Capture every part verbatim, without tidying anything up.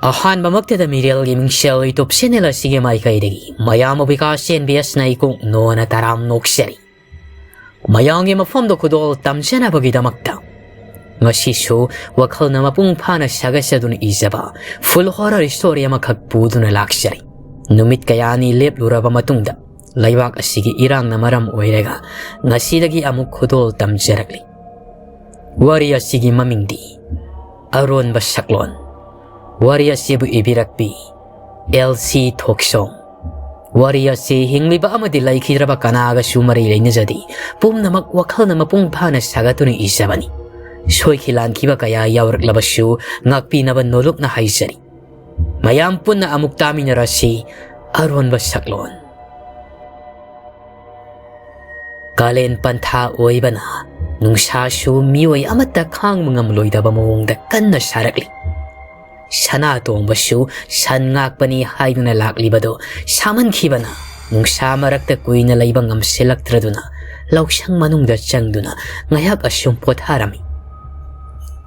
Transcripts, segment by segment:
ꯑꯍꯥꯟꯕꯃꯛꯇꯗ ꯃꯤꯔꯦꯜꯒꯤ ꯃꯤꯡꯁꯦꯜ YouTube channel ꯑꯁꯤꯒꯤ ꯃꯥꯏꯀꯩꯗꯒꯤ ꯃꯌꯥꯝꯕꯨ ꯕꯤꯀꯥꯁ ꯑꯦꯟ ꯕꯤ ꯑꯦꯁꯅ ꯏꯀꯣꯛ ꯅꯣꯟꯅ ꯇꯔꯥꯝ ꯅꯣꯛꯆꯔꯤ꯫ ꯃꯌꯥꯝꯒꯤ ꯃꯐꯝꯗ ꯈꯨꯗꯣꯜ ꯇꯝꯖꯅꯕꯒꯤꯗꯃꯛꯇ ꯉꯁꯤꯁꯨ ꯋꯥꯈꯜꯅ ꯃꯄꯨꯡ ꯐꯥꯅ ꯁꯥꯒꯠꯆꯗꯨꯅ ꯏꯖꯕ full horror story ꯑꯃꯈꯛ ꯄꯨꯗꯨꯅ ꯂꯥꯛꯆꯔꯤ꯫ ꯅꯨꯃꯤꯠ ꯀꯌꯥꯅꯤ ꯂꯦꯞꯂꯨꯔꯕ ꯃꯇꯨꯡꯗ ꯂꯩꯕꯥꯛ ꯑꯁꯤꯒꯤ ꯏꯔꯥꯡꯅ ꯃꯔꯝ ꯑꯣꯏꯔꯒ ꯉꯁꯤꯗꯒꯤ ꯑꯃꯨꯛ ꯈꯨꯗꯣꯜ ꯇꯝꯖꯔꯛꯂꯤ꯫ ꯋꯥꯔꯤ ꯑꯁꯤꯒꯤ ꯃꯃꯤꯡꯗꯤ ꯑꯔꯣꯟꯕ ꯁꯛꯂꯣꯟ꯫ ꯋꯥꯔꯤ ꯑꯁꯤꯕꯨ ꯏꯕꯤꯔꯛꯄꯤ ꯑꯦꯜ ꯁꯤ ꯊꯣꯛꯆꯣꯝ꯫ ꯋꯥꯔꯤ ꯑꯁꯤ ꯍꯤꯡꯂꯤꯕ ꯑꯃꯗꯤ ꯂꯩꯈꯤꯗ꯭ꯔꯕ ꯀꯅꯥꯒꯁꯨ ꯃꯔꯤ ꯂꯩꯅꯖꯗꯦ꯫ ꯄꯨꯝꯅꯃꯛ ꯋꯥꯈꯜꯅ ꯃꯄꯨꯡ ꯐꯥꯅ ꯁꯥꯒꯠꯇꯨꯅ ꯏꯖꯕꯅꯤ꯫ ꯁꯣꯏꯈꯤ ꯂꯥꯟꯈꯤꯕ ꯀꯌꯥ ꯌꯥꯎꯔꯛꯂꯕꯁꯨ ꯉꯥꯛꯄꯤꯅꯕ ꯅꯣꯂꯨꯛꯅ ꯍꯥꯏꯖꯔꯤ꯫ ꯃꯌꯥꯝ ꯄꯨꯟꯅ ꯑꯃꯨꯛ ꯇꯥꯃꯤꯟꯅꯔꯁꯤ ꯑꯔꯣꯟꯕ ꯁꯛꯂꯣꯟ꯫ ꯀꯥꯂꯦꯟ ꯄꯟꯊꯥ ꯑꯣꯏꯕꯅ ꯅꯨꯡꯁꯥꯁꯨ ꯃꯤꯑꯣꯏ ꯑꯃꯠꯇ ꯈꯥꯡꯕ ꯉꯝꯂꯣꯏꯗꯕ ꯃꯑꯣꯡꯗ ꯀꯟꯅ ꯁꯥꯔꯛꯂꯤ꯫ ꯁꯅꯥꯇꯣꯝꯕꯁꯨ ꯁꯟ ꯉꯥꯛꯄꯅꯤ ꯍꯥꯏꯗꯨꯅ ꯂꯥꯛꯂꯤꯕꯗꯨ ꯁꯥꯃꯟꯈꯤꯕꯅ ꯅꯨꯡꯁꯥ ꯃꯔꯛꯇ ꯀꯨꯏꯅ ꯂꯩꯕ ꯉꯝꯁꯤꯜꯂꯛꯇ꯭ꯔꯗꯨꯅ ꯂꯧꯁꯪ ꯃꯅꯨꯡꯗ ꯆꯪꯗꯨꯅ ꯉꯥꯏꯍꯥꯛ ꯑꯁꯨꯝ ꯄꯣꯊꯥꯔꯝꯃꯤ꯫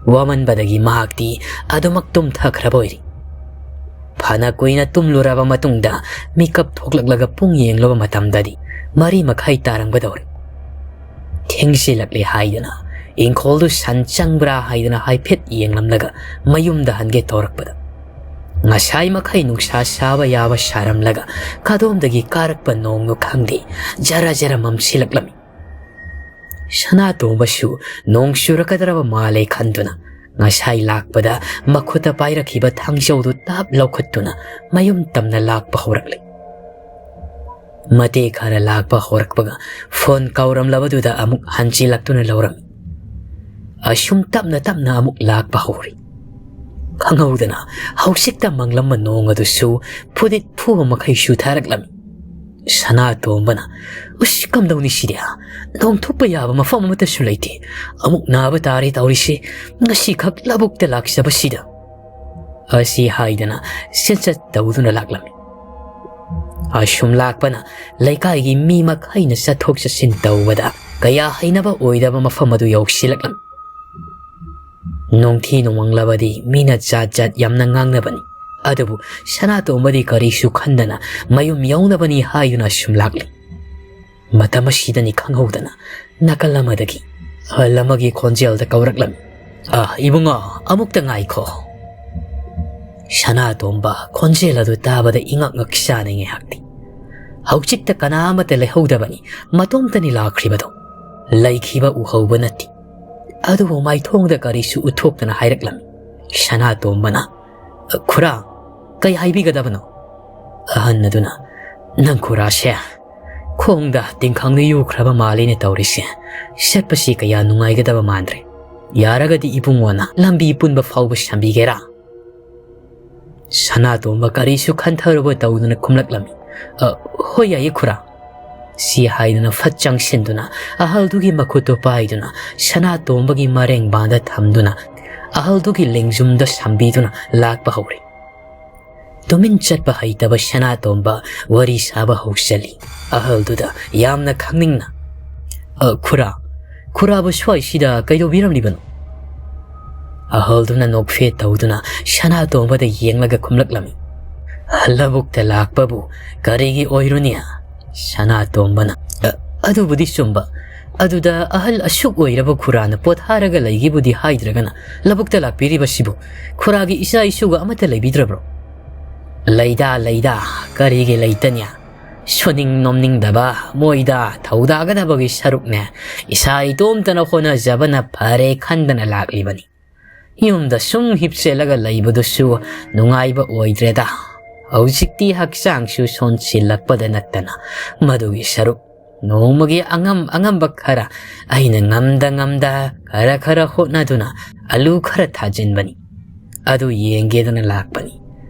ꯋꯥꯃꯟꯕꯗꯒꯤ ꯃꯍꯥꯛꯇꯤ ꯑꯗꯨꯃꯛ ꯇꯨꯝꯊꯈ꯭ꯔꯕ ꯑꯣꯏꯔꯤ꯫ ꯐꯅ ꯀꯨꯏꯅ ꯇꯨꯝꯂꯨꯔꯕ ꯃꯇꯨꯡꯗ ꯃꯤꯀꯞ ꯊꯣꯛꯂꯛꯂꯒ ꯄꯨꯡ ꯌꯦꯡꯂꯨꯕ ꯃꯇꯝꯗꯗꯤ ꯃꯔꯤ ꯃꯈꯥꯏ ꯇꯥꯔꯝꯒꯗꯧꯔꯦ꯫ ꯊꯦꯡꯖꯤꯜꯂꯛꯂꯦ ꯍꯥꯏꯗꯅ ꯏꯪꯈꯣꯜꯗꯨ ꯁꯟ ꯆꯪꯕ꯭ꯔꯥ ꯍꯥꯏꯗꯅ ꯍꯥꯏꯐꯦꯠ ꯌꯦꯡꯂꯝꯂꯒ ꯃꯌꯨꯝꯗ ꯍꯟꯒꯦ ꯇꯧꯔꯛꯄꯗ ꯉꯁꯥꯏ ꯃꯈꯩ ꯅꯨꯡꯁꯥ ꯁꯥꯕ ꯌꯥꯕ ꯁꯥꯔꯝꯂꯒ ꯀꯗꯣꯝꯗꯒꯤ ꯀꯥꯔꯛꯄ ꯅꯣꯡꯅꯣ ꯈꯪꯗꯦ, ꯖꯔ ꯖꯔ ꯃꯝꯁꯤꯜꯂꯛꯂꯝꯃꯤ꯫ ꯁꯅꯥꯇꯣꯝꯕꯁꯨ ꯅꯣꯡ ꯆꯨꯔꯛꯀꯗ꯭ꯔꯕ ꯃꯥꯜꯂꯦ ꯈꯟꯗꯨꯅ ꯉꯁꯥꯏ ꯂꯥꯛꯄꯗ ꯃꯈꯨꯠꯇ ꯄꯥꯏꯔꯛꯈꯤꯕ ꯊꯥꯡꯖꯧꯗꯨ ꯇꯥꯞ ꯂꯧꯈꯠꯇꯨꯅ ꯃꯌꯨꯝ ꯇꯝꯅ ꯂꯥꯛꯄ ꯍꯧꯔꯛꯂꯦ꯫ ꯃꯇꯦꯛ ꯈꯔ ꯂꯥꯛꯄ ꯍꯧꯔꯛꯄꯒ ꯐꯣꯟ ꯀꯧꯔꯝꯂꯕꯗꯨꯗ ꯑꯃꯨꯛ ꯍꯟꯖꯤꯜꯂꯛꯇꯨꯅ ꯂꯧꯔꯝꯃꯤ꯫ ꯑꯁꯨꯝ ꯇꯞꯅ ꯇꯞꯅ ꯑꯃꯨꯛ ꯂꯥꯛꯄ ꯍꯧꯔꯤ꯫ ꯈꯪꯍꯧꯗꯅ ꯍꯧꯖꯤꯛꯇ ꯃꯪꯂꯝꯕ ꯅꯣꯡ ꯑꯗꯨꯁꯨ ꯐꯨꯗꯤꯠ ꯐꯨꯕ ꯃꯈꯩ ꯆꯨꯊꯔꯛꯂꯝꯃꯤ꯫ ꯁꯅꯥꯇꯣꯝꯕꯅ, "ꯎꯁ, ꯀꯝꯗꯧꯅꯤ ꯁꯤꯗꯤ? ꯅꯣꯡ ꯊꯨꯞꯄ ꯌꯥꯕ ꯃꯐꯝ ꯑꯃꯠꯇꯁꯨ ꯂꯩꯇꯦ꯫ ꯑꯃꯨꯛ ꯅꯥꯕ ꯇꯥꯔꯦ ꯇꯧꯔꯤꯁꯤ, ꯉꯁꯤꯈꯛ ꯂꯧꯕꯨꯛꯇ ꯂꯥꯛꯆꯕꯁꯤꯗ" ꯑꯁꯤ ꯍꯥꯏꯗꯅ ꯆꯠꯆꯠ ꯇꯧꯗꯨꯅ ꯂꯥꯛꯂꯝꯃꯤ꯫ ꯑꯁꯨꯝ ꯂꯥꯛꯄꯅ ꯂꯩꯀꯥꯏꯒꯤ ꯃꯤ ꯃꯈꯩꯅ ꯆꯠꯊꯣꯛ ꯆꯠꯁꯤꯟ ꯇꯧꯕꯗ ꯀꯌꯥ ꯍꯩꯅꯕ ꯑꯣꯏꯗꯕ ꯃꯐꯝ ꯑꯗꯨ ꯌꯧꯁꯤꯜꯂꯛꯂꯝꯃꯤ꯫ ꯅꯣꯡꯊꯤ ꯅꯣꯡꯃꯪꯂꯕꯗꯤ ꯃꯤꯅ ꯖꯥꯠ ꯖꯥꯠ ꯌꯥꯝꯅ ꯉꯥꯡꯅꯕꯅꯤ꯫ ꯑꯗꯨꯕꯨ ꯁꯅꯥꯇꯣꯝꯕꯗꯤ ꯀꯔꯤꯁꯨ ꯈꯟꯗꯅ ꯃꯌꯨꯝ ꯌꯧꯅꯕꯅꯤ ꯍꯥꯏꯗꯨꯅ ꯁꯨꯝ ꯂꯥꯛꯂꯤ꯫ ꯃꯇꯝ ꯑꯁꯤꯗꯅꯤ ꯈꯪꯍꯧꯗꯅ ꯅꯥꯀꯜ ꯑꯃꯗꯒꯤ ꯑꯍꯜ ꯑꯃꯒꯤ ꯈꯣꯟꯖꯦꯜꯗ ꯀꯧꯔꯛꯂꯝꯃꯤ, "ꯑ, ꯏꯕꯨꯡꯉꯣ, ꯑꯃꯨꯛꯇ ꯉꯥꯏꯈꯣ꯫" ꯁꯅꯥꯇꯣꯝꯕ ꯈꯣꯟꯖꯦꯜ ꯑꯗꯨ ꯇꯥꯕꯗ ꯏꯉꯛ ꯉꯛ ꯆꯥꯅꯩ ꯉꯥꯏꯍꯥꯛꯇꯤ꯫ ꯍꯧꯖꯤꯛꯇ ꯀꯅꯥ ꯑꯃꯠꯇ ꯂꯩꯍꯧꯗꯕꯅꯤ, ꯃꯇꯣꯝꯇꯅꯤ ꯂꯥꯛꯈ꯭ꯔꯤꯕꯗꯣ꯫ ꯂꯩꯈꯤꯕ ꯎꯍꯧꯕ ꯅꯠꯇꯦ꯫ ꯑꯗꯨꯕꯨ ꯃꯥꯏꯊꯣꯡꯗ ꯀꯔꯤꯁꯨ ꯎꯠꯊꯣꯛꯇꯅ ꯍꯥꯏꯔꯛꯂꯝꯃꯤ꯫ ꯁꯅꯥꯇꯣꯝꯕꯅ, "ꯈꯨꯔꯥ, ꯀꯩ ꯍꯥꯏꯕꯤꯒꯗꯕꯅꯣ?" ꯑꯍꯟ ꯑꯗꯨꯅ, "ꯅꯪ ꯈꯨꯔꯥꯁꯦ ꯈꯣꯡꯗ ꯇꯤꯡꯈꯪꯗ ꯌꯨꯈ꯭ꯔꯕ ꯃꯥꯜꯂꯤꯅꯦ ꯇꯧꯔꯤꯁꯦ꯫ ꯆꯠꯄꯁꯤ ꯀꯌꯥ ꯅꯨꯡꯉꯥꯏꯒꯗꯕ ꯃꯥꯟꯗ꯭ꯔꯦ꯫ ꯌꯥꯔꯒꯗꯤ ꯏꯕꯨꯡꯉꯣꯅ ꯂꯝꯕꯤ ꯄꯨꯟꯕ ꯐꯥꯎꯕ ꯁꯝꯕꯤꯒꯦꯔꯥ?" ꯁꯅꯥꯇꯣꯝꯕ ꯀꯔꯤꯁꯨ ꯈꯟꯊꯔꯨꯕ ꯇꯧꯗꯨꯅ ꯈꯨꯝꯂꯛꯂꯝꯃꯤ, "ꯑ, ꯍꯣꯏ, ꯌꯥꯏꯌꯦ ꯈꯨꯔꯥ꯫" ꯁꯤ ꯍꯥꯏꯗꯨꯅ ꯐꯠ ꯆꯪꯁꯤꯟꯗꯨꯅ ꯑꯍꯜꯗꯨꯒꯤ ꯃꯈꯨꯠꯇꯨ ꯄꯥꯏꯗꯨꯅ ꯁꯅꯥꯇꯣꯝꯕꯒꯤ ꯃꯔꯦꯡꯕꯥꯟꯗ ꯊꯝꯗꯨꯅ ꯑꯍꯜꯗꯨꯒꯤ ꯂꯦꯡꯖꯨꯝꯗ ꯁꯝꯕꯤꯗꯨꯅ ꯂꯥꯛꯄ ꯍꯧꯔꯦ꯫ ꯇꯨꯃꯤꯟ ꯆꯠꯄ ꯍꯩꯇꯕ ꯁꯅꯥꯇꯣꯝꯕ ꯋꯥꯔꯤ ꯁꯥꯕ ꯍꯧꯁꯜꯂꯤ꯫ ꯑꯍꯜꯗꯨꯗ ꯌꯥꯝꯅ ꯈꯪꯅꯤꯡꯅ, "ꯑ, ꯈꯨꯔꯥ, ꯈꯨꯔꯥꯕꯨ ꯁ꯭ꯋꯥꯏꯁꯤꯗ ꯀꯩꯗꯧꯕꯤꯔꯝꯂꯤꯕꯅꯣ?" ꯑꯍꯜꯗꯨꯅ ꯅꯣꯛꯐꯦꯠ ꯇꯧꯗꯨꯅ ꯁꯅꯥꯇꯣꯝꯕꯗ ꯌꯦꯡꯂꯒ ꯈꯨꯝꯂꯛꯂꯝꯃꯤ, "ꯂꯧꯕꯨꯛꯇ ꯂꯥꯛꯄꯕꯨ ꯀꯔꯤꯒꯤ ꯑꯣꯏꯔꯨꯅꯤ?" ꯁꯅꯥꯇꯣꯝꯕꯅ, "ꯑ, ꯑꯗꯨꯕꯨꯗꯤ ꯆꯨꯝꯕ꯫ ꯑꯗꯨꯗ ꯑꯍꯜ ꯑꯁꯨꯛ ꯑꯣꯏꯔꯕ ꯈꯨꯔꯥꯅ ꯄꯣꯊꯥꯔꯒ ꯂꯩꯒꯦꯕꯨꯗꯤ ꯍꯥꯏꯗ꯭ꯔꯒꯅ ꯂꯧꯕꯨꯛꯇ ꯂꯥꯛꯄꯤꯔꯤꯕꯁꯤꯕꯨ ꯈꯨꯔꯥꯒꯤ ꯏꯆꯥ ꯏꯁꯨꯒ ꯑꯃꯠꯇ ꯂꯩꯕꯤꯗ꯭ꯔꯕ꯭ꯔꯣ?" "ꯂꯩꯗ, ꯂꯩꯗ, ꯀꯔꯤꯒꯤ ꯂꯩꯇꯅꯤ? ꯁꯨꯅꯤꯡ ꯅꯣꯝꯅꯤꯡꯗꯕ ꯃꯣꯏꯗ ꯊꯧꯗꯥꯒꯗꯕꯒꯤ ꯁꯔꯨꯛꯅꯦ꯫ ꯏꯁꯥ ꯏꯇꯣꯝꯇꯅ ꯍꯣꯠꯅꯖꯕꯅ ꯐꯔꯦ ꯈꯟꯗꯅ ꯂꯥꯛꯂꯤꯕꯅꯤ꯫ ꯌꯨꯝꯗ ꯁꯨꯝ ꯍꯤꯞꯆꯜꯂꯒ ꯂꯩꯕꯗꯨꯁꯨ ꯅꯨꯡꯉꯥꯏꯕ ꯑꯣꯏꯗ꯭ꯔꯦꯗ꯫ ꯍꯧꯖꯤꯛꯇꯤ ꯍꯛꯆꯥꯡꯁꯨ ꯁꯣꯟꯁꯤꯜꯂꯛꯄꯗ ꯅꯠꯇꯅ ꯃꯗꯨꯒꯤ ꯁꯔꯨꯛ ꯅꯣꯡꯃꯒꯤ ꯑꯉꯝ ꯑꯉꯝꯕ ꯈꯔ ꯑꯩꯅ ꯉꯝꯗ ꯉꯝꯗ ꯈꯔ ꯈꯔ ꯍꯣꯠꯅꯗꯨꯅ ꯑꯂꯨ ꯈꯔ ꯊꯥꯖꯤꯟꯕꯅꯤ꯫ ꯑꯗꯨ ꯌꯦꯡꯒꯦꯗꯅ ꯂꯥꯛꯄꯅꯤ꯫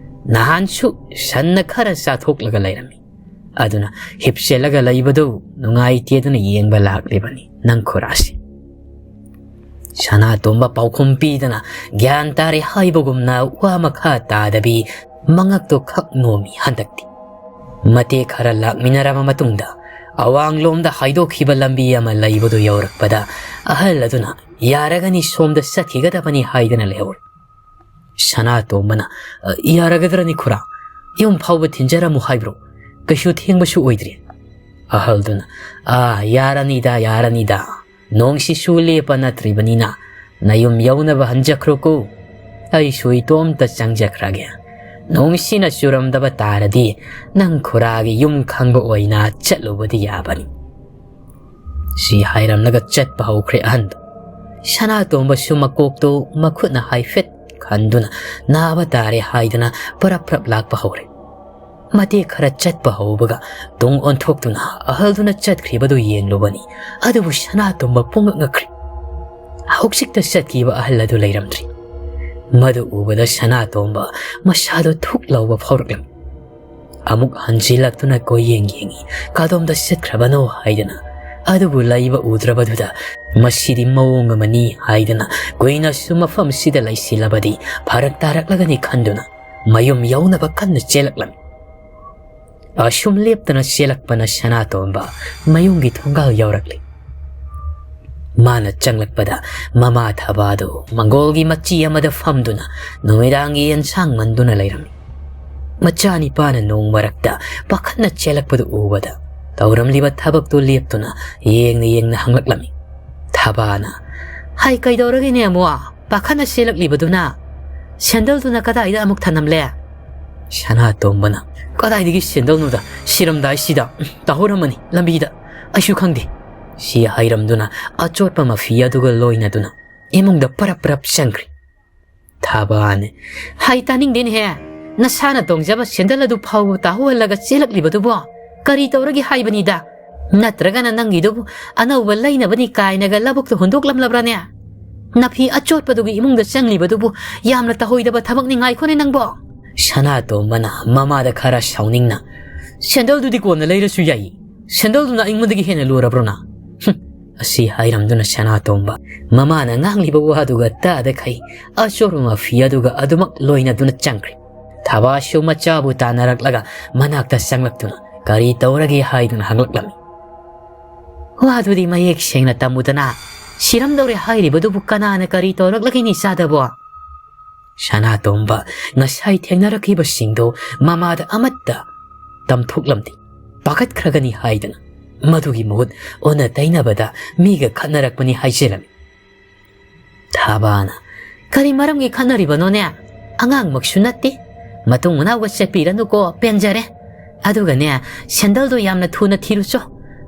ꯅꯍꯥꯟꯁꯨ ꯁꯟꯅ ꯈꯔ ꯆꯥꯊꯣꯛꯂꯒ ꯂꯩꯔꯝꯃꯤ꯫ ꯑꯗꯨꯅ ꯍꯤꯞꯆꯜꯂꯒ ꯂꯩꯕꯗꯨ ꯅꯨꯡꯉꯥꯏꯇꯦꯗꯅ ꯌꯦꯡꯕ ꯂꯥꯛꯂꯤꯕꯅꯤ ꯅꯪ ꯈꯨꯔꯥꯁꯤ꯫" ꯁꯅꯥꯇꯣꯝꯕ ꯄꯥꯎꯈꯨꯝ ꯄꯤꯗꯅ ꯒ꯭ꯌꯥꯟ ꯇꯥꯔꯦ ꯍꯥꯏꯕꯒꯨꯝꯅ ꯋꯥ ꯃꯈꯥ ꯇꯥꯗꯕꯤ ꯃꯉꯛꯇꯣ ꯈꯛ ꯅꯣꯝꯃꯤ ꯍꯟꯗꯛꯇꯤ꯫ ꯃꯇꯦꯛ ꯈꯔ ꯂꯥꯛꯃꯤꯟꯅꯔꯕ ꯃꯇꯨꯡꯗ ꯑꯋꯥꯡꯂꯣꯝꯗ ꯍꯥꯏꯗꯣꯛꯈꯤꯕ ꯂꯝꯕꯤ ꯑꯃ ꯂꯩꯕꯗꯨ ꯌꯧꯔꯛꯄꯗ ꯑꯍꯜ ꯑꯗꯨꯅ ꯌꯥꯔꯒꯅꯤ, ꯁꯣꯝꯗ ꯆꯠꯈꯤꯒꯗꯕꯅꯤ ꯍꯥꯏꯗꯅ ꯂꯩꯍꯧꯔꯦ꯫ ꯁꯅꯥꯇꯣꯝꯕꯅ, "ꯑ, ꯌꯥꯔꯒꯗ꯭ꯔꯅꯤ ꯈꯨꯔꯥ? ꯌꯨꯝ ꯐꯥꯎꯕ ꯊꯤꯟꯖꯔꯝꯃꯨ ꯍꯥꯏꯕ꯭ꯔꯣ? ꯀꯩꯁꯨ ꯊꯦꯡꯕꯁꯨ ꯑꯣꯏꯗ꯭ꯔꯤ꯫" ꯑꯍꯜꯗꯨꯅ, "ꯑꯥ, ꯌꯥꯔꯅꯤꯗ, ꯌꯥꯔꯅꯤꯗ꯫ ꯅꯣꯡꯁꯤꯁꯨ ꯂꯦꯞꯄ ꯅꯠꯇ꯭ꯔꯤꯕꯅꯤꯅ ꯅꯌꯨꯝ ꯌꯧꯅꯕ ꯍꯟꯖꯈ꯭ꯔꯣꯀꯣ꯫ ꯑꯩꯁꯨ ꯏꯇꯣꯝꯇ ꯆꯪꯖꯈ꯭ꯔꯒꯦ꯫ ꯅꯣꯡꯁꯤꯅ ꯆꯨꯔꯝꯗꯕ ꯇꯥꯔꯗꯤ ꯅꯪ ꯈꯨꯔꯥꯒꯤ ꯌꯨꯝ ꯈꯪꯕ ꯑꯣꯏꯅ ꯆꯠꯂꯨꯕꯗꯤ ꯌꯥꯕꯅꯤ꯫" ꯁꯤ ꯍꯥꯏꯔꯝꯂꯒ ꯆꯠꯄ ꯍꯧꯈ꯭ꯔꯦ ꯑꯍꯟꯗꯨ꯫ ꯁꯅꯥꯇꯣꯝꯕꯁꯨ ꯃꯀꯣꯛꯇꯨ ꯃꯈꯨꯠꯅ ꯍꯥꯏꯐꯦꯠ ꯈꯟꯗꯨꯅ ꯅꯥꯕ ꯇꯥꯔꯦ ꯍꯥꯏꯗꯨꯅ ꯄꯔꯞ ꯄꯔꯞ ꯂꯥꯛꯄ ꯍꯧꯔꯦ꯫ ꯃꯇꯦꯛ ꯈꯔ ꯆꯠꯄ ꯍꯧꯕꯒ ꯇꯨꯡ ꯑꯣꯟꯊꯣꯛꯇꯨꯅ ꯑꯍꯜꯗꯨꯅ ꯆꯠꯈ꯭ꯔꯤꯕꯗꯨ ꯌꯦꯡꯂꯨꯕꯅꯤ꯫ ꯑꯗꯨꯕꯨ ꯁꯅꯥꯇꯣꯝꯕ ꯄꯨꯡꯉꯛ ꯉꯛꯈ꯭ꯔꯦ꯫ ꯍꯧꯖꯤꯛꯇ ꯆꯠꯈꯤꯕ ꯑꯍꯜ ꯑꯗꯨ ꯂꯩꯔꯝꯗ꯭ꯔꯤ꯫ ꯃꯗꯨ ꯎꯕꯗ ꯁꯅꯥꯇꯣꯝꯕ ꯃꯁꯥꯗꯣ ꯊꯨꯛ ꯂꯥꯎꯕ ꯐꯥꯎꯔꯛꯂꯝꯃꯤ꯫ ꯑꯃꯨꯛ ꯍꯟꯖꯤꯜꯂꯛꯇꯨꯅ ꯀꯣꯏꯌꯦꯡ ꯌꯦꯡꯉꯤ, ꯀꯗꯣꯝꯗ ꯆꯠꯈ꯭ꯔꯕꯅꯣ ꯍꯥꯏꯗꯅ꯫ ꯑꯗꯨꯕꯨ ꯂꯩꯕ ꯎꯗ꯭ꯔꯕꯗꯨꯗ, "ꯃꯁꯤꯗꯤ ꯃꯑꯣꯡ ꯑꯃꯅꯤ" ꯍꯥꯏꯗꯅ, ꯀꯨꯏꯅꯁꯨ ꯃꯐꯝꯁꯤꯗ ꯂꯩꯁꯤꯜꯂꯕꯗꯤ ꯐꯔꯛ ꯇꯥꯔꯛꯂꯒꯅꯤ ꯈꯟꯗꯨꯅ ꯃꯌꯨꯝ ꯌꯧꯅꯕ ꯀꯟꯅ ꯆꯦꯜꯂꯛꯂꯝꯃꯤ꯫ ꯑꯁꯨꯝ ꯂꯦꯞꯇꯅ ꯆꯦꯜꯂꯛꯄꯅ ꯁꯅꯥꯇꯣꯝꯕ ꯃꯌꯨꯝꯒꯤ ꯊꯣꯡꯒꯥꯜ ꯌꯧꯔꯛꯂꯤ꯫ ꯃꯥꯅ ꯆꯪꯂꯛꯄꯗ ꯃꯃꯥ ꯊꯕꯥꯗꯨ ꯃꯪꯒꯣꯜꯒꯤ ꯃꯆꯤ ꯑꯃꯗ ꯐꯝꯗꯨꯅ ꯅꯨꯃꯤꯗꯥꯡꯒꯤ ꯑꯦꯟꯁꯥꯡ ꯃꯟꯗꯨꯅ ꯂꯩꯔꯝꯃꯤ꯫ ꯃꯆꯥꯅꯤꯄꯥꯅ ꯅꯣꯡ ꯃꯔꯛꯇ ꯄꯥꯈꯠꯅ ꯆꯦꯜꯂꯛꯄꯗꯨ ꯎꯕꯗ ꯇꯧꯔꯝꯂꯤꯕ ꯊꯕꯛꯇꯨ ꯂꯦꯞꯇꯨꯅ ꯌꯦꯡꯅ ꯌꯦꯡꯅ ꯍꯪꯂꯛꯂꯝꯃꯤ꯫ ꯊꯕꯥꯅ, "ꯍꯥꯏ, ꯀꯩꯗꯧꯔꯒꯦꯅꯦ ꯑꯃꯨꯛ? ꯄꯥꯈꯠꯅ ꯆꯦꯜꯂꯛꯂꯤꯕꯗꯨꯅ? ꯁꯦꯟꯗꯜꯗꯨꯅ ꯀꯗꯥꯏꯗ ꯑꯃꯨꯛ ꯊꯅꯝꯂꯦ?" ꯁꯅꯥꯇꯣꯝꯕꯅ, "ꯀꯗꯥꯏꯗꯒꯤ ꯁꯦꯟꯗꯜꯅꯣꯗ? ꯁꯤꯔꯝꯗꯥꯏꯁꯤꯗ, ꯎꯝ, ꯇꯥꯍꯧꯔꯝꯃꯅꯤ ꯂꯝꯕꯤꯗ꯫ ꯑꯩꯁꯨ ꯈꯪꯗꯦ꯫" ꯁꯤ ꯍꯥꯏꯔꯝꯗꯨꯅ ꯑꯆꯣꯠꯄ ꯃꯐꯤ ꯑꯗꯨꯒ ꯂꯣꯏꯅꯗꯨꯅ ꯏꯃꯨꯡꯗ ꯄꯔꯞ ꯄꯔꯞ ꯆꯪꯈ꯭ꯔꯦ꯫ ꯊꯕꯥꯅ, "ꯍꯥꯏ, ꯇꯥꯅꯤꯡꯗꯦꯅꯦꯍꯦ꯫ ꯅꯁꯥꯅ ꯇꯣꯡꯖꯕ ꯁꯦꯟꯗꯜ ꯑꯗꯨ ꯐꯥꯎꯕ ꯇꯥꯍꯧꯍꯜꯂꯒ ꯆꯦꯜꯂꯛꯂꯤꯕꯗꯨꯕꯣ? ꯀꯔꯤ ꯇꯧꯔꯒꯦ ꯍꯥꯏꯕꯅꯤꯗ? ꯅꯠꯇ꯭ꯔꯒꯅ ꯅꯪꯒꯤꯗꯨꯕꯨ ꯑꯅꯧꯕ ꯂꯩꯅꯕꯅꯤ ꯀꯥꯏꯅꯒ ꯂꯧꯕꯨꯛꯇ ꯍꯨꯟꯗꯣꯛꯂꯝꯂꯕ꯭ꯔꯥꯅꯦ? ꯅꯐꯤ ꯑꯆꯣꯠꯄꯗꯨꯒꯤ ꯏꯃꯨꯡꯗ ꯆꯪꯂꯤꯕꯗꯨꯕꯨ ꯌꯥꯝꯅ ꯇꯧꯍꯩꯗꯕ ꯊꯕꯛꯅꯤ, ꯉꯥꯏꯈꯣꯅꯦ ꯅꯪꯕꯣ!" ꯁꯅꯥꯇꯣꯝꯕꯅ ꯃꯃꯥꯗ ꯈꯔ ꯁꯥꯎꯅꯤꯡꯅ, "ꯁꯦꯟꯗꯜꯗꯨꯗꯤ ꯀꯣꯟꯅ ꯂꯩꯔꯁꯨ ꯌꯥꯏ꯫ ꯁꯦꯟꯗꯜꯗꯨꯅ ꯑꯩꯉꯣꯟꯗꯒꯤ ꯍꯦꯟꯅ ꯂꯨꯔꯕ꯭ꯔꯣ ꯅꯪ?" ꯍꯨꯝ꯫ ꯑꯁꯤ ꯍꯥꯏꯔꯝꯗꯨꯅ ꯁꯅꯥꯇꯣꯝꯕ ꯃꯃꯥꯅ ꯉꯥꯡꯂꯤꯕ ꯋꯥꯗꯨꯒ ꯇꯥꯗꯈꯩ ꯑꯆꯣꯠꯄ ꯃꯐꯤ ꯑꯗꯨꯒ ꯑꯗꯨꯃꯛ ꯂꯣꯏꯅꯗꯨꯅ ꯆꯪꯈ꯭ꯔꯦ꯫ ꯊꯕꯥꯁꯨ ꯃꯆꯥꯕꯨ ꯇꯥꯟꯅꯔꯛꯂꯒ ꯃꯅꯥꯛꯇ ꯆꯪꯂꯛꯇꯨꯅ ꯀꯔꯤ ꯇꯧꯔꯒꯦ ꯍꯥꯏꯗꯨꯅ ꯍꯪꯂꯛꯂꯝꯃꯤ꯫ "ꯋꯥꯗꯨꯗꯤ ꯃꯌꯦꯛ ꯁꯦꯡꯅ ꯇꯝꯃꯨꯗꯅ, ꯁꯤꯔꯝꯗꯧꯔꯦ ꯍꯥꯏꯔꯤꯕꯗꯨꯕꯨ ꯀꯅꯥꯅ ꯀꯔꯤ ꯇꯧꯔꯛꯂꯒꯦ ꯏꯆꯥꯗꯕꯣ? ꯁꯅꯥꯇꯣꯝꯕ ꯉꯁꯥꯏ ꯊꯦꯡꯅꯔꯛꯈꯤꯕꯁꯤꯡꯗꯣ ꯃꯃꯥꯗ ꯑꯃꯠꯇ ꯇꯝꯊꯣꯛꯂꯝꯗꯦ꯫ ꯄꯥꯈꯠꯈ꯭ꯔꯒꯅꯤ ꯍꯥꯏꯗꯅ ꯃꯗꯨꯒꯤ ꯃꯍꯨꯠ ꯑꯣꯟꯅ ꯇꯩꯅꯕꯗ ꯃꯤꯒ ꯈꯠꯅꯔꯛꯄꯅꯤ ꯍꯥꯏꯖꯔꯝꯃꯤ꯫ ꯊꯥꯕꯥꯅ, "ꯀꯔꯤ ꯃꯔꯝꯒꯤ ꯈꯠꯅꯔꯤꯕꯅꯣꯅꯦ? ꯑꯉꯥꯡꯃꯛꯁꯨ ꯅꯠꯇꯦ꯫ ꯃꯇꯨꯡ ꯃꯅꯥꯎꯒ ꯆꯠꯄꯤꯔꯅꯨꯀꯣ, ꯄꯦꯟꯖꯔꯦ꯫ ꯑꯗꯨꯒꯅꯦ, ꯁꯦꯟꯗꯜꯗꯣ ꯌꯥꯝꯅ ꯊꯨꯅ ꯊꯤꯔꯨꯆꯣ꯫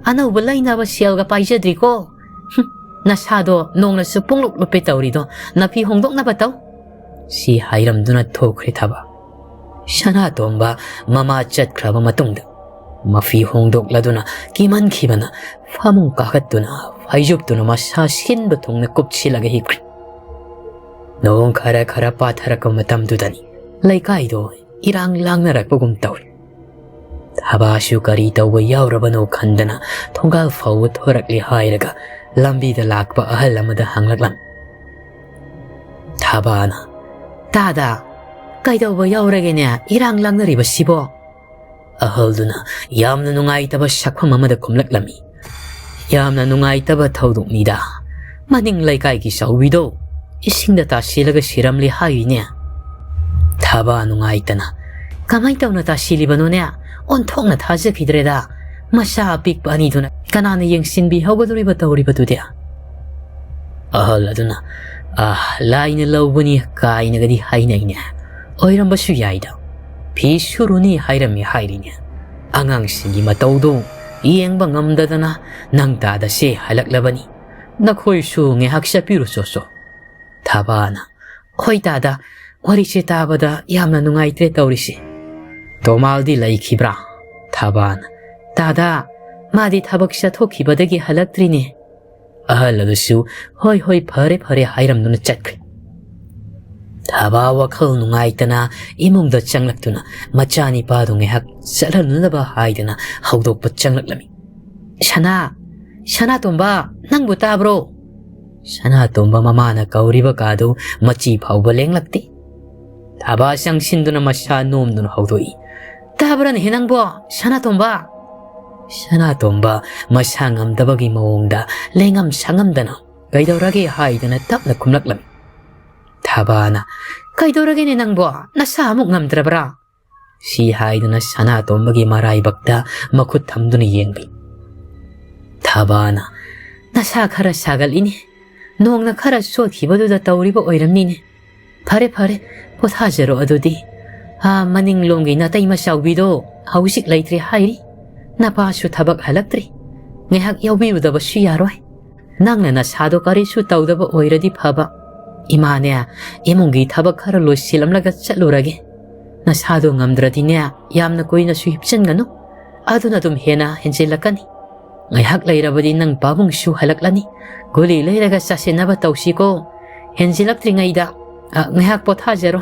ꯑꯅꯧꯕ ꯂꯩꯅꯕ ꯁꯦꯜꯒ ꯄꯥꯏꯖꯗ꯭ꯔꯤꯀꯣ꯫ ꯍꯨꯝ, ꯅꯁꯥꯗꯣ ꯅꯣꯡꯅꯁꯨ ꯄꯨꯡꯂꯨꯞ ꯂꯨꯞꯄꯦ ꯇꯧꯔꯤꯗꯣ, ꯅꯐꯤ ꯍꯣꯡꯗꯣꯛꯅꯕ ꯇꯧ"꯫ ꯁꯤ ꯍꯥꯏꯔꯝꯗꯨꯅ ꯊꯣꯛꯈ꯭ꯔꯦ ꯊꯥꯕꯥ꯫ ꯁꯅꯥꯇꯣꯝꯕ ꯃꯃꯥ ꯆꯠꯈ꯭ꯔꯕ ꯃꯇꯨꯡꯗ ꯃꯐꯤ ꯍꯣꯡꯗꯣꯛꯂꯗꯨꯅ ꯀꯤꯃꯟꯈꯤꯕꯅ ꯐꯃꯨꯡ ꯀꯥꯈꯠꯇꯨꯅ ꯐꯩꯖꯨꯞꯇꯨꯅ ꯃꯁꯥ ꯁꯤꯟꯕ ꯊꯨꯡꯅ ꯀꯨꯞꯁꯤꯜꯂꯒ ꯍꯤꯞꯈ꯭ꯔꯦ꯫ ꯅꯣꯡ ꯈꯔ ꯈꯔ ꯄꯥꯊꯔꯛꯄ ꯃꯇꯝꯗꯨꯗꯅꯤ ꯂꯩꯀꯥꯏꯗꯣ ꯏꯔꯥꯡ ꯂꯥꯡꯅꯔꯛꯄꯒꯨꯝ ꯇꯧꯔꯦ꯫ ꯊꯥꯕꯥꯁꯨ ꯀꯔꯤ ꯇꯧꯕ ꯌꯥꯎꯔꯕꯅꯣ ꯈꯟꯗꯅ ꯊꯣꯡꯒꯥꯜ ꯐꯥꯎꯕ ꯊꯣꯔꯛꯂꯦ ꯍꯥꯏꯔꯒ ꯂꯝꯕꯤꯗ ꯂꯥꯛꯄ ꯑꯍꯜ ꯑꯃꯗ ꯍꯪꯂꯛꯂꯝꯃꯤ꯫ ꯊꯥꯕꯥꯅ, "ꯇꯥꯗ, ꯀꯩꯗꯧꯕ ꯌꯥꯎꯔꯒꯦꯅꯦ ꯏꯔꯥꯡ ꯂꯥꯡꯅꯔꯤꯕꯁꯤꯕꯣ?" ꯑꯍꯜꯗꯨꯅ ꯌꯥꯝꯅ ꯅꯨꯡꯉꯥꯏꯇꯕ ꯁꯛꯐꯝ ꯑꯃꯗ ꯈꯨꯝꯂꯛꯂꯝꯃꯤ꯫ "ꯌꯥꯝꯅ ꯅꯨꯡꯉꯥꯏꯇꯕ ꯊꯧꯗꯣꯛꯅꯤꯗ꯫ ꯃꯅꯤꯡ ꯂꯩꯀꯥꯏꯒꯤ ꯆꯥꯎꯕꯤꯗꯣ ꯏꯁꯤꯡꯗ ꯇꯥꯁꯤꯜꯂꯒ ꯁꯤꯔꯝꯂꯦ ꯍꯥꯏꯔꯤꯅꯦ"꯫ ꯊꯥꯕꯥ ꯅꯨꯡꯉꯥꯏꯇꯅ, "ꯀꯃꯥꯏ ꯇꯧꯅ ꯇꯥꯁꯤꯜꯂꯤꯕꯅꯣꯅꯦ? ꯑꯣꯟꯊꯣꯛꯅ ꯊꯥꯖꯈꯤꯗ꯭ꯔꯦꯗ꯫ ꯃꯆꯥ ꯑꯄꯤꯛꯄ ꯑꯅꯤꯗꯨꯅ ꯀꯅꯥꯅ ꯌꯦꯡꯁꯤꯟꯕꯤꯍꯧꯒꯗꯧꯔꯤꯕ ꯇꯧꯔꯤꯕꯗꯨꯗꯤ?" ꯑꯍꯜ ꯑꯗꯨꯅ, "ꯑꯥ, ꯂꯥꯏꯅ ꯂꯧꯕꯅꯤ" ꯀꯥꯏꯅꯒꯗꯤ ꯍꯥꯏꯅꯩꯅꯦ꯫ ꯑꯣꯏꯔꯝꯕꯁꯨ ꯌꯥꯏꯗ꯫ ꯐꯤ ꯁꯨꯔꯨꯅꯤ ꯍꯥꯏꯔꯝꯃꯤ ꯍꯥꯏꯔꯤꯅꯦ꯫ ꯑꯉꯥꯡꯁꯤꯡꯒꯤ ꯃꯇꯧꯗꯨ ꯌꯦꯡꯕ ꯉꯝꯗꯗꯅ ꯅꯪ ꯇꯥꯗꯁꯦ ꯍꯜꯂꯛꯂꯕꯅꯤ꯫ ꯅꯈꯣꯏꯁꯨ ꯉꯥꯏꯍꯥꯛ ꯆꯠꯄꯤꯔꯨꯆꯣꯆꯣ꯫ ꯊꯥꯕꯥꯅ, "ꯍꯣꯏ ꯇꯥꯗ, ꯋꯥꯔꯤꯁꯦ ꯇꯥꯕꯗ ꯌꯥꯝꯅ ꯅꯨꯡꯉꯥꯏꯇ꯭ꯔꯦ ꯇꯧꯔꯤꯁꯦ꯫ ꯇꯣꯃꯥꯜꯗꯤ ꯂꯩꯈꯤꯕ꯭ꯔꯥ?" ꯊꯥꯕꯥꯅ, "ꯇꯥꯗ, ꯃꯥꯗꯤ ꯊꯕꯛ ꯆꯠꯊꯣꯛꯈꯤꯕꯗꯒꯤ ꯍꯜꯂꯛꯇ꯭ꯔꯤꯅꯦ"꯫ ꯑꯍꯜ ꯑꯗꯨꯁꯨ, "ꯍꯣꯏ, ꯍꯣꯏ, ꯐꯔꯦ, ꯐꯔꯦ" ꯍꯥꯏꯔꯝꯗꯨꯅ ꯆꯠꯈ꯭ꯔꯦ꯫ ꯊꯥꯕꯥ ꯋꯥꯈꯜ ꯅꯨꯡꯉꯥꯏꯇꯅ ꯏꯃꯨꯡꯗ ꯆꯪꯂꯛꯇꯨꯅ ꯃꯆꯥꯅꯤꯄꯥꯗꯨ ꯉꯥꯏꯍꯥꯛ ꯆꯠꯍꯜꯂꯨꯅꯕ ꯍꯥꯏꯗꯅ ꯍꯧꯗꯣꯛꯄ ꯆꯪꯂꯛꯂꯝꯃꯤ꯫ "ꯁꯅꯥ, ꯁꯅꯥꯇꯣꯝꯕ, ꯅꯪꯕꯨ ꯇꯥꯕ꯭ꯔꯣ?" ꯁꯅꯥꯇꯣꯝꯕ ꯃꯃꯥꯅ ꯀꯧꯔꯤꯕ ꯀꯥꯗꯨ ꯃꯆꯤ ꯐꯥꯎꯕ ꯂꯦꯡꯂꯛꯇꯦ꯫ ꯊꯥꯕꯥ ꯆꯪꯁꯤꯟꯗꯨꯅ ꯃꯁꯥ ꯅꯣꯝꯗꯨꯅ ꯍꯧꯗꯣꯛꯏ꯫ "ꯇꯥꯕ꯭ꯔꯅꯦꯍꯦ ꯅꯪꯕꯣ, ꯁꯅꯥꯇꯣꯝꯕ?" ꯁꯅꯥꯇꯣꯝꯕ ꯃꯁꯥ ꯉꯝꯗꯕꯒꯤ ꯃꯑꯣꯡꯗ ꯂꯦꯡꯉꯝ ꯁꯥꯉꯝꯗꯅ "ꯀꯩꯗꯧꯔꯒꯦ?" ꯍꯥꯏꯗꯨꯅ ꯇꯞꯅ ꯈꯨꯝꯂꯛꯂꯝꯃꯤ꯫ ꯊꯕꯥꯅ, "ꯀꯩꯗꯧꯔꯒꯦꯅꯦ ꯅꯪꯕꯣ? ꯅꯁꯥ ꯑꯃꯨꯛ ꯉꯝꯗ꯭ꯔꯕ꯭ꯔꯥ?" ꯁꯤ ꯍꯥꯏꯗꯨꯅ ꯁꯅꯥꯇꯣꯝꯕꯒꯤ ꯃꯔꯥꯏꯕꯛꯇ ꯃꯈꯨꯠ ꯊꯝꯗꯨꯅ ꯌꯦꯡꯂꯤ꯫ ꯊꯕꯥꯅ, "ꯅꯁꯥ ꯈꯔ ꯁꯥꯒꯠꯂꯤꯅꯦ꯫ ꯅꯣꯡꯅ ꯈꯔ ꯆꯣꯠꯈꯤꯕꯗꯨꯗ ꯇꯧꯔꯤꯕ ꯑꯣꯏꯔꯝꯅꯤꯅꯦ꯫ ꯐꯔꯦ, ꯐꯔꯦ, ꯄꯣꯊꯥꯖꯔꯣ ꯑꯗꯨꯗꯤ꯫ ꯑꯥ, ꯃꯅꯤꯡꯂꯣꯝꯒꯤ ꯅꯥꯇꯩ ꯃꯆꯥꯎꯕꯤꯗꯣ ꯍꯧꯖꯤꯛ ꯂꯩꯇ꯭ꯔꯦ ꯍꯥꯏꯔꯤ꯫ ꯅꯄꯥꯁꯨ ꯊꯕꯛ ꯍꯜꯂꯛꯇ꯭ꯔꯤ꯫ ꯉꯥꯏꯍꯥꯛ ꯌꯥꯎꯕꯤꯔꯨꯗꯕꯁꯨ ꯌꯥꯔꯣꯏ꯫ ꯅꯪꯅ ꯅꯁꯥꯗꯣ ꯀꯔꯤꯁꯨ ꯇꯧꯗꯕ ꯑꯣꯏꯔꯗꯤ ꯐꯕ꯫ ꯏꯃꯥꯅꯦ, ꯏꯃꯨꯡꯒꯤ ꯊꯕꯛ ꯈꯔ ꯂꯣꯏꯁꯤꯜꯂꯝꯂꯒ ꯆꯠꯂꯨꯔꯒꯦ꯫ ꯅꯁꯥꯗꯣ ꯉꯝꯗ꯭ꯔꯗꯤꯅꯦ, ꯌꯥꯝꯅ ꯀꯨꯏꯅꯁꯨ ꯍꯤꯞꯆꯤꯟꯒꯅꯨ꯫ ꯑꯗꯨꯅ ꯑꯗꯨꯝ ꯍꯦꯟꯅ ꯍꯦꯟꯖꯤꯜꯂꯛꯀꯅꯤ꯫ ꯉꯥꯏꯍꯥꯛ ꯂꯩꯔꯕꯗꯤ ꯅꯪ ꯄꯥꯕꯨꯡꯁꯨ ꯍꯜꯂꯛꯂꯅꯤ꯫ ꯒꯨꯂꯤ ꯂꯩꯔꯒ ꯆꯥꯁꯤꯟꯅꯕ ꯇꯧꯁꯤꯀꯣ꯫ ꯍꯦꯟꯖꯤꯜꯂꯛꯇ꯭ꯔꯤꯉꯩꯗ, ꯑ, ꯉꯥꯏꯍꯥꯛ ꯄꯣꯊꯥꯖꯔꯣ꯫"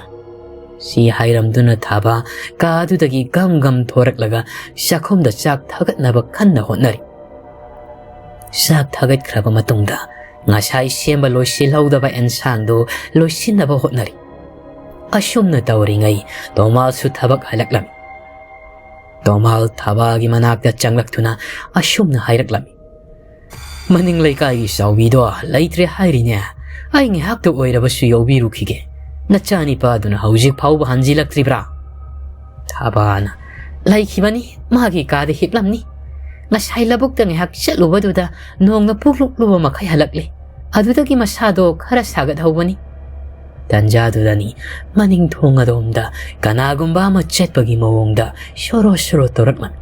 ꯁꯤ ꯍꯥꯏꯔꯝꯗꯨꯅ ꯊꯥꯕ ꯀꯥ ꯑꯗꯨꯗꯒꯤ ꯒꯝ ꯒꯝ ꯊꯣꯔꯛꯂꯒ ꯆꯥꯛꯈꯨꯝꯗ ꯆꯥꯛ ꯊꯥꯒꯠꯅꯕ ꯀꯟꯅ ꯍꯣꯠꯅꯔꯤ꯫ ꯆꯥꯛ ꯊꯥꯒꯠꯈ꯭ꯔꯕ ꯃꯇꯨꯡꯗ ꯉꯁꯥꯏ ꯁꯦꯝꯕ ꯂꯣꯏꯁꯤꯜꯍꯧꯗꯕ ꯑꯦꯟꯁꯥꯡꯗꯨ ꯂꯣꯏꯁꯤꯟꯅꯕ ꯍꯣꯠꯅꯔꯤ꯫ ꯑꯁꯨꯝꯅ ꯇꯧꯔꯤꯉꯩ ꯇꯣꯃꯥꯁꯁꯨ ꯊꯕꯛ ꯍꯜꯂꯛꯂꯝꯃꯤ꯫ ꯇꯣꯃꯥꯜ ꯊꯕꯥꯒꯤ ꯃꯅꯥꯛꯇ ꯆꯪꯂꯛꯇꯨꯅ ꯑꯁꯨꯝꯅ ꯍꯥꯏꯔꯛꯂꯝꯃꯤ, "ꯃꯅꯤꯡ ꯂꯩꯀꯥꯏꯒꯤ ꯆꯥꯎꯕꯤꯗꯣ ꯂꯩꯇ꯭ꯔꯦ ꯍꯥꯏꯔꯤꯅꯦ꯫ ꯑꯩ ꯉꯥꯏꯍꯥꯛꯇ ꯑꯣꯏꯔꯕꯁꯨ ꯌꯧꯕꯤꯔꯨꯈꯤꯒꯦ꯫ ꯅꯆꯥꯅꯤꯄꯥꯗꯨꯅ ꯍꯧꯖꯤꯛ ꯐꯥꯎꯕ ꯍꯟꯖꯤꯜꯂꯛꯇ꯭ꯔꯤꯕ꯭ꯔꯥ?" ꯊꯕꯥꯅ, "ꯂꯩꯈꯤꯕꯅꯤ, ꯃꯥꯒꯤ ꯀꯥꯗ ꯍꯤꯞꯂꯝꯅꯤ꯫ ꯉꯁꯥꯏ ꯂꯧꯕꯨꯛꯇ ꯉꯥꯏꯍꯥꯛ ꯆꯠꯂꯨꯕꯗꯨꯗ ꯅꯣꯡꯅ ꯄꯨꯡꯂꯨꯞ ꯂꯨꯕ ꯃꯈꯩ ꯍꯜꯂꯛꯂꯦ꯫ ꯑꯗꯨꯗꯒꯤ ꯃꯁꯥꯗꯣ ꯈꯔ ꯁꯥꯒꯠꯍꯧꯕꯅꯤ꯫" ꯇꯟꯖꯥꯗꯨꯗꯅꯤ ꯃꯅꯤꯡ ꯊꯣꯡ ꯑꯗꯣꯝꯗ ꯀꯅꯥꯒꯨꯝꯕ ꯑꯃ ꯆꯠꯄꯒꯤ ꯃꯑꯣꯡꯗ ꯁꯣꯔꯣ ꯁꯣꯔꯣ ꯇꯧꯔꯛꯂꯝꯃꯤ꯫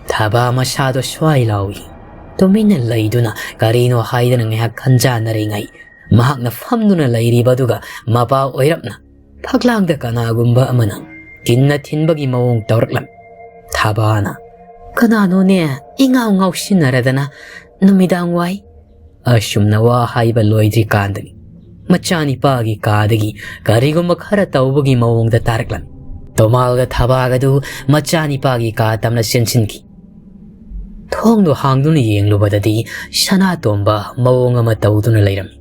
ꯊꯕꯥ ꯃꯁꯥꯗꯣ ꯁ꯭ꯋꯥꯏ ꯂꯥꯎꯏ꯫ ꯇꯨꯃꯤꯟꯅ ꯂꯩꯗꯨꯅ ꯀꯔꯤꯅꯣ ꯍꯥꯏꯗꯅ ꯉꯥꯏꯍꯥꯛ ꯈꯟꯖꯥꯟꯅꯔꯤꯉꯩ, ꯃꯍꯥꯛꯅ ꯐꯝꯗꯨꯅ ꯂꯩꯔꯤꯕꯗꯨꯒ ꯃꯄꯥ ꯑꯣꯏꯔꯞꯅ ꯐꯛꯂꯥꯡꯗ ꯀꯅꯥꯒꯨꯝꯕ ꯑꯃꯅ ꯀꯤꯟꯅ ꯊꯤꯟꯕꯒꯤ ꯃꯑꯣꯡ ꯇꯧꯔꯛꯂꯝꯃꯤ꯫ ꯊꯕꯥꯅ, "ꯀꯅꯥꯅꯣꯅꯦ ꯏꯉꯥꯎ ꯉꯥꯎꯁꯤꯟꯅꯔꯗꯅ ꯅꯨꯃꯤꯗꯥꯡ ꯋꯥꯏ?" ꯑꯁꯨꯝꯅ ꯋꯥ ꯍꯥꯏꯕ ꯂꯣꯏꯗ꯭ꯔꯤꯀꯥꯟꯗꯅꯤ ꯃꯆꯥꯅꯤꯄꯥꯒꯤ ꯀꯥꯗꯒꯤ ꯀꯔꯤꯒꯨꯝꯕ ꯈꯔ ꯇꯧꯕꯒꯤ ꯃꯑꯣꯡꯗ ꯇꯥꯔꯛꯂꯝꯃꯤ꯫ ꯇꯣꯃꯥꯜꯒ ꯊꯕꯥꯒꯗꯨ ꯃꯆꯥꯅꯤꯄꯥꯒꯤ ꯀꯥ ꯇꯝꯅ ꯆꯦꯟꯁꯤꯟꯈꯤ꯫ ꯊꯣꯡꯗꯣ ꯍꯥꯡꯗꯨꯅ ꯌꯦꯡꯂꯨꯕꯗꯗꯤ ꯁꯅꯥꯇꯣꯝꯕ ꯃꯑꯣꯡ ꯑꯃ ꯇꯧꯗꯨꯅ ꯂꯩꯔꯝꯃꯤ꯫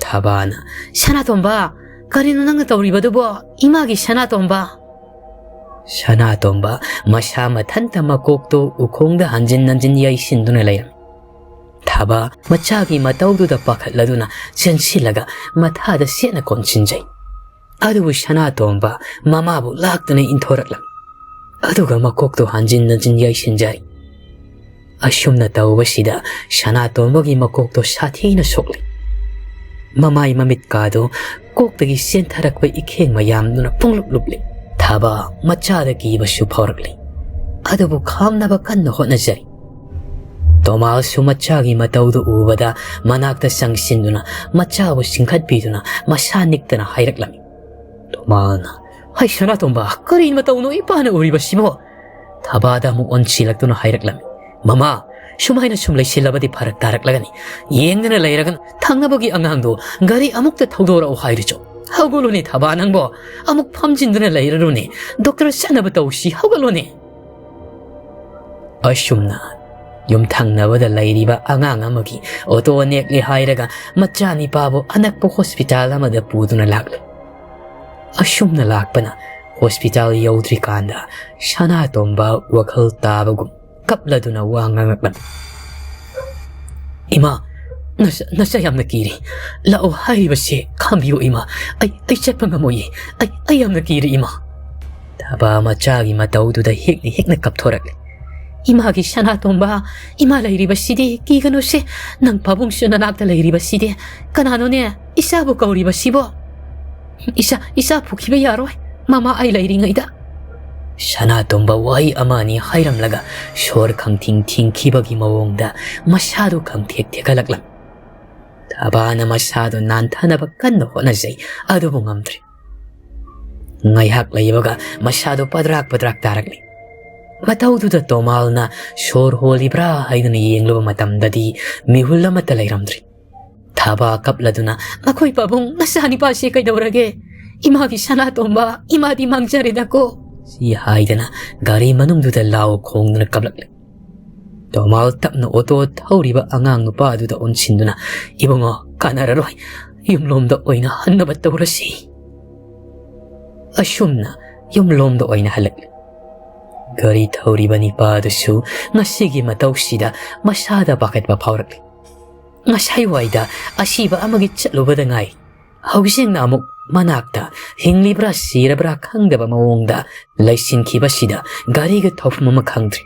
ꯊꯕꯥꯅ, "ꯁꯅꯥꯇꯣꯝꯕ, ꯀꯔꯤꯅꯣ ꯅꯪꯅ ꯇꯧꯔꯤꯕꯗꯨꯕꯣ? ꯏꯃꯥꯒꯤ ꯁꯅꯥꯇꯣꯝꯕ!" ꯁꯅꯥꯇꯣꯝꯕ ꯃꯁꯥ ꯃꯊꯟꯇ ꯃꯀꯣꯛꯇꯨ ꯎꯈꯣꯡꯗ ꯍꯟꯖꯤꯟ ꯍꯟꯖꯤꯟ ꯌꯩꯁꯤꯟꯗꯨꯅ ꯂꯩꯔꯝꯃꯤ꯫ ꯊꯥꯕ ꯃꯆꯥꯒꯤ ꯃꯇꯧꯗꯨꯗ ꯄꯥꯈꯠꯂꯗꯨꯅ ꯆꯦꯟꯁꯤꯜꯂꯒ ꯃꯊꯥꯗ ꯁꯦꯠꯅ ꯀꯣꯟꯁꯤꯟꯖꯩ꯫ ꯑꯗꯨꯕꯨ ꯁꯅꯥꯇꯣꯝꯕ ꯃꯃꯥꯕꯨ ꯂꯥꯛꯇꯨꯅ ꯏꯟꯊꯣꯔꯛꯂꯝꯃꯤ꯫ ꯑꯗꯨꯒ ꯃꯀꯣꯛꯇꯨ ꯍꯟꯖꯤꯟ ꯍꯟꯖꯤꯟ ꯌꯩꯁꯤꯟꯖꯔꯤ꯫ ꯑꯁꯨꯝꯅ ꯇꯧꯕꯁꯤꯗ ꯁꯅꯥꯇꯣꯝꯕꯒꯤ ꯃꯀꯣꯛꯇꯣ ꯁꯥꯊꯤꯅ ꯁꯣꯛꯂꯤ꯫ ꯃꯃꯥꯏ ꯃꯃꯤꯠꯀꯥꯗꯣ ꯀꯣꯛꯇꯒꯤ ꯆꯦꯟꯊꯔꯛꯄ ꯏꯈꯦꯡ ꯃꯌꯥꯝꯗꯨꯅ ꯄꯨꯡꯂꯨꯞ ꯂꯨꯞꯂꯤ꯫ ꯊꯥꯕ ꯃꯆꯥꯗ ꯀꯤꯕꯁꯨ ꯐꯥꯎꯔꯛꯂꯤ꯫ ꯑꯗꯨꯕꯨ ꯈꯥꯝꯅꯕ ꯀꯟꯅ ꯍꯣꯠꯅꯖꯔꯤ꯫ ꯇꯣꯃꯥꯜꯁꯨ ꯃꯆꯥꯒꯤ ꯃꯇꯧꯗꯨ ꯎꯕꯗ ꯃꯅꯥꯛꯇ ꯆꯪꯁꯤꯟꯗꯨꯅ ꯃꯆꯥꯕꯨ ꯆꯤꯡꯈꯠꯄꯤꯗꯨꯅ ꯃꯁꯥ ꯅꯤꯛꯇꯅ ꯍꯥꯏꯔꯛꯂꯝꯃꯤ꯫ ꯇꯣꯃꯥꯜꯅ, "ꯍꯩ ꯁꯅꯥꯇꯣꯝꯕ, ꯀꯔꯤ ꯃꯇꯧꯅꯣ ꯏꯄꯥꯅ ꯎꯔꯤꯕꯁꯤꯕꯣ?" ꯊꯥꯕꯗ ꯑꯃꯨꯛ ꯑꯣꯟꯁꯤꯜꯂꯛꯇꯨꯅ ꯍꯥꯏꯔꯛꯂꯝꯃꯤ, "ꯃꯃꯥ, ꯁꯨꯃꯥꯏꯅ ꯁꯨꯝ ꯂꯩꯁꯤꯜꯂꯕꯗꯤ ꯐꯔꯛ ꯇꯥꯔꯛꯂꯒꯅꯤ꯫ ꯌꯦꯡꯗꯅ ꯂꯩꯔꯒꯅ ꯊꯪꯅꯕꯒꯤ ꯑꯉꯥꯡꯗꯣ ꯒꯥꯔꯤ ꯑꯃꯨꯛꯇ ꯊꯧꯗꯣꯔꯛꯑꯣ ꯍꯥꯏꯔꯨꯆꯣ꯫ ꯍꯧꯒꯠꯂꯨꯅꯦ ꯊꯥꯕ ꯅꯪꯕꯣ, ꯑꯃꯨꯛ ꯐꯝꯖꯤꯟꯗꯨꯅ ꯂꯩꯔꯔꯨꯅꯦ꯫ ꯗꯣꯛꯇꯔ ꯆꯠꯅꯕ ꯇꯧꯁꯤ, ꯍꯧꯒꯠꯂꯨꯅꯦ꯫" ꯑꯁꯨꯝꯅ ꯌꯨꯝꯊꯪꯅꯕꯗ ꯂꯩꯔꯤꯕ ꯑꯉꯥꯡ ꯑꯃꯒꯤ ꯑꯣꯇꯣ ꯅꯦꯛꯂꯦ ꯍꯥꯏꯔꯒ ꯃꯆꯥꯅꯤꯄꯥꯕꯨ ꯑꯅꯛꯄ ꯍꯣꯁꯄꯤꯇꯥꯜ ꯑꯃꯗ ꯄꯨꯗꯨꯅ ꯂꯥꯛꯂꯦ꯫ ꯑꯁꯨꯝꯅ ꯂꯥꯛꯄꯅ ꯍꯣꯁꯄꯤꯇꯥꯜ ꯌꯧꯗ꯭ꯔꯤꯀꯥꯟꯗ ꯁꯅꯥꯇꯣꯝꯕ ꯋꯥꯈꯜ ꯇꯥꯕꯒꯨꯝ ꯀꯞꯂꯗꯨꯅ ꯋꯥ ꯉꯥꯡꯂꯛꯂꯝꯃꯤ꯫ "ꯏꯃꯥ, ꯅꯆꯥ, ꯅꯆꯥ ꯌꯥꯝꯅ ꯀꯤꯔꯦ꯫ ꯂꯥꯛꯑꯣ ꯍꯥꯏꯔꯤꯕꯁꯦ ꯈꯥꯝꯕꯤꯌꯨ ꯏꯃꯥ꯫ ꯑꯩ, ꯑꯩ ꯆꯠꯄ ꯉꯝꯃꯣꯏꯌꯦ꯫ ꯑꯩ, ꯑꯩ ꯌꯥꯝꯅ ꯀꯤꯔꯦ ꯏꯃꯥ꯫" ꯊꯥꯕ ꯃꯆꯥꯒꯤ ꯃꯇꯧꯗꯨꯗ ꯍꯦꯛꯅ ꯍꯦꯛꯅ ꯀꯞꯊꯣꯔꯛꯂꯦ꯫ "ꯏꯃꯥꯒꯤ ꯁꯅꯥꯇꯣꯝꯕ, ꯏꯃꯥ ꯂꯩꯔꯤꯕꯁꯤꯗꯤ ꯀꯤꯒꯅꯨꯁꯦ꯫ ꯅꯪ ꯄꯥꯕꯨꯡꯁꯨ ꯅꯅꯥꯛꯇ ꯂꯩꯔꯤꯕꯁꯤꯗꯤ꯫ ꯀꯅꯥꯅꯣꯅꯦ ꯏꯆꯥꯕꯨ ꯀꯧꯔꯤꯕꯁꯤꯕꯣ? ꯏꯆꯥ, ꯏꯆꯥ ꯄꯨꯈꯤꯕ ꯌꯥꯔꯣꯏ꯫ ꯃꯃꯥ ꯑꯩ ꯂꯩꯔꯤꯉꯩꯗ꯫" ꯁꯅꯥꯇꯣꯝꯕ ꯋꯥꯍꯩ ꯑꯃ ꯑꯅꯤ ꯍꯥꯏꯔꯝꯂꯒ ꯁꯣꯔ ꯈꯪꯊꯤꯡ ꯊꯤꯡꯈꯤꯕꯒꯤ ꯃꯑꯣꯡꯗ ꯃꯁꯥꯗꯨ ꯈꯪꯊꯦꯛ ꯊꯦꯛꯍꯜꯂꯛꯂꯝꯃꯤ꯫ ꯊꯥꯕꯅ ꯃꯁꯥꯗꯨ ꯅꯥꯟꯊꯅꯕ ꯀꯟꯅ ꯍꯣꯠꯅꯖꯩ, ꯑꯗꯨꯕꯨ ꯉꯝꯗ꯭ꯔꯦ꯫ ꯉꯥꯏꯍꯥꯛ ꯂꯩꯕꯒ ꯃꯁꯥꯗꯨ ꯄꯗ꯭ꯔꯥꯛ ꯄꯗ꯭ꯔꯥꯛ ꯇꯥꯔꯛꯂꯤ꯫ ꯃꯇꯧꯗꯨꯗ ꯇꯣꯃꯥꯜꯅ ꯁꯣꯔ ꯍꯣꯜꯂꯤꯕ꯭ꯔꯥ ꯍꯥꯏꯗꯨꯅ ꯌꯦꯡꯂꯨꯕ ꯃꯇꯝꯗꯗꯤ ꯃꯤꯍꯨꯜ ꯑꯃꯠꯇ ꯂꯩꯔꯝꯗ꯭ꯔꯤ꯫ ꯊꯥꯕ ꯀꯞꯂꯗꯨꯅ, "ꯃꯈꯣꯏ ꯄꯥꯕꯨꯡ ꯅꯆꯥꯅꯤꯄꯥꯁꯦ ꯀꯩꯗꯧꯔꯒꯦ? ꯏꯃꯥꯒꯤ ꯁꯅꯥꯇꯣꯝꯕ, ꯏꯃꯥꯗꯤ ꯃꯥꯡꯖꯔꯦꯗꯀꯣ!" ꯁꯤ ꯍꯥꯏꯗꯅ ꯒꯥꯔꯤ ꯃꯅꯨꯡꯗꯨꯗ ꯂꯥꯎ ꯈꯣꯡꯗꯨꯅ ꯀꯞꯂꯛꯂꯦ꯫ ꯇꯣꯃꯥꯜ ꯇꯞꯅ ꯑꯣꯇꯣ ꯊꯧꯔꯤꯕ ꯑꯉꯥꯡ ꯅꯨꯄꯥ ꯑꯗꯨꯗ ꯑꯣꯟꯁꯤꯟꯗꯨꯅ, "ꯏꯕꯨꯡꯉꯣ, ꯀꯥꯟꯅꯔꯔꯣꯏ꯫ ꯌꯨꯝꯂꯣꯝꯗ ꯑꯣꯏꯅ ꯍꯟꯅꯕ ꯇꯧꯔꯁꯤ꯫" ꯑꯁꯨꯝꯅ ꯌꯨꯝꯂꯣꯝꯗ ꯑꯣꯏꯅ ꯍꯜꯂꯛꯂꯦ꯫ ꯒꯥꯔꯤ ꯊꯧꯔꯤꯕ ꯅꯤꯄꯥꯗꯨꯁꯨ ꯉꯁꯤꯒꯤ ꯃꯇꯧꯁꯤꯗ ꯃꯁꯥꯗ ꯄꯥꯈꯠꯄ ꯐꯥꯎꯔꯛꯂꯤ꯫ ꯉꯁꯥꯏꯋꯥꯏꯗ ꯑꯁꯤꯕ ꯑꯃꯒꯤ ꯆꯠꯂꯨꯕꯗ ꯉꯥꯏ꯫ ꯍꯧꯖꯤꯛꯅ ꯑꯃꯨꯛ ꯃꯅꯥꯛꯇ ꯍꯤꯡꯂꯤꯕ꯭ꯔꯥ ꯁꯤꯔꯕ꯭ꯔꯥ ꯈꯪꯗꯕ ꯃꯑꯣꯡꯗ ꯂꯩꯁꯤꯟꯈꯤꯕꯁꯤꯗ ꯒꯥꯔꯤꯒ ꯊꯧꯐꯝ ꯑꯃ ꯈꯪꯗ꯭ꯔꯦ꯫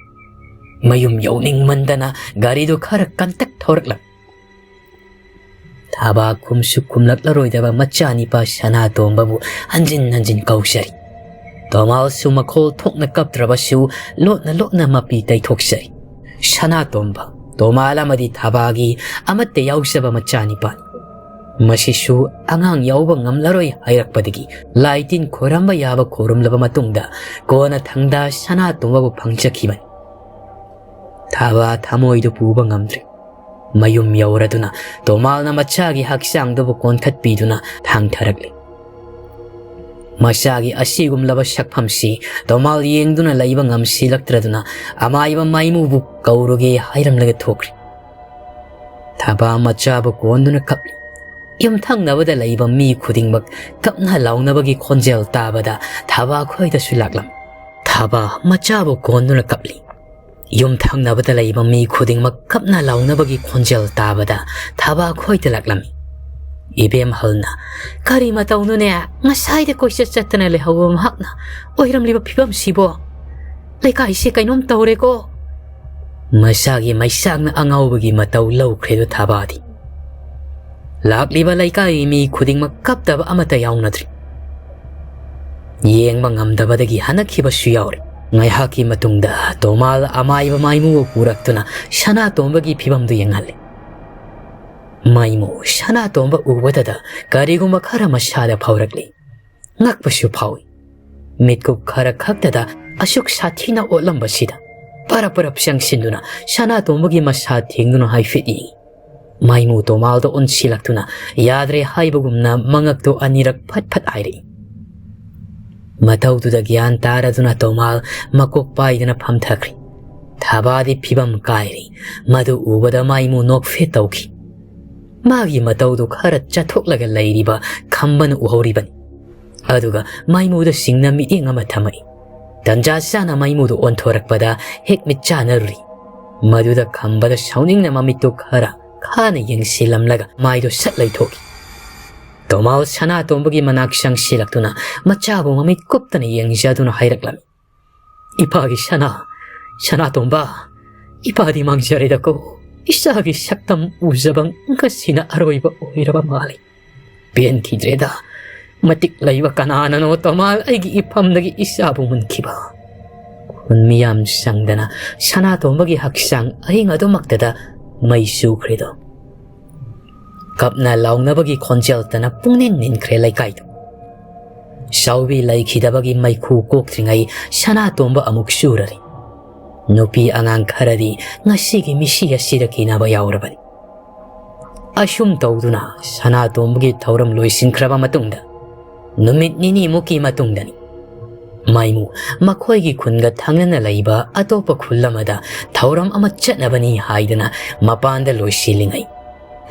ꯃꯌꯨꯝ ꯌꯧꯅꯤꯡꯃꯟꯗꯅ ꯒꯥꯔꯤꯗꯨ ꯈꯔ ꯀꯟꯇꯛ ꯊꯧꯔꯛꯂꯝꯃꯤ꯫ ꯊꯥꯕꯥ ꯈꯨꯝꯁꯨ ꯈꯨꯝꯂꯛꯂꯔꯣꯏꯗꯕ ꯃꯆꯥꯅꯤꯄꯥ ꯁꯅꯥꯇꯣꯝꯕꯕꯨ ꯍꯟꯖꯤꯟ ꯍꯟꯖꯤꯟ ꯀꯧꯖꯔꯤ꯫ ꯇꯣꯃꯥꯜꯁꯨ ꯃꯈꯣꯜ ꯊꯣꯛꯅ ꯀꯞꯇ꯭ꯔꯕꯁꯨ ꯂꯣꯠꯅ ꯂꯣꯠꯅ ꯃꯄꯤ ꯇꯩꯊꯣꯛꯆꯔꯤ꯫ ꯁꯅꯥꯇꯣꯝꯕ, ꯇꯣꯃꯥꯜ ꯑꯃꯗꯤ ꯊꯥꯕꯥꯒꯤ ꯑꯃꯠꯇ ꯌꯥꯎꯖꯕ ꯃꯆꯥꯅꯤꯄꯥꯅꯤ꯫ ꯃꯁꯤꯁꯨ ꯑꯉꯥꯡ ꯌꯥꯎꯕ ꯉꯝꯂꯔꯣꯏ ꯍꯥꯏꯔꯛꯄꯗꯒꯤ ꯂꯥꯏ ꯇꯤꯟ ꯈꯣꯏꯔꯝꯕ ꯌꯥꯕ ꯈꯣꯏꯔꯝꯂꯕ ꯃꯇꯨꯡꯗ ꯀꯣꯟꯅ ꯊꯪꯗ ꯁꯅꯥꯇꯣꯝꯕꯕꯨ ꯐꯪꯖꯈꯤꯕꯅꯤ꯫ ꯊꯥꯕꯥ ꯊꯃꯣꯏꯗꯨ ꯄꯨꯕ ꯉꯝꯗ꯭ꯔꯦ꯫ ꯃꯌꯨꯝ ꯌꯧꯔꯗꯨꯅ ꯇꯣꯃꯥꯜꯅ ꯃꯆꯥꯒꯤ ꯍꯛꯆꯥꯡꯗꯨꯕꯨ ꯀꯣꯟꯈꯠꯄꯤꯗꯨꯅ ꯊꯥꯡꯊꯔꯛꯂꯤ꯫ ꯃꯆꯥꯒꯤ ꯑꯁꯤꯒꯨꯝꯂꯕ ꯁꯛꯐꯝꯁꯤ ꯇꯣꯃꯥꯜ ꯌꯦꯡꯗꯨꯅ ꯂꯩꯕ ꯉꯝꯁꯤꯜꯂꯛꯇ꯭ꯔꯗꯨꯅ ꯑꯃꯥꯏꯕ ꯃꯥꯏꯃꯨꯕꯨ ꯀꯧꯔꯨꯒꯦ ꯍꯥꯏꯔꯝꯂꯒ ꯊꯣꯛꯈ꯭ꯔꯦ꯫ ꯊꯥꯕꯥ ꯃꯆꯥꯕꯨ ꯀꯣꯟꯗꯨꯅ ꯀꯞꯂꯤ꯫ ꯌꯨꯝꯊꯪꯅꯕꯗ ꯂꯩꯕ ꯃꯤ ꯈꯨꯗꯤꯡꯃꯛ ꯀꯞꯅ ꯂꯥꯎꯅꯕꯒꯤ ꯈꯣꯟꯖꯦꯜ ꯇꯥꯕꯗ ꯊꯥꯕꯥ ꯈꯣꯏꯗꯁꯨ ꯂꯥꯛꯂꯝꯃꯤ꯫ ꯊꯥꯕꯥ ꯃꯆꯥꯕꯨ ꯀꯣꯟꯗꯨꯅ ꯀꯞꯂꯤ꯫ ꯌꯨꯝꯊꯪꯅꯕꯗ ꯂꯩꯕ ꯃꯤ ꯈꯨꯗꯤꯡꯃꯛ ꯀꯞꯅ ꯂꯥꯎꯅꯕꯒꯤ ꯈꯣꯟꯖꯦꯜ ꯇꯥꯕꯗ ꯊꯥꯕꯥ ꯈꯣꯏꯗ ꯂꯥꯛꯂꯝꯃꯤ꯫ ꯏꯕꯦꯝꯍꯜꯅ, "ꯀꯔꯤ ꯃꯇꯧꯅꯣꯅꯦ? ꯉꯁꯥꯏꯗ ꯀꯣꯏꯆꯠ ꯆꯠꯇꯅ ꯂꯩꯍꯧꯕ ꯃꯍꯥꯛꯅ ꯑꯣꯏꯔꯝꯂꯤꯕ ꯐꯤꯕꯝꯁꯤꯕꯣ? ꯂꯩꯀꯥꯏꯁꯦ ꯀꯩꯅꯣꯝ ꯇꯧꯔꯦꯀꯣ!" ꯃꯁꯥꯒꯤ ꯃꯩꯁꯥꯛꯅ ꯑꯉꯥꯎꯕꯒꯤ ꯃꯇꯧ ꯂꯧꯈ꯭ꯔꯦꯗꯣ ꯊꯥꯕꯥꯗꯤ꯫ ꯂꯥꯛꯂꯤꯕ ꯂꯩꯀꯥꯏꯒꯤ ꯃꯤ ꯈꯨꯗꯤꯡꯃꯛ ꯀꯞꯇꯕ ꯑꯃꯠꯇ ꯌꯥꯎꯅꯗ꯭ꯔꯤ꯫ ꯌꯦꯡꯕ ꯉꯝꯗꯕꯗꯒꯤ ꯍꯟꯅꯈꯤꯕꯁꯨ ꯌꯥꯎꯔꯤ꯫ ꯉꯥꯏꯍꯥꯛꯀꯤ ꯃꯇꯨꯡꯗ ꯇꯣꯃꯥꯜ ꯑꯃꯥꯏꯕ ꯃꯥꯏꯃꯨꯕꯨ ꯄꯨꯔꯛꯇꯨꯅ ꯁꯅꯥꯇꯣꯝꯕꯒꯤ ꯐꯤꯕꯝꯗꯨ ꯌꯦꯡꯍꯜꯂꯤ꯫ ꯃꯥꯏꯃꯨ ꯁꯅꯥꯇꯣꯝꯕ ꯎꯕꯗꯗ ꯀꯔꯤꯒꯨꯝꯕ ꯈꯔ ꯃꯁꯥꯗ ꯐꯥꯎꯔꯛꯂꯤ꯫ ꯉꯛꯄꯁꯨ ꯐꯥꯎꯏ꯫ ꯃꯤꯠꯀꯨꯞ ꯈꯔ ꯈꯛꯇꯗ ꯑꯁꯨꯛ ꯁꯥꯊꯤꯅ ꯑꯣꯠꯂꯝꯕꯁꯤꯗ ꯄꯔꯞ ꯄꯔꯞ ꯆꯪꯁꯤꯟꯗꯨꯅ ꯁꯅꯥꯇꯣꯝꯕꯒꯤ ꯃꯁꯥ ꯊꯦꯡꯗꯨꯅ ꯍꯥꯏꯐꯦꯠ ꯌꯦꯡꯏ꯫ ꯃꯥꯏꯃꯨ ꯇꯣꯃꯥꯜꯗ ꯑꯣꯟꯁꯤꯜꯂꯛꯇꯨꯅ ꯌꯥꯗ꯭ꯔꯦ ꯍꯥꯏꯕꯒꯨꯝꯅ ꯃꯉꯛꯇꯨ ꯑꯅꯤꯔꯛ ꯐꯠ ꯐꯠ ꯍꯥꯏꯔꯛꯏ꯫ ꯃꯇꯧꯗꯨꯗ ꯒ꯭ꯌꯥꯟ ꯇꯥꯔꯗꯨꯅ ꯇꯣꯃꯥꯜ ꯃꯀꯣꯛ ꯄꯥꯏꯗꯨꯅ ꯐꯝꯊꯈ꯭ꯔꯦ꯫ ꯊꯥꯕꯥꯗꯤ ꯐꯤꯕꯝ ꯀꯥꯏꯔꯦ꯫ ꯃꯗꯨ ꯎꯕꯗ ꯃꯥꯏꯃꯨ ꯅꯣꯛꯐꯦꯠ ꯇꯧꯈꯤ꯫ ꯃꯥꯒꯤ ꯃꯇꯧꯗꯨ ꯈꯔ ꯆꯠꯊꯣꯛꯂꯒ ꯂꯩꯔꯤꯕ ꯈꯝꯕꯅ ꯎꯍꯧꯔꯤꯕꯅꯤ꯫ ꯑꯗꯨꯒ ꯃꯥꯏꯃꯨꯗ ꯁꯤꯡꯅ ꯃꯤꯠꯌꯦꯡ ꯑꯃ ꯊꯝꯃꯛꯏ꯫ ꯇꯟꯖꯥ ꯆꯥꯅ ꯃꯩꯃꯨꯗꯨ ꯑꯣꯟꯊꯣꯔꯛꯄꯗ ꯍꯦꯛ ꯃꯤꯠ ꯆꯥꯅꯔꯨꯔꯤ꯫ ꯃꯗꯨꯗ ꯈꯝꯕꯗ ꯁꯥꯎꯅꯤꯡꯅ ꯃꯃꯤꯠꯇꯨ ꯈꯔ ꯈꯥꯅ ꯌꯦꯡꯁꯤꯜꯂꯝꯂꯒ ꯃꯥꯏꯗꯨ ꯁꯠ ꯂꯩꯊꯣꯛꯈꯤ꯫ ꯇꯣꯃꯥꯜ ꯁꯅꯥꯇꯣꯝꯕꯒꯤ ꯃꯅꯥꯛ ꯆꯪꯁꯤꯜꯂꯛꯇꯨꯅ ꯃꯆꯥꯕꯨ ꯃꯃꯤꯠ ꯀꯨꯞꯇꯅ ꯌꯦꯡꯖꯗꯨꯅ ꯍꯥꯏꯔꯛꯂꯝꯃꯤ, "ꯏꯄꯥꯒꯤ ꯁꯅꯥ, ꯁꯅꯥꯇꯣꯝꯕ, ꯏꯄꯥꯗꯤ ꯃꯥꯡꯖꯔꯦꯗꯀꯣ꯫ ꯏꯆꯥꯒꯤ ꯁꯛꯇꯝ ꯎꯖꯕ ꯉꯁꯤꯅ ꯑꯔꯣꯏꯕ ꯑꯣꯏꯔꯕ ꯃꯥꯜꯂꯤ꯫ ꯄꯦꯟꯈꯤꯗ꯭ꯔꯦꯗ꯫ ꯃꯇꯤꯛ ꯂꯩꯕ ꯀꯅꯥꯅꯅꯣ ꯇꯣꯃꯥꯜ ꯑꯩꯒꯤ ꯏꯐꯝꯗꯒꯤ ꯏꯆꯥꯕꯨ ꯃꯨꯟꯈꯤꯕ?" ꯈꯨꯟ ꯃꯤꯌꯥꯝ ꯆꯪꯗꯅ ꯁꯅꯥꯇꯣꯝꯕꯒꯤ ꯍꯛꯆꯥꯡ ꯑꯍꯤꯡ ꯑꯗꯨꯃꯛꯇꯗ ꯃꯩ ꯆꯨꯈ꯭ꯔꯦꯗꯣ꯫ ꯀꯞꯅ ꯂꯥꯎꯅꯕꯒꯤ ꯈꯣꯟꯖꯦꯜꯇꯅ ꯄꯨꯡꯅꯤꯟ ꯅꯤꯟꯈ꯭ꯔꯦ ꯂꯩꯀꯥꯏꯗꯨ꯫ ꯆꯥꯎꯕꯤ ꯂꯩꯈꯤꯗꯕꯒꯤ ꯃꯩꯈꯨ ꯀꯣꯛꯇ꯭ꯔꯤꯉꯩ ꯁꯅꯥꯇꯣꯝꯕ ꯑꯃꯨꯛ ꯆꯨꯔꯔꯤ꯫ ꯅꯨꯄꯤ ꯑꯉꯥꯡ ꯈꯔꯗꯤ ꯉꯁꯤꯒꯤ ꯃꯤꯁꯤ ꯑꯁꯤꯗ ꯀꯤꯅꯕ ꯌꯥꯎꯔꯕꯅꯤ꯫ ꯑꯁꯨꯝ ꯇꯧꯗꯨꯅ ꯁꯅꯥꯇꯣꯝꯕꯒꯤ ꯊꯧꯔꯝ ꯂꯣꯏꯁꯤꯟꯈ꯭ꯔꯕ ꯃꯇꯨꯡꯗ, ꯅꯨꯃꯤꯠ ꯅꯤꯅꯤꯃꯨꯛꯀꯤ ꯃꯇꯨꯡꯗꯅꯤ, ꯃꯥꯏꯃꯨ ꯃꯈꯣꯏꯒꯤ ꯈꯨꯟꯒ ꯊꯪꯅꯅ ꯂꯩꯕ ꯑꯇꯣꯞꯄ ꯈꯨꯜ ꯑꯃꯗ ꯊꯧꯔꯝ ꯑꯃ ꯆꯠꯅꯕꯅꯤ ꯍꯥꯏꯗꯨꯅ ꯃꯄꯥꯟꯗ ꯂꯣꯏꯁꯤꯜꯂꯤꯉꯩ,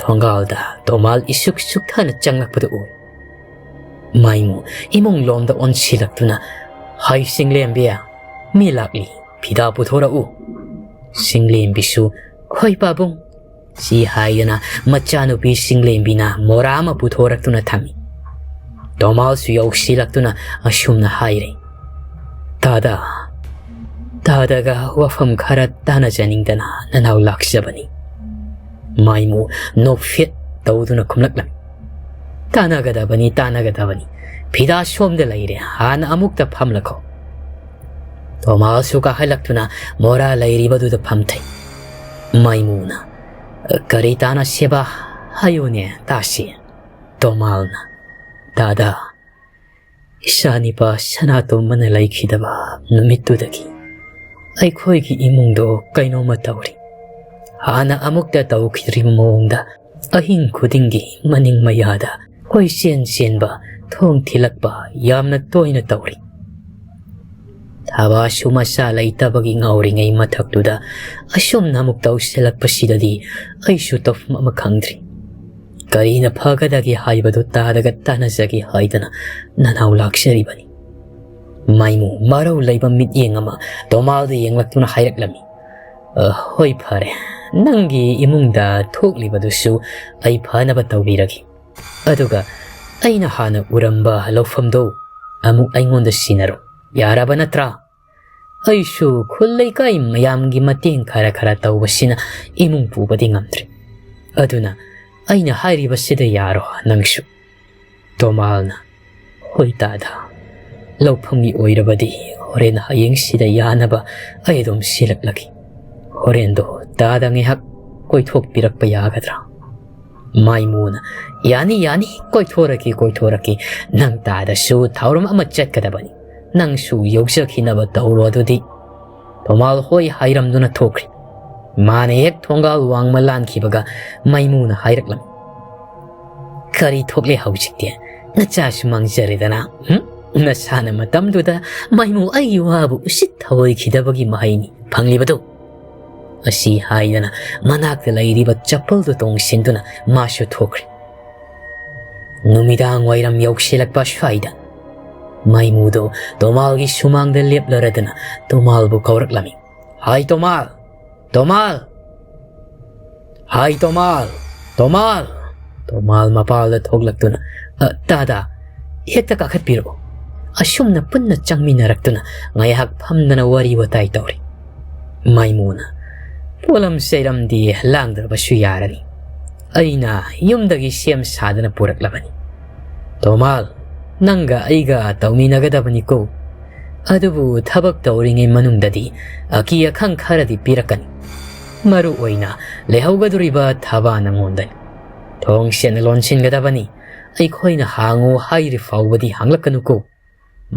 ꯊꯣꯡꯒꯥꯜꯗ ꯇꯣꯃꯥꯜ ꯏꯁꯨꯛ ꯁꯨꯛꯊꯅ ꯆꯪꯂꯛꯄꯗꯨ ꯎꯏ꯫ ꯃꯥꯏꯃꯨ ꯏꯃꯨꯡ ꯂꯣꯝꯗ ꯑꯣꯟꯁꯤꯜꯂꯛꯇꯨꯅ, "ꯍꯥꯏ ꯁꯤꯡꯂꯦꯝꯕꯤ, ꯃꯤ ꯂꯥꯛꯂꯤ, ꯐꯤꯗꯥ ꯄꯨꯊꯣꯔꯛꯎ꯫" ꯁꯤꯡꯂꯦꯝꯕꯤꯁꯨ, "ꯍꯣꯏ ꯄꯥꯕꯨꯡ," ꯁꯤ ꯍꯥꯏꯗꯨꯅ ꯃꯆꯥꯅꯨꯄꯤ ꯁꯤꯡꯂꯦꯝꯕꯤꯅ ꯃꯣꯔꯥ ꯑꯃ ꯄꯨꯊꯣꯔꯛꯇꯨꯅ ꯊꯝꯃꯤ꯫ ꯇꯣꯃꯥꯜꯁꯨ ꯌꯧꯁꯤꯜꯂꯛꯇꯨꯅ ꯑꯁꯨꯝꯅ ꯍꯥꯏꯔꯦ, "ꯇꯥꯗ, ꯇꯥꯗꯒ ꯋꯥꯐꯝ ꯈꯔ ꯇꯥꯟꯅꯖꯅꯤꯡꯗꯅ ꯅꯅꯥꯎ ꯂꯥꯛꯆꯕꯅꯤ꯫" ꯃꯥꯏꯃꯨ ꯅꯣꯛꯐꯦꯠ ꯇꯧꯗꯨꯅ ꯈꯨꯝꯂꯛꯂꯝꯃꯤ, "ꯇꯥꯟꯅꯒꯗꯕꯅꯤ, ꯇꯥꯟꯅꯒꯗꯕꯅꯤ꯫ ꯐꯤꯗꯥ ꯁꯣꯝꯗ ꯂꯩꯔꯦ, ꯍꯥꯟꯅ ꯑꯃꯨꯛꯇ ꯐꯝꯂꯈꯣ꯫" ꯇꯣꯃꯥꯜꯁꯨ ꯀꯥꯈꯠꯂꯛꯇꯨꯅ ꯃꯣꯔꯥ ꯂꯩꯔꯤꯕꯗꯨꯗ ꯐꯝꯊꯩ꯫ ꯃꯥꯏꯃꯨꯅ, "ꯀꯔꯤ ꯇꯥꯟꯅꯁꯦꯕ? ꯍꯥꯏꯌꯨꯅꯦ ꯇꯥꯁꯤ꯫" ꯇꯣꯃꯥꯜꯅ, "ꯗꯥꯗꯥ, ꯏꯆꯥꯅꯤꯄꯥ ꯁꯅꯥꯇꯣꯝꯕꯅ ꯂꯩꯈꯤꯗꯕ ꯅꯨꯃꯤꯠꯇꯨꯗꯒꯤ ꯑꯩꯈꯣꯏꯒꯤ ꯏꯃꯨꯡꯗꯣ ꯀꯩꯅꯣꯝꯃ ꯇꯧꯔꯤ꯫ ꯍꯥꯟꯅ ꯑꯃꯨꯛꯇ ꯇꯧꯈꯤꯗ꯭ꯔꯤꯕ ꯃꯑꯣꯡꯗ ꯑꯍꯤꯡ ꯈꯨꯗꯤꯡꯒꯤ ꯃꯅꯤꯡ ꯃꯌꯥꯗ ꯀꯣꯏꯆꯦꯟ ꯆꯦꯟꯕ, ꯊꯣꯡ ꯊꯤꯜꯂꯛꯄ ꯌꯥꯝꯅ ꯇꯣꯏꯅ ꯇꯧꯔꯤ꯫ ꯊꯕꯛꯁꯨ ꯃꯆꯥ ꯂꯩꯇꯕꯒꯤ ꯉꯥꯎꯔꯤꯉꯩ ꯃꯊꯛꯇꯨꯗ ꯑꯁꯨꯝꯅ ꯑꯃꯨꯛ ꯇꯧꯁꯤꯜꯂꯛꯄꯁꯤꯗꯗꯤ ꯑꯩꯁꯨ ꯇꯧꯐꯝ ꯑꯃ ꯈꯪꯗ꯭ꯔꯤ꯫ ꯀꯔꯤꯅ ꯐꯒꯗꯒꯦ ꯍꯥꯏꯕꯗꯨ ꯇꯥꯗꯒ ꯇꯥꯟꯅꯖꯒꯦ ꯍꯥꯏꯗꯅ ꯅꯅꯥꯎ ꯂꯥꯛꯆꯔꯤꯕꯅꯤ꯫" ꯃꯥꯏꯃꯨ ꯃꯔꯧ ꯂꯩꯕ ꯃꯤꯠꯌꯦꯡ ꯑꯃ ꯇꯣꯃꯥꯜꯗ ꯌꯦꯡꯂꯛꯇꯨꯅ ꯍꯥꯏꯔꯛꯂꯝꯃꯤ, "ꯑ, ꯍꯣꯏ, ꯐꯔꯦ, ꯅꯪꯒꯤ ꯏꯃꯨꯡꯗ ꯊꯣꯛꯂꯤꯕꯗꯨꯁꯨ ꯑꯩ ꯐꯅꯕ ꯇꯧꯕꯤꯔꯒꯦ꯫ ꯑꯗꯨꯒ ꯑꯩꯅ ꯍꯥꯟꯅ ꯎꯔꯝꯕ ꯂꯧꯐꯝꯗꯣ ꯑꯃꯨꯛ ꯑꯩꯉꯣꯟꯗ ꯁꯤꯟꯅꯔꯣ, ꯌꯥꯔꯕ ꯅꯠꯇ꯭ꯔꯥ? ꯑꯩꯁꯨ ꯈꯨꯜ ꯂꯩꯀꯥꯏ ꯃꯌꯥꯝꯒꯤ ꯃꯇꯦꯡ ꯈꯔ ꯈꯔ ꯇꯧꯕꯁꯤꯅ ꯏꯃꯨꯡ ꯄꯨꯕꯗꯤ ꯉꯝꯗ꯭ꯔꯦ꯫ ꯑꯗꯨꯅ ꯑꯩꯅ ꯍꯥꯏꯔꯤꯕꯁꯤꯗ ꯌꯥꯔꯣ ꯅꯪꯁꯨ꯫" ꯇꯣꯃꯥꯜꯅ, "ꯍꯣꯏ ꯇꯥꯗ, ꯂꯧꯐꯝꯒꯤ ꯑꯣꯏꯔꯕꯗꯤ ꯍꯣꯔꯦꯟ ꯍꯌꯦꯡꯁꯤꯗ ꯌꯥꯅꯕ ꯑꯩ ꯑꯗꯨꯝ ꯁꯤꯜꯂꯛꯂꯒꯦ꯫ ꯍꯣꯔꯦꯟꯗꯣ ꯇꯥꯗ ꯉꯥꯏꯍꯥꯛ ꯀꯣꯏꯊꯣꯛꯄꯤꯔꯛꯄ ꯌꯥꯒꯗ꯭ꯔꯥ?" ꯃꯥꯏꯃꯨꯅ, "ꯌꯥꯅꯤ, ꯌꯥꯅꯤ, ꯀꯣꯏꯊꯣꯔꯛꯀꯦ, ꯀꯣꯏꯊꯣꯔꯛꯀꯦ꯫ ꯅꯪ ꯇꯥꯗꯁꯨ ꯊꯧꯔꯝ ꯑꯃ ꯆꯠꯀꯗꯕꯅꯤ꯫ ꯅꯪꯁꯨ ꯌꯧꯖꯈꯤꯅꯕ ꯇꯧꯔꯣ ꯑꯗꯨꯗꯤ꯫" ꯇꯣꯃꯥꯜ ꯍꯣꯏ ꯍꯥꯏꯔꯝꯗꯨꯅ ꯊꯣꯛꯈ꯭ꯔꯦ꯫ ꯃꯥꯅ ꯍꯦꯛ ꯊꯣꯡꯒꯥꯜ ꯋꯥꯡꯃ ꯂꯥꯟꯈꯤꯕꯒ ꯃꯥꯏꯃꯨꯅ ꯍꯥꯏꯔꯛꯂꯝꯃꯤ, "ꯀꯔꯤ ꯊꯣꯛꯂꯦ ꯍꯧꯖꯤꯛꯇꯤ? ꯅꯆꯥꯁꯨ ꯃꯥꯡꯖꯔꯦꯗꯅ, ꯍꯨꯝ? ꯅꯁꯥꯅ ꯃꯇꯝꯗꯨꯗ ꯃꯥꯏꯃꯨ ꯑꯩꯒꯤ ꯋꯥꯕꯨ ꯎꯁꯤꯠ ꯊꯑꯣꯏꯈꯤꯗꯕꯒꯤ ꯃꯍꯩꯅꯤ ꯐꯪꯂꯤꯕꯗꯨ꯫" ꯑꯁꯤ ꯍꯥꯏꯗꯅ ꯃꯅꯥꯛꯇ ꯂꯩꯔꯤꯕ ꯆꯄꯜꯗꯨ ꯇꯣꯡꯁꯤꯟꯗꯨꯅ ꯃꯥꯁꯨ ꯊꯣꯛꯈ꯭ꯔꯦ꯫ ꯅꯨꯃꯤꯗꯥꯡ ꯋꯥꯏꯔꯝ ꯌꯧꯁꯤꯜꯂꯛꯄ ꯁ꯭ꯋꯥꯏꯗ ꯃꯥꯏꯃꯨꯗꯣ ꯇꯣꯃꯥꯜꯒꯤ ꯁꯨꯃꯥꯡꯗ ꯂꯦꯞꯂꯔꯗꯅ ꯇꯣꯃꯥꯜꯕꯨ ꯀꯧꯔꯛꯂꯝꯃꯤ, "ꯍꯥꯏ ꯇꯣꯃꯥꯜ! ꯇꯣꯃꯥꯜ! ꯍꯥꯏ ꯇꯣꯃꯥꯜ! ꯇꯣꯃꯥꯜ!" ꯇꯣꯃꯥꯜ ꯃꯄꯥꯜꯗ ꯊꯣꯛꯂꯛꯇꯨꯅ, "ꯑ, ꯇꯥꯗ, ꯍꯦꯛꯇ ꯀꯥꯈꯠꯄꯤꯔꯛꯎ꯫" ꯑꯁꯨꯝꯅ ꯄꯨꯟꯅ ꯆꯪꯃꯤꯟꯅꯔꯛꯇꯨꯅ ꯉꯥꯏꯍꯥꯛ ꯐꯝꯗꯅ ꯋꯥꯔꯤ ꯋꯥꯇꯥꯏ ꯇꯧꯔꯤ꯫ ꯃꯥꯏꯃꯨꯅ, "ꯄꯣꯠꯂꯝ ꯆꯩꯔꯝꯗꯤ ꯂꯥꯡꯗ꯭ꯔꯕꯁꯨ ꯌꯥꯔꯅꯤ꯫ ꯑꯩꯅ ꯌꯨꯝꯗꯒꯤ ꯁꯦꯝ ꯁꯥꯗꯅ ꯄꯨꯔꯛꯂꯕꯅꯤ꯫ ꯇꯣꯃꯥꯜ, ꯅꯪꯒ ꯑꯩꯒ ꯇꯧꯃꯤꯟꯅꯒꯗꯕꯅꯤꯀꯣ꯫ ꯑꯗꯨꯕꯨ ꯊꯕꯛ ꯇꯧꯔꯤꯉꯩ ꯃꯅꯨꯡꯗꯗꯤ ꯑꯀꯤ ꯑꯈꯪ ꯈꯔꯗꯤ ꯄꯤꯔꯛꯀꯅꯤ꯫ ꯃꯔꯨ ꯑꯣꯏꯅ ꯂꯩꯍꯧꯒꯗꯧꯔꯤꯕ ꯊꯕꯥ ꯅꯉꯣꯟꯗꯅꯤ꯫ ꯊꯣꯡ ꯁꯦꯡꯅ ꯂꯣꯟꯁꯤꯟꯒꯗꯕꯅꯤ꯫ ꯑꯩꯈꯣꯏꯅ ꯍꯥꯡꯉꯨ ꯍꯥꯏꯔꯤ ꯐꯥꯎꯕꯗꯤ ꯍꯥꯡꯂꯛꯀꯅꯨꯀꯣ꯫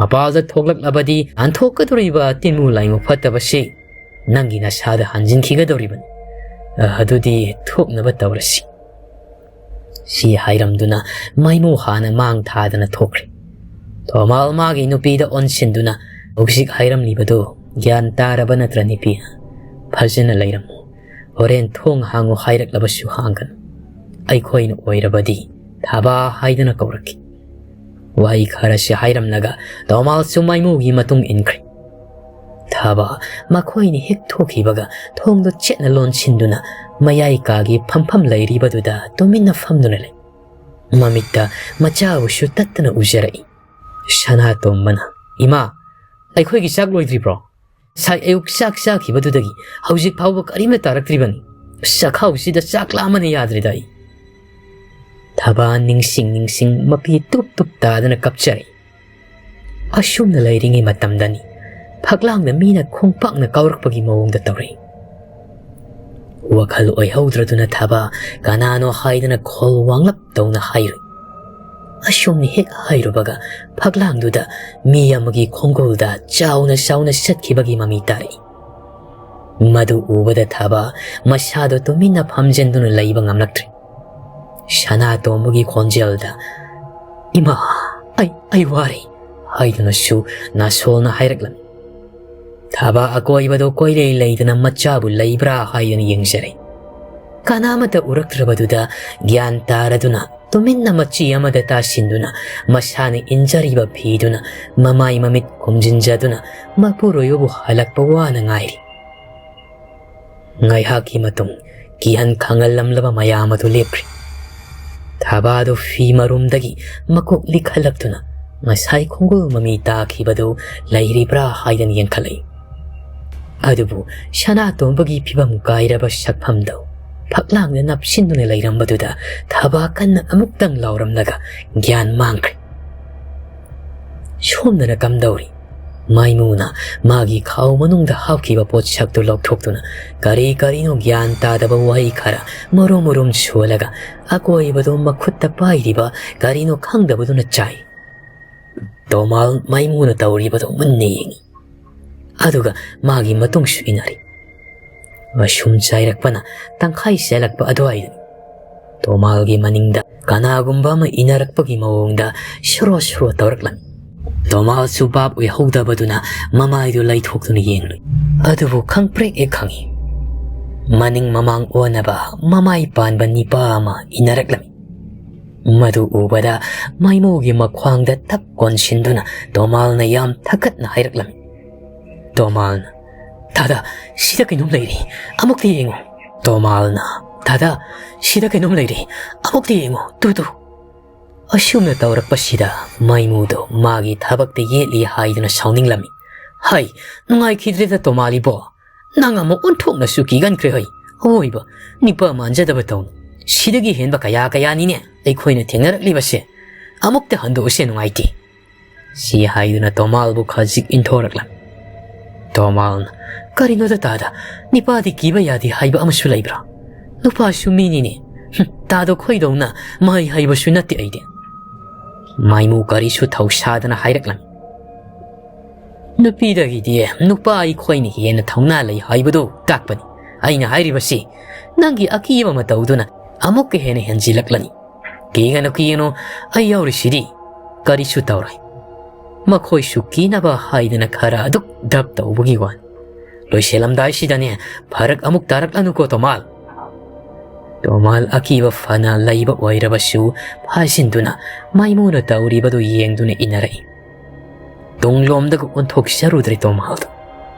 ꯃꯄꯥꯜꯗ ꯊꯣꯛꯂꯛꯂꯕꯗꯤ ꯅꯥꯟꯊꯣꯛꯀꯗꯧꯔꯤꯕ ꯇꯤꯟꯃꯨ ꯂꯥꯏꯃꯨ ꯐꯠꯇꯕꯁꯤ ꯅꯪꯒꯤ ꯅꯁꯥꯗ ꯍꯟꯖꯤꯟꯈꯤꯒꯗꯧꯔꯤꯕꯅꯤ꯫ ꯑꯗꯨꯗꯤ ꯊꯣꯛꯅꯕ ꯇꯧꯔꯁꯤ꯫" ꯁꯤ ꯍꯥꯏꯔꯝꯗꯨꯅ ꯃꯥꯏꯃꯨ ꯍꯥꯟꯅ ꯃꯥꯡ ꯊꯥꯗꯅ ꯊꯣꯛꯈ꯭ꯔꯦ꯫ ꯇꯣꯃꯥꯜ ꯃꯥꯒꯤ ꯅꯨꯄꯤꯗ ꯑꯣꯟꯁꯤꯟꯗꯨꯅ, "ꯍꯧꯖꯤꯛ ꯍꯥꯏꯔꯝꯂꯤꯕꯗꯣ ꯒ꯭ꯌꯥꯟ ꯇꯥꯔꯕ ꯅꯠꯇ꯭ꯔ, ꯅꯨꯄꯤ? ꯐꯖꯅ ꯂꯩꯔꯝꯃꯨ꯫ ꯍꯣꯔꯦꯟ ꯊꯣꯡ ꯍꯥꯡꯉꯨ ꯍꯥꯏꯔꯛꯂꯕꯁꯨ ꯍꯥꯡꯒꯅꯨ꯫ ꯑꯩꯈꯣꯏꯅ ꯑꯣꯏꯔꯕꯗꯤ ꯊꯥꯕꯥ ꯍꯥꯏꯗꯅ ꯀꯧꯔꯛꯈꯤ꯫" ꯋꯥꯍꯩ ꯈꯔꯁꯤ ꯍꯥꯏꯔꯝꯂꯒ ꯇꯣꯃꯥꯜꯁꯨ ꯃꯥꯏꯃꯨꯒꯤ ꯃꯇꯨꯡ ꯏꯟꯈ꯭ꯔꯦ꯫ ꯊꯥꯕ ꯃꯈꯣꯏꯅ ꯍꯦꯛ ꯊꯣꯛꯈꯤꯕꯒ ꯊꯣꯡꯗꯣ ꯆꯦꯠꯅ ꯂꯣꯟꯁꯤꯟꯗꯨꯅ ꯃꯌꯥꯏ ꯀꯥꯒꯤ ꯐꯝꯐꯝ ꯂꯩꯔꯤꯕꯗꯨꯗ ꯇꯨꯃꯤꯟꯅ ꯐꯝꯗꯨꯅ ꯂꯩ꯫ ꯃꯃꯤꯠꯇ ꯃꯆꯥꯕꯨꯁꯨ ꯇꯠꯇꯅ ꯎꯖꯔꯛꯏ꯫ ꯁꯅꯥꯇꯣꯝꯕꯅ, "ꯏꯃꯥ, ꯑꯩꯈꯣꯏꯒꯤ ꯆꯥꯛ ꯂꯣꯏꯗ꯭ꯔꯤꯕ꯭ꯔꯣ? ꯉꯁꯥꯏ ꯑꯌꯨꯛ ꯆꯥꯛ ꯆꯥꯈꯤꯕꯗꯨꯗꯒꯤ ꯍꯧꯖꯤꯛ ꯐꯥꯎꯕ ꯀꯔꯤꯝꯇ ꯇꯥꯔꯛꯇ꯭ꯔꯤꯕꯅꯤ꯫ ꯆꯥꯛꯈꯥꯎꯁꯤꯗ ꯆꯥꯛ ꯂꯥꯝꯕꯅ ꯌꯥꯗ꯭ꯔꯦꯗ ꯑꯩ꯫" ꯊꯕꯥ ꯅꯤꯡꯁꯤꯡ ꯅꯤꯡꯁꯤꯡ ꯃꯄꯤ ꯇꯨꯞ ꯇꯨꯞ ꯇꯥꯗꯅ ꯀꯞꯆꯔꯛꯏ꯫ ꯑꯁꯨꯝꯅ ꯂꯩꯔꯤꯉꯩ ꯃꯇꯝꯗꯅꯤ ꯐꯛꯂꯥꯡꯗ ꯃꯤꯅ ꯈꯣꯡꯄꯥꯛꯅ ꯀꯥꯎꯔꯛꯄꯒꯤ ꯃꯑꯣꯡꯗ ꯇꯧꯔꯛꯏ꯫ ꯋꯥꯈꯜ ꯑꯣꯏꯍꯧꯗ꯭ꯔꯗꯨꯅ ꯊꯥꯕ ꯀꯅꯥꯅꯣ ꯍꯥꯏꯗꯅ ꯈꯣꯜ ꯋꯥꯡꯂꯞ ꯇꯧꯅ ꯍꯥꯏꯔꯨꯏ꯫ ꯑꯁꯨꯝꯅ ꯍꯦꯛ ꯍꯥꯏꯔꯨꯕꯒ ꯐꯛꯂꯥꯡꯗꯨꯗ ꯃꯤ ꯑꯃꯒꯤ ꯈꯣꯡꯒꯨꯜꯗ ꯆꯥꯎꯅ ꯆꯥꯎꯅ ꯆꯠꯈꯤꯕꯒꯤ ꯃꯃꯤ ꯇꯥꯔꯛꯏ꯫ ꯃꯗꯨ ꯎꯕꯗ ꯊꯥꯕ ꯃꯁꯥꯗꯣ ꯇꯨꯃꯤꯟꯅ ꯐꯝꯖꯤꯟꯗꯨꯅ ꯂꯩꯕ ꯉꯝꯂꯛꯇ꯭ꯔꯦ꯫ ꯁꯅꯥꯇꯣꯝꯕꯒꯤ ꯈꯣꯟꯖꯦꯜꯗ, "ꯏꯃꯥ, ꯑꯩ, ꯑꯩ ꯋꯥꯔꯦ," ꯍꯥꯏꯗꯨꯅꯁꯨ ꯅꯥꯁꯣꯜꯅ ꯍꯥꯏꯔꯛꯂꯝꯃꯤ꯫ ꯊꯥꯕ ꯑꯀꯣꯏꯕꯗꯣ ꯀꯣꯏꯂꯩ ꯂꯩꯗꯅ ꯃꯆꯥꯕꯨ ꯂꯩꯕ꯭ꯔꯥ ꯍꯥꯏꯗꯨꯅ ꯌꯦꯡꯖꯔꯦ꯫ ꯀꯅꯥꯃꯠꯇ ꯎꯔꯛꯇ꯭ꯔꯕꯗꯨꯗ ꯒ꯭ꯌꯥꯟ ꯇꯥꯔꯗꯨꯅ ꯇꯨꯃꯤꯟꯅ ꯃꯆꯤ ꯑꯃꯗ ꯇꯥꯁꯤꯟꯗꯨꯅ ꯃꯁꯥꯅ ꯏꯟꯖꯔꯤꯕ ꯐꯤꯗꯨꯅ ꯃꯃꯥꯏ ꯃꯃꯤꯠ ꯈꯨꯝꯖꯤꯟꯖꯗꯨꯅ ꯃꯄꯨꯔꯣꯏꯕꯕꯨ ꯍꯜꯂꯛꯄ ꯋꯥꯅ ꯉꯥꯏꯔꯤ꯫ ꯉꯥꯏꯍꯥꯛꯀꯤ ꯃꯇꯨꯡ ꯀꯤꯍꯟ ꯈꯪꯍꯜꯂꯝꯂꯕ ꯃꯌꯥꯝ ꯑꯗꯨ ꯂꯦꯞꯈ꯭ꯔꯦ꯫ ꯊꯥꯕꯥꯗꯨ ꯐꯤ ꯃꯔꯨꯝꯗꯒꯤ ꯃꯀꯣꯛ ꯂꯤꯈꯠꯂꯛꯇꯨꯅ ꯉꯁꯥꯏ ꯈꯣꯡꯒꯨꯜ ꯃꯃꯤ ꯇꯥꯈꯤꯕꯗꯨ ꯂꯩꯔꯤꯕ꯭ꯔꯥ ꯍꯥꯏꯗꯅ ꯌꯦꯡꯈꯠꯂꯛꯏ꯫ ꯑꯗꯨꯕꯨ ꯁꯅꯥꯇꯣꯝꯕꯒꯤ ꯐꯤꯕꯝ ꯀꯥꯏꯔꯕ ꯁꯛꯐꯝꯗꯨ ꯐꯛꯂꯥꯡꯗ ꯅꯞꯁꯤꯟꯗꯨꯅ ꯂꯩꯔꯝꯕꯗꯨꯗ ꯊꯥꯕꯥ ꯀꯟꯅ ꯑꯃꯨꯛꯇꯪ ꯂꯥꯎꯔꯝꯂꯒ ꯒ꯭ꯌꯥꯟ ꯃꯥꯡꯈ꯭ꯔꯦ꯫ ꯁꯣꯝꯗꯅ ꯀꯝꯗꯧꯔꯤ? ꯃꯥꯏꯃꯨꯅ ꯃꯥꯒꯤ ꯈꯥꯎ ꯃꯅꯨꯡꯗ ꯍꯥꯞꯈꯤꯕ ꯄꯣꯠꯁꯛꯇꯨ ꯂꯧꯊꯣꯛꯇꯨꯅ ꯀꯔꯤ ꯀꯔꯤꯅꯣ ꯒ꯭ꯌꯥꯟ ꯇꯥꯗꯕ ꯋꯥꯍꯩ ꯈꯔ ꯃꯔꯨꯝ ꯃꯔꯨꯝ ꯁꯣꯜꯂꯒ ꯑꯀꯣꯏꯕꯗꯣ ꯃꯈꯨꯠꯇ ꯄꯥꯏꯔꯤꯕ ꯀꯔꯤꯅꯣ ꯈꯪꯗꯕꯗꯨꯅ ꯆꯥꯏ꯫ ꯇꯣꯃꯥꯜ ꯃꯥꯏꯃꯨꯅ ꯇꯧꯔꯤꯕꯗꯨ ꯃꯨꯟꯅ ꯌꯦꯡꯏ꯫ ꯑꯗꯨꯒ ꯃꯥꯒꯤ ꯃꯇꯨꯡꯁꯨ ꯏꯟꯅꯔꯤ꯫ ꯑꯁꯨꯝ ꯆꯥꯏꯔꯛꯄꯅ ꯇꯪꯈꯥꯏ ꯆꯦꯜꯂꯛꯄ ꯑꯗꯨꯋꯥꯏꯗꯅꯤ꯫ ꯇꯣꯃꯥꯜꯒꯤ ꯃꯅꯤꯡꯗ ꯀꯅꯥꯒꯨꯝꯕ ꯑꯃ ꯏꯟꯅꯔꯛꯄꯒꯤ ꯃꯑꯣꯡꯗ ꯁꯣꯔꯣ ꯁꯣꯔꯣ ꯇꯧꯔꯛꯂꯝꯃꯤ꯫ ꯇꯣꯃꯥꯜꯁꯨ ꯚꯥꯞ ꯑꯣꯏꯍꯧꯗꯕꯗꯨꯅ ꯃꯃꯥꯏꯗꯨ ꯂꯩꯊꯣꯛꯇꯨꯅ ꯌꯦꯡꯂꯨꯏ꯫ ꯑꯗꯨꯕꯨ ꯈꯪꯄ꯭ꯔꯦꯛ ꯍꯦꯛ ꯈꯪꯏ꯫ ꯃꯅꯤꯡ ꯃꯃꯥꯡ ꯑꯣꯟꯅꯕ ꯃꯃꯥꯏ ꯄꯥꯟꯕ ꯅꯤꯄꯥ ꯑꯃ ꯏꯟꯅꯔꯛꯂꯝꯃꯤ꯫ ꯃꯗꯨ ꯎꯕꯗ ꯃꯥꯏꯃꯨꯒꯤ ꯃꯈ꯭ꯋꯥꯡꯗ ꯇꯞ ꯀꯣꯟꯁꯤꯟꯗꯨꯅ ꯇꯣꯃꯥꯜꯅ ꯌꯥꯝ ꯊꯛꯀꯠꯅ ꯍꯥꯏꯔꯛꯂꯝꯃꯤ꯫ ꯇꯣꯃꯥꯜꯅ, "ꯗꯥꯗꯥ, ꯁꯤꯗ ꯀꯩꯅꯣꯝ ꯂꯩꯔꯤ꯫ ꯑꯃꯨꯛꯇ ꯌꯦꯡꯉꯨ꯫" ꯇꯣꯃꯥꯜꯅ, "ꯗꯥꯗꯥ, ꯁꯤꯗ ꯀꯩꯅꯣꯝ ꯂꯩꯔꯤ꯫ ꯑꯃꯨꯛꯇ ꯌꯦꯡꯉꯨ꯫ Two, two." ꯑꯁꯨꯝꯅ ꯇꯧꯔꯛꯄꯁꯤꯗ ꯃꯥꯏꯃꯨꯗꯣ ꯃꯥꯒꯤ ꯊꯕꯛꯇ ꯌꯦꯠꯂꯤ ꯍꯥꯏꯗꯨꯅ ꯁꯥꯎꯅꯤꯡꯂꯝꯃꯤ꯫ "ꯍꯩ, ꯅꯨꯡꯉꯥꯏꯈꯤꯗ꯭ꯔꯦꯗ ꯇꯣꯃꯥꯜ ꯏꯕꯣ꯫ ꯅꯪ ꯑꯃꯨꯛ ꯑꯣꯟꯊꯣꯛꯅꯁꯨ ꯀꯤꯒꯟꯈ꯭ꯔꯦ ꯍꯩ꯫ ꯑꯋꯣꯏꯕ ꯅꯤꯄꯥ ꯃꯥꯟꯖꯗꯕ ꯇꯧꯅꯨ꯫ ꯁꯤꯗꯒꯤ ꯍꯦꯟꯕ ꯀꯌꯥ ꯀꯌꯥꯅꯤꯅꯦ ꯑꯩꯈꯣꯏꯅ ꯊꯦꯡꯅꯔꯛꯂꯤꯕꯁꯦ꯫ ꯑꯃꯨꯛꯇ ꯍꯟꯗꯣꯛꯎꯁꯦ, ꯅꯨꯡꯉꯥꯏꯇꯦ꯫" ꯁꯤ ꯍꯥꯏꯗꯨꯅ ꯇꯣꯃꯥꯜꯕꯨ ꯈꯖꯤꯛ ꯏꯟꯊꯣꯔꯛꯂꯝꯃꯤ꯫ ꯇꯣꯃꯥꯜꯅ, "ꯀꯔꯤꯅꯣꯗ ꯗꯥꯗꯥ, ꯅꯤꯄꯥꯗꯤ ꯀꯤꯕ ꯌꯥꯗꯦ ꯍꯥꯏꯕ ꯑꯃꯁꯨ ꯂꯩꯕ꯭ꯔꯥ? ꯅꯨꯄꯥꯁꯨ ꯃꯤꯅꯤꯅꯦ꯫ ꯍꯨꯝ, ꯗꯥꯗꯣ ꯈꯣꯏꯗꯧꯅ ꯃꯍꯩ ꯍꯩꯕꯁꯨ ꯅꯠꯇꯦ ꯑꯩꯗꯤ꯫" ꯃꯥꯏꯃꯨ ꯀꯔꯤꯁꯨ ꯊꯧꯁꯥꯗꯅ ꯍꯥꯏꯔꯛꯂꯝꯃꯤ꯫ "ꯅꯨꯄꯤꯗꯒꯤꯗꯤ ꯅꯨꯄꯥ ꯑꯩꯈꯣꯏꯅ ꯍꯦꯟꯅ ꯊꯧꯅꯥ ꯂꯩ ꯍꯥꯏꯕꯗꯨ ꯇꯥꯛꯄꯅꯤ꯫ ꯑꯩꯅ ꯍꯥꯏꯔꯤꯕꯁꯤ ꯅꯪꯒꯤ ꯑꯀꯤꯕ ꯃꯇꯧꯗꯨꯅ ꯑꯃꯨꯛꯀ ꯍꯦꯟꯅ ꯍꯦꯟꯖꯤꯜꯂꯛꯂꯅꯤ꯫ ꯀꯤꯒꯅꯨ, ꯀꯤꯒꯅꯨ, ꯑꯩ ꯌꯥꯎꯔꯤꯁꯤꯗꯤ꯫ ꯀꯔꯤꯁꯨ ꯇꯧꯔꯣꯏ꯫" ꯃꯈꯣꯏꯁꯨ ꯀꯤꯅꯕ ꯍꯥꯏꯗꯅ ꯈꯔ ꯑꯗꯨꯛ ꯙꯞ ꯇꯧꯕꯒꯤ ꯋꯥꯅꯤ꯫ ꯂꯣꯏꯁꯤꯜꯂꯝꯗꯥꯏꯁꯤꯗꯅꯦ ꯐꯔꯛ ꯑꯃꯨꯛ ꯇꯥꯔꯛꯂꯅꯨꯀꯣ ꯇꯣꯃꯥꯜ꯫ ꯇꯣꯃꯥꯜ ꯑꯀꯤꯕ ꯐꯅ ꯂꯩꯕ ꯑꯣꯏꯔꯕꯁꯨ ꯐꯥꯖꯤꯟꯗꯨꯅ ꯃꯥꯏꯃꯨꯅ ꯇꯧꯔꯤꯕꯗꯨ ꯌꯦꯡꯗꯨꯅ ꯏꯟꯅꯔꯛꯏ꯫ ꯇꯨꯡꯂꯣꯝꯗꯒ ꯑꯣꯟꯊꯣꯛꯆꯔꯨꯗ꯭ꯔꯦ ꯇꯣꯃꯥꯜꯗꯣ꯫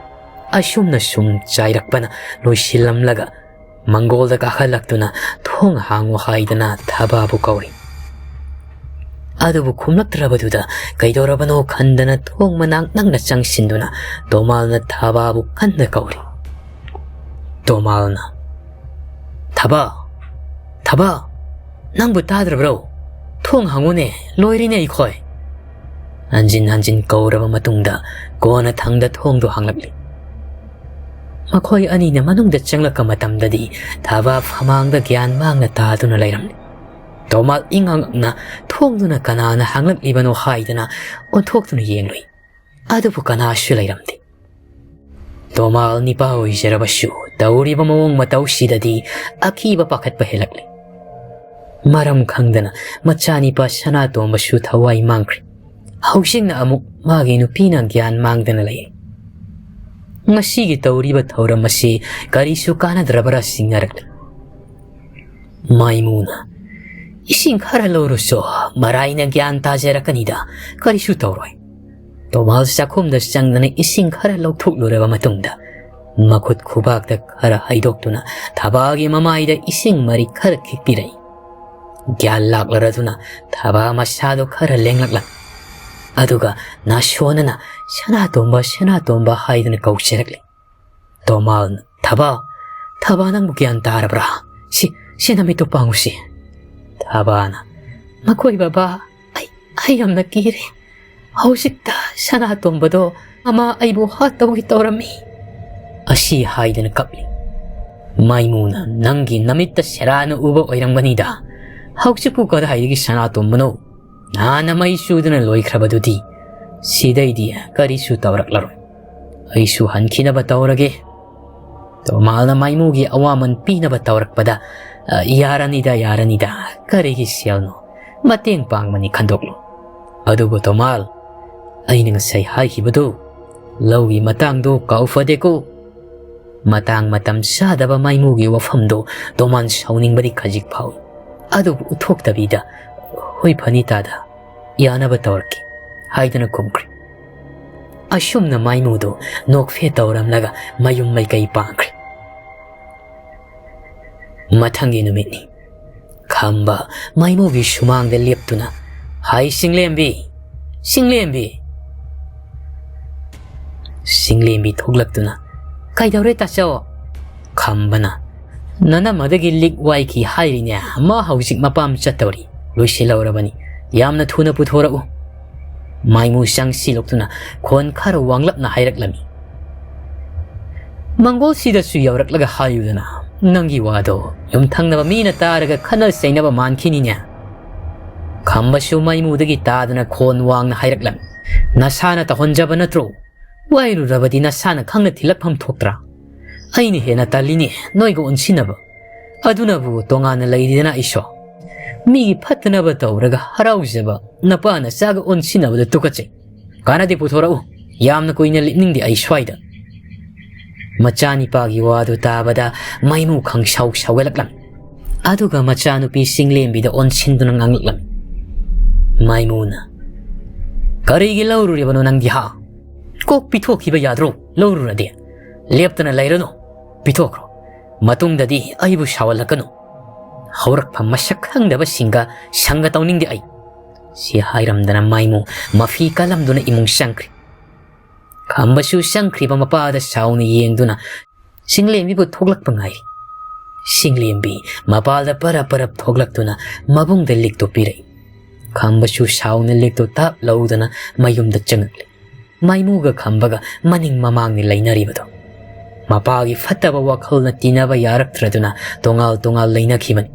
ꯑꯁꯨꯝꯅ ꯁꯨꯝ ꯆꯥꯏꯔꯛꯄꯅ ꯂꯣꯏꯁꯤꯜꯂꯝꯂꯒ ꯃꯪꯒꯣꯜꯗ ꯀꯥꯈꯠꯂꯛꯇꯨꯅ ꯊꯣꯡ ꯍꯥꯡꯉꯨ ꯍꯥꯏꯗꯅ ꯊꯕꯥꯕꯨ ꯀꯧꯔꯤ꯫ ꯑꯗꯨꯕꯨ ꯈꯨꯝꯂꯛꯇ꯭ꯔꯕꯗꯨꯗ ꯀꯩꯗꯧꯔꯕꯅꯣ ꯈꯟꯗꯅ ꯊꯣꯡ ꯃꯅꯥꯛ ꯅꯛꯅ ꯆꯪꯁꯤꯟꯗꯨꯅ ꯇꯣꯃꯥꯜꯅ ꯊꯕꯥꯕꯨ ꯀꯟꯅ ꯀꯧꯔꯤ꯫ ꯇꯣꯃꯥꯜꯅ, "ꯊꯕꯥ, ꯊꯕꯥ, ꯅꯪꯕꯨ ꯇꯥꯗ꯭ꯔꯕ꯭ꯔꯣ? ꯊꯣꯡ ꯍꯥꯡꯉꯨꯅꯦ, ꯂꯣꯏꯔꯦꯅꯦ ꯑꯩꯈꯣꯏ꯫" ꯍꯟꯖꯤꯟ ꯍꯟꯖꯤꯟ ꯀꯧꯔꯕ ꯃꯇꯨꯡꯗ ꯀꯣꯟꯅ ꯊꯪꯗ ꯊꯣꯡꯗꯨ ꯍꯥꯡꯂꯛꯂꯤ꯫ ꯃꯈꯣꯏ ꯑꯅꯤꯅ ꯃꯅꯨꯡꯗ ꯆꯪꯂꯛꯄ ꯃꯇꯝꯗꯗꯤ ꯊꯕꯥ ꯐꯃꯥꯡꯗ ꯒ꯭ꯌꯥꯟ ꯃꯥꯡꯅ ꯇꯥꯗꯨꯅ ꯂꯩꯔꯝꯂꯤ꯫ ꯇꯣꯃꯥꯜ ꯏꯉꯛꯅ ꯊꯣꯡꯗꯨꯅ ꯀꯅꯥꯅ ꯍꯥꯡꯂꯛꯂꯤꯕꯅꯣ ꯍꯥꯏꯗꯅ ꯑꯣꯟꯊꯣꯛꯇꯨꯅ ꯌꯦꯡꯂꯨꯏ꯫ ꯑꯗꯨꯕꯨ ꯀꯅꯥꯁꯨ ꯂꯩꯔꯝꯗꯦ꯫ ꯇꯣꯃꯥꯜ ꯅꯤꯄꯥ ꯑꯣꯏꯖꯔꯕꯁꯨ ꯇꯧꯔꯤꯕ ꯃꯑꯣꯡ ꯃꯇꯧꯁꯤꯗꯗꯤ ꯑꯀꯤꯕ ꯄꯥꯈꯠꯄ ꯍꯦꯜꯂꯛꯂꯦ꯫ ꯃꯔꯝ ꯈꯪꯗꯅ ꯃꯆꯥꯅꯤꯄꯥ ꯁꯅꯥꯇꯣꯝꯕꯁꯨ ꯊꯋꯥꯏ ꯃꯥꯡꯈ꯭ꯔꯦ꯫ ꯍꯧꯖꯤꯛꯅ ꯑꯃꯨꯛ ꯃꯥꯒꯤ ꯅꯨꯄꯤꯅ ꯒ꯭ꯌꯥꯟ ꯃꯥꯡꯗꯅ ꯂꯩ꯫ ꯉꯁꯤꯒꯤ ꯇꯧꯔꯤꯕ ꯊꯧꯔꯝ ꯑꯁꯤ ꯀꯔꯤꯁꯨ ꯀꯥꯟꯅꯗ꯭ꯔꯕꯔꯥ ꯆꯤꯡꯅꯔꯛꯂꯦ꯫ ꯃꯥꯏꯃꯨꯅ, "ꯏꯁꯤꯡ ꯈꯔ ꯂꯧꯔꯨꯆꯣ, ꯃꯔꯥꯏꯅ ꯒ꯭ꯌꯥꯟ ꯇꯥꯖꯔꯛꯀꯅꯤꯗ, ꯀꯔꯤꯁꯨ ꯇꯧꯔꯣꯏ꯫" ꯇꯣꯃꯥꯜ ꯆꯥꯛꯈꯨꯝꯗ ꯆꯪꯗꯨꯅ ꯏꯁꯤꯡ ꯈꯔ ꯂꯧꯊꯣꯛꯂꯨꯔꯕ ꯃꯇꯨꯡꯗ ꯃꯈꯨꯠ ꯈꯨꯕꯥꯛꯇ ꯈꯔ ꯍꯩꯗꯣꯛꯇꯨꯅ ꯊꯕꯥꯒꯤ ꯃꯃꯥꯏꯗ ꯏꯁꯤꯡ ꯃꯔꯤꯛ ꯈꯔ ꯈꯤꯛꯄꯤꯔꯛꯏ꯫ ꯒ꯭ꯌꯥꯟ ꯂꯥꯛꯂꯔꯗꯨꯅ ꯊꯕꯥ ꯃꯁꯥꯗꯣ ꯈꯔ ꯂꯦꯡꯂꯛꯂꯝꯃꯤ꯫ ꯑꯗꯨꯒ ꯅꯥꯁꯣꯟꯅꯅ "ꯁꯅꯥꯇꯣꯝꯕ, ꯁꯅꯥꯇꯣꯝꯕ" ꯍꯥꯏꯗꯨꯅ ꯀꯧꯖꯔꯛꯂꯤ꯫ ꯇꯣꯃꯥꯜꯅ, "ꯊꯕꯥ, ꯊꯕꯥ, ꯅꯪꯕꯨ ꯒ꯭ꯌꯥꯟ ꯇꯥꯔꯕ꯭ꯔꯥ? ꯁꯤ, ꯁꯤ ꯅꯃꯤꯠꯇꯨ ꯄꯥꯡꯉꯨꯁꯤ꯫" ꯊꯕꯥꯅ, "ꯃꯈꯣꯏ ꯕꯕꯥ, ꯑꯩ, ꯑꯩ ꯌꯥꯝꯅ ꯀꯤꯔꯦ꯫ ꯍꯧꯖꯤꯛꯇ ꯁꯅꯥꯇꯣꯝꯕꯗꯣ ꯑꯃ ꯑꯩꯕꯨ ꯍꯥꯠꯇꯧꯒꯤ ꯇꯧꯔꯝꯃꯤ꯫" ꯑꯁꯤ ꯍꯥꯏꯗꯨꯅ ꯀꯞꯂꯤ꯫ ꯃꯥꯏꯃꯨꯅ, "ꯅꯪꯒꯤ ꯅꯃꯤꯠꯇ ꯁꯦꯔꯥꯅ ꯎꯕ ꯑꯣꯏꯔꯝꯒꯅꯤꯗ꯫ ꯍꯧꯖꯤꯛꯄꯨ ꯀꯗꯥꯏꯗꯒꯤ ꯁꯅꯥꯇꯣꯝꯕꯅꯣ? ꯅꯍꯥꯟꯅ ꯃꯩ ꯆꯨꯗꯨꯅ ꯂꯣꯏꯈ꯭ꯔꯕꯗꯨꯗꯤ꯫ ꯁꯤꯗꯩꯗꯤ ꯀꯔꯤꯁꯨ ꯇꯧꯔꯛꯂꯔꯣꯏ꯫ ꯑꯩꯁꯨ ꯍꯟꯈꯤꯅꯕ ꯇꯧꯔꯒꯦ꯫" ꯇꯣꯃꯥꯜꯅ ꯃꯥꯏꯃꯨꯒꯤ ꯑꯋꯥꯃꯟ ꯄꯤꯅꯕ ꯇꯧꯔꯛꯄꯗ, "ꯑ, ꯌꯥꯔꯅꯤꯗ, ꯌꯥꯔꯅꯤꯗ, ꯀꯔꯤꯒꯤ ꯁꯦꯜꯅꯣ? ꯃꯇꯦꯡ ꯄꯥꯡꯕꯅꯤ ꯈꯟꯗꯣꯛꯂꯣ꯫ ꯑꯗꯨꯕꯨ ꯇꯣꯃꯥꯜ, ꯑꯩꯅ ꯉꯁꯥꯏ ꯍꯥꯏꯈꯤꯕꯗꯨ, ꯂꯧꯒꯤ ꯃꯇꯥꯡꯗꯨ ꯀꯥꯎꯐꯗꯦꯀꯣ꯫" ꯃꯇꯥꯡ ꯃꯇꯝ ꯆꯥꯗꯕ ꯃꯥꯏꯃꯨꯒꯤ ꯋꯥꯐꯝꯗꯨ ꯇꯣꯃꯥꯜ ꯁꯥꯎꯅꯤꯡꯕꯗꯤ ꯈꯖꯤꯛ ꯐꯥꯎꯏ꯫ ꯑꯗꯨꯕꯨ ꯎꯠꯊꯣꯛꯇꯕꯤꯗ, "ꯍꯣꯏ, ꯐꯅꯤ ꯇꯥꯗ, ꯌꯥꯅꯕ ꯇꯧꯔꯛꯀꯦ" ꯍꯥꯏꯗꯨꯅ ꯈꯨꯝꯈ꯭ꯔꯦ꯫ ꯑꯁꯨꯝꯅ ꯃꯥꯏꯃꯨꯗꯨ ꯅꯣꯛꯐꯦ ꯇꯧꯔꯝꯂꯒ ꯃꯌꯨꯝ ꯃꯥꯏꯀꯩ ꯄꯥꯡꯈ꯭ꯔꯦ꯫ ꯃꯊꯪꯒꯤ ꯅꯨꯃꯤꯠꯅꯤ꯫ ꯈꯝꯕ ꯃꯥꯏꯃꯨꯒꯤ ꯁꯨꯃꯥꯡꯗ ꯂꯦꯞꯇꯨꯅ, "ꯍꯥꯏ ꯁꯤꯡꯂꯦꯝꯕꯤ, ꯁꯤꯡꯂꯦꯝꯕꯤ!" ꯁꯤꯡꯂꯦꯝꯕꯤ ꯊꯣꯛꯂꯛꯇꯨꯅ, "ꯀꯩꯗꯧꯔꯦ ꯇꯥꯆꯧ?" ꯈꯝꯕꯅ, "ꯅꯅꯝꯃꯗꯒꯤ ꯂꯤꯛ ꯋꯥꯏꯈꯤ ꯍꯥꯏꯔꯤꯅꯦ, ꯃꯥ ꯍꯧꯖꯤꯛ ꯃꯄꯥꯝ ꯆꯠꯇꯧꯔꯤ꯫ ꯂꯣꯏꯁꯤꯜꯍꯧꯔꯕꯅꯤ꯫ ꯌꯥꯝꯅ ꯊꯨꯅ ꯄꯨꯊꯣꯔꯛꯎ꯫" ꯃꯥꯏꯃꯨ ꯆꯪꯁꯤꯜꯂꯛꯇꯨꯅ ꯈꯣꯟ ꯈꯔ ꯋꯥꯡꯂꯞꯅ ꯍꯥꯏꯔꯛꯂꯝꯃꯤ꯫ "ꯃꯪꯒꯣꯜꯁꯤꯗꯁꯨ ꯌꯧꯔꯛꯂꯒ ꯍꯥꯏꯌꯨꯗꯅ, ꯅꯪꯒꯤ ꯋꯥꯗꯣ ꯌꯨꯝꯊꯪꯅꯕ ꯃꯤꯅ ꯇꯥꯔꯒ ꯈꯠꯅ ꯆꯩꯅꯕ ꯃꯥꯟꯈꯤꯅꯤꯅꯦ꯫" ꯈꯝꯕꯁꯨ ꯃꯥꯏꯃꯨꯗꯒꯤ ꯇꯥꯗꯅ ꯈꯣꯟ ꯋꯥꯡꯅ ꯍꯥꯏꯔꯛꯂꯝꯃꯤ꯫ "ꯅꯁꯥꯅ ꯇꯧꯍꯟꯖꯕ ꯅꯠꯇ꯭ꯔꯣ? ꯋꯥꯏꯔꯨꯔꯕꯗꯤ ꯅꯁꯥꯅ ꯈꯪꯅ ꯊꯤꯜꯂꯛꯐꯝ ꯊꯣꯛꯇ꯭ꯔꯥ? ꯑꯩꯅ ꯍꯦꯟꯅ ꯇꯜꯂꯤꯅꯦ ꯅꯣꯏꯒ ꯑꯣꯟꯁꯤꯟꯅꯕ꯫ ꯑꯗꯨꯅꯕꯨ ꯇꯣꯉꯥꯟꯅ ꯂꯩꯔꯤꯗꯅ ꯑꯩꯁꯨ꯫ ꯃꯤꯒꯤ ꯐꯠꯇꯅꯕ ꯇꯧꯔꯒ ꯍꯔꯥꯎꯖꯕ ꯅꯄꯥ ꯅꯆꯥꯒ ꯑꯣꯟꯁꯤꯟꯅꯕꯗ ꯇꯨꯀꯠꯆꯩ꯫ ꯀꯥꯟꯅꯗꯦ, ꯄꯨꯊꯣꯔꯛꯎ꯫ ꯌꯥꯝꯅ ꯀꯨꯏꯅ ꯂꯦꯞꯅꯤꯡꯗꯦ ꯑꯩ ꯁ꯭ꯋꯥꯏꯗ꯫" ꯃꯆꯥꯅꯤꯄꯥꯒꯤ ꯋꯥꯗꯨ ꯇꯥꯕꯗ ꯃꯥꯏꯃꯨ ꯈꯪꯁꯥꯎ ꯁꯥꯎꯒꯠꯂꯛꯂꯝꯃꯤ꯫ ꯑꯗꯨꯒ ꯃꯆꯥꯅꯨꯄꯤ ꯆꯤꯡꯂꯦꯝꯕꯤꯗ ꯑꯣꯟꯁꯤꯟꯗꯨꯅ ꯉꯥꯡꯂꯛꯂꯝꯃꯤ꯫ ꯃꯥꯏꯃꯨꯅ, "ꯀꯔꯤꯒꯤ ꯂꯧꯔꯨꯔꯤꯕꯅꯣ ꯅꯪꯗꯤ, ꯍꯥ? ꯀꯣꯛ ꯄꯤꯊꯣꯛꯈꯤꯕ ꯌꯥꯗ꯭ꯔꯣ ꯂꯧꯔꯨꯔꯗꯤ? ꯂꯦꯞꯇꯅ ꯂꯩꯔꯅꯨ, ꯄꯤꯊꯣꯛꯈ꯭ꯔꯣ꯫ ꯃꯇꯨꯡꯗꯗꯤ ꯑꯩꯕꯨ ꯁꯥꯎꯍꯜꯂꯛꯀꯅꯨ꯫ ꯍꯧꯔꯛꯐꯝ ꯃꯁꯛ ꯈꯪꯗꯕꯁꯤꯡꯒ ꯁꯪꯒ ꯇꯧꯅꯤꯡꯗꯦ ꯑꯩ"꯫ ꯁꯤ ꯍꯥꯏꯔꯝꯗꯅ ꯃꯥꯏꯃꯨ ꯃꯐꯤ ꯀꯜꯂꯝꯗꯨꯅ ꯏꯃꯨꯡ ꯆꯪꯈ꯭ꯔꯤ꯫ ꯈꯝꯕꯁꯨ ꯆꯪꯈ꯭ꯔꯤꯕ ꯃꯄꯥꯗ ꯁꯥꯎꯅ ꯌꯦꯡꯗꯨꯅ ꯆꯤꯡꯂꯦꯝꯕꯤꯕꯨ ꯊꯣꯛꯂꯛꯄ ꯉꯥꯏꯔꯤ꯫ ꯆꯤꯡꯂꯦꯝꯕꯤ ꯃꯄꯥꯜꯗ ꯄꯔꯞ ꯄꯔꯞ ꯊꯣꯛꯂꯛꯇꯨꯅ ꯃꯕꯨꯡꯗ ꯂꯤꯛꯇꯣ ꯄꯤꯔꯛꯏ꯫ ꯈꯝꯕꯁꯨ ꯁꯥꯎꯅ ꯂꯤꯛꯇꯣ ꯇꯥꯞ ꯂꯧꯗꯨꯅ ꯃꯌꯨꯝꯗ ꯆꯪꯉꯛꯂꯤ꯫ ꯃꯥꯏꯃꯨꯒ ꯈꯝꯕꯒ ꯃꯅꯤꯡ ꯃꯃꯥꯡꯅꯤ ꯂꯩꯅꯔꯤꯕꯗꯣ꯫ ꯃꯄꯥꯒꯤ ꯐꯠꯇꯕ ꯋꯥꯈꯜꯅ ꯇꯤꯟꯅꯕ ꯌꯥꯔꯛꯇ꯭ꯔꯗꯨꯅ ꯇꯣꯉꯥꯜ ꯇꯣꯉꯥꯜ ꯂꯩꯅꯈꯤꯕꯅꯤ꯫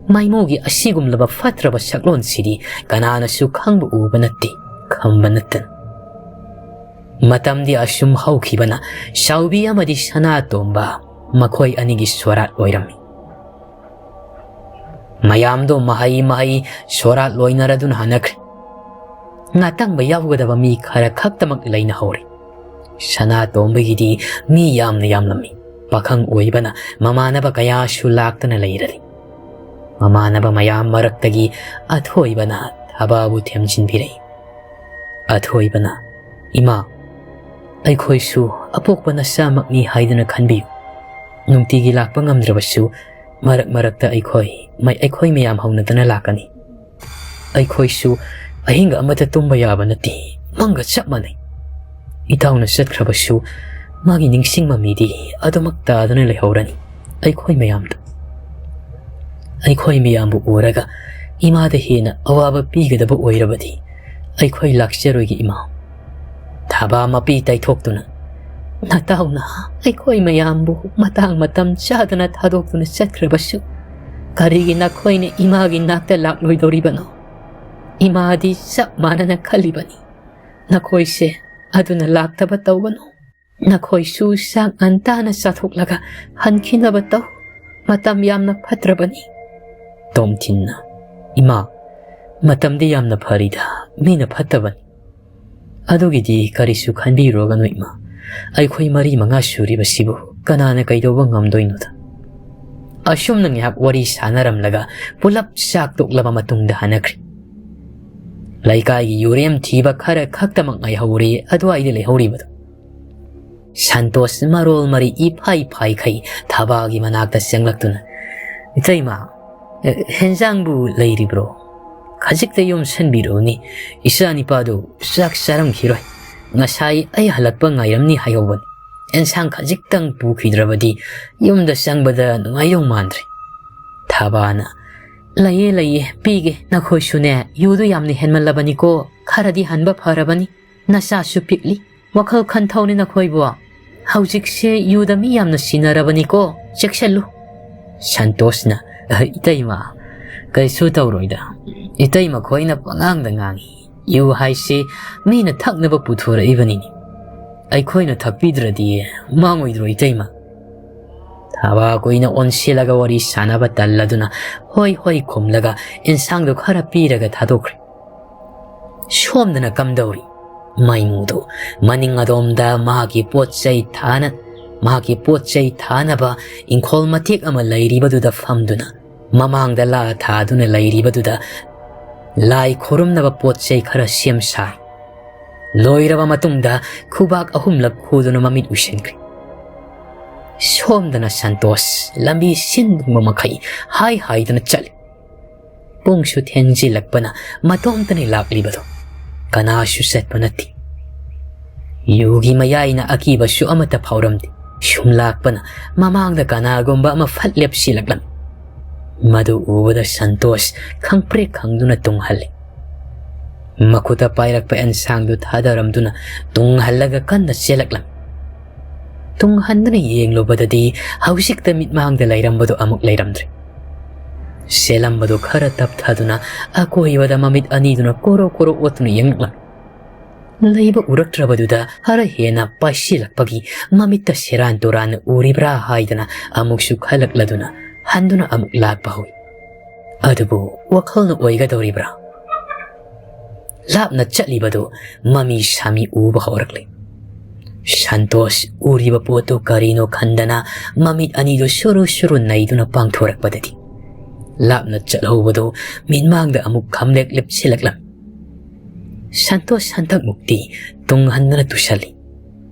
ꯃꯥꯏꯃꯨꯒꯤ ꯑꯁꯤꯒꯨꯝꯂꯕ ꯐꯠꯇ꯭ꯔꯕ ꯁꯛꯂꯣꯟꯁꯤꯗꯤ ꯀꯅꯥꯅꯁꯨ ꯈꯪꯕ ꯎꯕ ꯅꯠꯇꯦ, ꯈꯝꯕ ꯅꯠꯇꯅ꯫ ꯃꯇꯝꯗꯤ ꯑꯁꯨꯝ ꯍꯧꯈꯤꯕꯅ ꯆꯥꯎꯕꯤ ꯑꯃꯗꯤ ꯁꯅꯥꯇꯣꯝꯕ ꯃꯈꯣꯏ ꯑꯅꯤꯒꯤ ꯁꯣꯔꯥꯠ ꯑꯣꯏꯔꯝꯃꯤ꯫ ꯃꯌꯥꯝꯗꯣ ꯃꯍꯩ ꯃꯍꯩ ꯁꯣꯔꯥꯠ ꯂꯣꯏꯅꯔꯗꯨꯅ ꯍꯟꯅꯈ꯭ꯔꯦ꯫ ꯉꯥꯇꯪꯕ ꯌꯥꯎꯒꯗꯕ ꯃꯤ ꯈꯔ ꯈꯛꯇꯃꯛ ꯂꯩꯅꯍꯧꯔꯦ꯫ ꯁꯅꯥꯇꯣꯝꯕꯒꯤꯗꯤ ꯃꯤ ꯌꯥꯝꯅ ꯌꯥꯝꯂꯝꯃꯤ꯫ ꯄꯥꯈꯪ ꯑꯣꯏꯕꯅ ꯃꯃꯥꯟꯅꯕ ꯀꯌꯥꯁꯨ ꯂꯥꯛꯇꯨꯅ ꯂꯩꯔꯔꯤ꯫ ꯃꯃꯥꯟꯅꯕ ꯃꯌꯥꯝ ꯃꯔꯛꯇꯒꯤ ꯑꯊꯣꯏꯕꯅ ꯊꯕꯥꯕꯨ ꯊꯦꯝꯖꯤꯟꯕꯤꯔꯛꯏ꯫ ꯑꯊꯣꯏꯕꯅ, "ꯏꯃꯥ, ꯑꯩꯈꯣꯏꯁꯨ ꯑꯄꯣꯛꯄ ꯅꯆꯥꯃꯛꯅꯤ ꯍꯥꯏꯗꯨꯅ ꯈꯟꯕꯤꯌꯨ꯫ ꯅꯨꯡꯇꯤꯒꯤ ꯂꯥꯛꯄ ꯉꯝꯗ꯭ꯔꯕꯁꯨ ꯃꯔꯛ ꯃꯔꯛꯇ ꯑꯩꯈꯣꯏ, ꯃꯩ-, ꯑꯩꯈꯣꯏ ꯃꯌꯥꯝ ꯍꯧꯅꯗꯅ ꯂꯥꯛꯀꯅꯤ꯫ ꯑꯩꯈꯣꯏꯁꯨ ꯑꯍꯤꯡ ꯑꯃꯇ ꯇꯨꯝꯕ ꯌꯥꯕ ꯅꯠꯇꯦ, ꯃꯪꯒ ꯆꯞ ꯃꯥꯟꯅꯩ꯫ ꯏꯇꯥꯎꯅ ꯆꯠꯈ꯭ꯔꯕꯁꯨ ꯃꯥꯒꯤ ꯅꯤꯡꯁꯤꯡ ꯃꯃꯤꯗꯤ ꯑꯗꯨꯃꯛ ꯇꯥꯗꯨꯅ ꯂꯩꯍꯧꯔꯅꯤ ꯑꯩꯈꯣꯏ ꯃꯌꯥꯝꯗ꯫ ꯑꯩꯈꯣꯏ ꯃꯌꯥꯝꯕꯨ ꯎꯔꯒ ꯏꯃꯥꯗ ꯍꯦꯟꯅ ꯑꯋꯥꯕ ꯄꯤꯒꯗꯕ ꯑꯣꯏꯔꯕꯗꯤ ꯑꯩꯈꯣꯏ ꯂꯥꯛꯆꯔꯣꯏꯒꯦ ꯏꯃꯥ"꯫ ꯊꯕꯥ ꯃꯄꯤ ꯇꯩꯊꯣꯛꯇꯨꯅ, "ꯅꯇꯥꯎꯅ ꯑꯩꯈꯣꯏ ꯃꯌꯥꯝꯕꯨ ꯃꯇꯥꯡ ꯃꯇꯝ ꯆꯥꯗꯅ ꯊꯥꯗꯣꯛꯇꯨꯅ ꯆꯠꯈ꯭ꯔꯕꯁꯨ ꯀꯔꯤꯒꯤ ꯅꯈꯣꯏꯅ ꯏꯃꯥꯒꯤ ꯅꯥꯛꯇ ꯂꯥꯛꯂꯣꯏꯗꯧꯔꯤꯕꯅꯣ? ꯏꯃꯥꯗꯤ ꯆꯞ ꯃꯥꯟꯅꯅ ꯈꯜꯂꯤꯕꯅꯤ꯫ ꯅꯈꯣꯏꯁꯦ ꯑꯗꯨꯅ ꯂꯥꯛꯇꯕ ꯇꯧꯒꯅꯨ꯫ ꯅꯈꯣꯏꯁꯨ ꯆꯥꯛ ꯉꯟꯇꯥꯅ ꯆꯥꯊꯣꯛꯂꯒ ꯍꯟꯈꯤꯅꯕ ꯇꯧ꯫ ꯃꯇꯝ ꯌꯥꯝꯅ ꯐꯠꯇ꯭ꯔꯕꯅꯤ"꯫ ꯇꯣꯝꯊꯤꯟꯅ, "ꯏꯃꯥ, ꯃꯇꯝꯗꯤ ꯌꯥꯝꯅ ꯐꯔꯤꯗ, ꯃꯤꯅ ꯐꯠꯇꯕꯅꯤ꯫ ꯑꯗꯨꯒꯤꯗꯤ ꯀꯔꯤꯁꯨ ꯈꯟꯕꯤꯔꯨꯔꯒꯅꯨ ꯏꯃꯥ꯫ ꯑꯩꯈꯣꯏ ꯃꯔꯤ ꯃꯉꯥ ꯁꯨꯔꯤꯕꯁꯤꯕꯨ ꯀꯅꯥꯅ ꯀꯩꯗꯧꯕ ꯉꯝꯗꯣꯏꯅꯣꯗ?" ꯑꯁꯨꯝꯅ ꯉꯥꯏꯍꯥꯛ ꯋꯥꯔꯤ ꯁꯥꯟꯅꯔꯝꯂꯒ ꯄꯨꯂꯞ ꯆꯥꯛ ꯇꯣꯛꯂꯕ ꯃꯇꯨꯡꯗ ꯍꯟꯅꯈ꯭ꯔꯦ꯫ ꯂꯩꯀꯥꯏꯒꯤ ꯌꯨꯔꯦꯝ ꯊꯤꯕ ꯈꯔ ꯈꯛꯇꯃꯛ ꯉꯥꯏꯍꯧꯔꯦ ꯑꯗꯨꯋꯥꯏꯗ ꯂꯩꯍꯧꯔꯤꯕꯗꯨ꯫ ꯁꯟꯇꯣꯁ ꯃꯔꯣꯜ ꯃꯔꯤ ꯏꯐꯥꯏ ꯐꯥꯏꯈꯩ ꯊꯕꯥꯒꯤ ꯃꯅꯥꯛꯇ ꯆꯪꯂꯛꯇꯨꯅ, "ꯏꯇꯩꯃ, ꯑꯦ, ꯍꯦꯟꯖꯥꯡꯕꯨ ꯂꯩꯔꯤꯕ꯭ꯔꯣ? ꯈꯖꯤꯛꯇ ꯌꯣꯝꯁꯟꯕꯤꯔꯛꯎꯅꯦ꯫ ꯏꯆꯥ ꯅꯤꯄꯥꯗꯨ ꯆꯥꯛ ꯆꯥꯔꯝꯈꯤꯔꯣꯏ꯫ ꯉꯁꯥꯏ ꯑꯩ ꯍꯜꯂꯛꯄ ꯉꯥꯏꯔꯝꯅꯤ ꯍꯥꯏꯍꯧꯕꯅꯤ꯫ ꯑꯦꯟꯁꯥꯡ ꯈꯖꯤꯛꯇꯪ ꯄꯨꯈꯤꯗ꯭ꯔꯕꯗꯤ ꯌꯨꯝꯗ ꯆꯪꯕꯗ ꯅꯨꯡꯉꯥꯏꯗꯧ ꯃꯥꯟꯗ꯭ꯔꯦ꯫" ꯊꯕꯥꯅ, "ꯂꯩꯌꯦ, ꯂꯩꯌꯦ, ꯄꯤꯒꯦ꯫ ꯅꯈꯣꯏꯁꯨꯅꯦ, ꯌꯨꯗꯨ ꯌꯥꯝꯅ ꯍꯦꯟꯃꯜꯂꯕꯅꯤꯀꯣ꯫ ꯈꯔꯗꯤ ꯍꯟꯕ ꯐꯔꯕꯅꯤ꯫ ꯅꯆꯥꯁꯨ ꯄꯤꯛꯂꯤ꯫ ꯋꯥꯈꯜ ꯈꯟꯊꯧꯅꯦ ꯅꯈꯣꯏꯕꯨ꯫ ꯍꯧꯖꯤꯛꯁꯦ ꯌꯨꯗ ꯃꯤ ꯌꯥꯝꯅ ꯁꯤꯟꯅꯔꯕꯅꯤꯀꯣ꯫ ꯆꯦꯛꯁꯤꯜꯂꯨ꯫" ꯁꯟꯇꯣꯁꯅ, "ꯑ, ꯏꯇꯩꯃ, ꯀꯩꯁꯨ ꯇꯧꯔꯣꯏꯗ꯫ ꯏꯇꯩꯃ ꯈꯣꯏꯅ ꯄꯉꯥꯡꯗ ꯉꯥꯡꯉꯤ꯫ ꯌꯨ ꯍꯥꯏꯁꯤ ꯃꯤꯅ ꯊꯛꯅꯕ ꯄꯨꯊꯣꯔꯛꯏꯕꯅꯤꯅꯦ꯫ ꯑꯩꯈꯣꯏꯅ ꯊꯛꯄꯤꯗ꯭ꯔꯗꯤ ꯃꯥꯡꯉꯣꯏꯗ꯭ꯔꯣ, ꯏꯇꯩꯃ?" ꯊꯕꯥ ꯀꯨꯏꯅ ꯑꯣꯟꯁꯤꯜꯂꯒ ꯋꯥꯔꯤ ꯁꯥꯟꯅꯕ ꯇꯜꯂꯗꯨꯅ ꯍꯣꯏ ꯍꯣꯏ ꯈꯨꯝꯂꯒ ꯏꯟꯁꯥꯡꯗꯨ ꯈꯔ ꯄꯤꯔꯒ ꯊꯥꯗꯣꯛꯈ꯭ꯔꯦ꯫ ꯁꯣꯝꯗꯅ ꯀꯝꯗꯧꯔꯤ? ꯃꯩꯃꯨꯗꯨ ꯃꯅꯤꯡ ꯑꯗꯣꯝꯗ ꯃꯍꯥꯛꯀꯤ ꯄꯣꯠ ꯆꯩ ꯊꯥꯅ-, ꯃꯍꯥꯛꯀꯤ ꯄꯣꯠ ꯆꯩ ꯊꯥꯅꯕ ꯏꯪꯈꯣꯜ ꯃꯇꯦꯛ ꯑꯃ ꯂꯩꯔꯤꯕꯗꯨꯗ ꯐꯝꯗꯨꯅ ꯃꯃꯥꯡꯗ ꯂꯥ ꯊꯥꯗꯨꯅ ꯂꯩꯔꯤꯕꯗꯨꯗ ꯂꯥꯏ ꯈꯨꯔꯨꯝꯅꯕ ꯄꯣꯠ ꯆꯩ ꯈꯔ ꯁꯦꯝ ꯁꯥꯏ꯫ ꯂꯣꯏꯔꯕ ꯃꯇꯨꯡꯗ ꯈꯨꯕꯥꯛ ꯑꯍꯨꯝꯂꯛ ꯈꯨꯗꯨꯅ ꯃꯃꯤꯠ ꯎꯏꯁꯤꯟꯈ꯭ꯔꯦ꯫ ꯁꯣꯝꯗꯅ ꯁꯟꯇꯣꯁ ꯂꯝꯕꯤ ꯁꯤꯟꯕ ꯃꯈꯩ ꯍꯥꯏ ꯍꯥꯏꯗꯨꯅ ꯆꯠꯂꯤ꯫ ꯄꯨꯡꯁꯨ ꯊꯦꯡꯖꯤꯜꯂꯛꯄꯅ ꯃꯇꯣꯝꯇꯅꯤ ꯂꯥꯛꯂꯤꯕꯗꯣ꯫ ꯀꯅꯥꯁꯨ ꯆꯠꯄ ꯅꯠꯇꯦ꯫ ꯌꯨꯒꯤ ꯃꯌꯥꯏꯅ ꯑꯀꯤꯕꯁꯨ ꯑꯃꯠꯇ ꯐꯥꯎꯔꯝꯗꯦ꯫ ꯁꯨꯝ ꯂꯥꯛꯄꯅ ꯃꯃꯥꯡꯗ ꯀꯅꯥꯒꯨꯝꯕ ꯑꯃ ꯐꯠ ꯂꯦꯞꯁꯤꯜꯂꯛꯂꯝꯃꯤ꯫ ꯃꯗꯨ ꯎꯕꯗ ꯁꯟꯇꯣꯁ ꯈꯪꯄ꯭ꯔꯦꯛ ꯈꯪꯗꯨꯅ ꯇꯨꯡꯍꯜꯂꯤ꯫ ꯃꯈꯨꯠꯇ ꯄꯥꯏꯔꯛꯄ ꯑꯦꯟꯁꯥꯡꯗꯨ ꯊꯥꯗꯔꯝꯗꯨꯅ ꯇꯨꯡꯍꯜꯂꯒ ꯀꯟꯅ ꯆꯦꯜꯂꯛꯂꯝꯃꯤ꯫ ꯇꯨꯡꯍꯟꯗꯨꯅ ꯌꯦꯡꯂꯨꯕꯗꯗꯤ ꯍꯧꯖꯤꯛꯇ ꯃꯤꯠꯃꯥꯡꯗ ꯂꯩꯔꯝꯕꯗꯨ ꯑꯃꯨꯛ ꯂꯩꯔꯝꯗ꯭ꯔꯦ꯫ ꯆꯦꯜꯂꯝꯕꯗꯨ ꯈꯔ ꯇꯞꯊꯗꯨꯅ ꯑꯀꯣꯏꯕꯗ ꯃꯃꯤꯠ ꯑꯅꯤꯗꯨꯅ ꯀꯣꯔꯣ ꯀꯣꯔꯣ ꯑꯣꯠꯇꯨꯅ ꯌꯦꯡꯂꯛꯂꯝꯃꯤ꯫ ꯂꯩꯕ ꯎꯔꯛꯇ꯭ꯔꯕꯗꯨꯗ ꯈꯔ ꯍꯦꯟꯅ ꯄꯥꯏꯁꯤꯜꯂꯛꯄꯒꯤ ꯃꯃꯤꯠꯇ ꯁꯦꯔꯥꯟ ꯇꯨꯔꯥꯟ ꯎꯔꯤꯕ꯭ꯔꯥ ꯍꯥꯏꯗꯅ ꯑꯃꯨꯛꯁꯨ ꯈꯜꯂꯛꯂꯗꯨꯅ ꯍꯟꯗꯨꯅ ꯑꯃꯨꯛ ꯂꯥꯛꯄ ꯍꯧꯏ꯫ ꯑꯗꯨꯕꯨ ꯋꯥꯈꯜꯅ ꯑꯣꯏꯒꯗꯧꯔꯤꯕ꯭ꯔꯥ? ꯂꯥꯞꯅ ꯆꯠꯂꯤꯕꯗꯨ ꯃꯃꯤ ꯁꯥꯃꯤ ꯎꯕ ꯍꯧꯔꯛꯂꯦ꯫ ꯁꯟꯇꯣꯁ ꯎꯔꯤꯕ ꯄꯣꯠꯇꯨ ꯀꯔꯤꯅꯣ ꯈꯟꯗꯅ ꯃꯃꯤꯠ ꯑꯅꯤꯗꯨ ꯁꯨꯔꯨ ꯁꯨꯔꯨ ꯅꯩꯗꯨꯅ ꯄꯥꯡꯊꯣꯔꯛꯄꯗꯗꯤ ꯂꯥꯞꯅ ꯆꯠꯍꯧꯕꯗꯨ ꯃꯤꯠꯃꯥꯡꯗ ꯑꯃꯨꯛ ꯈꯝꯂꯦꯛ ꯂꯦꯞꯁꯤꯜꯂꯛꯂꯝꯃꯤ꯫ ꯁꯟꯇꯣꯁ ꯍꯟꯗꯛꯃꯨꯛꯇꯤ ꯇꯨꯡ ꯍꯟꯗꯅ ꯇꯨꯁꯜꯂꯤ꯫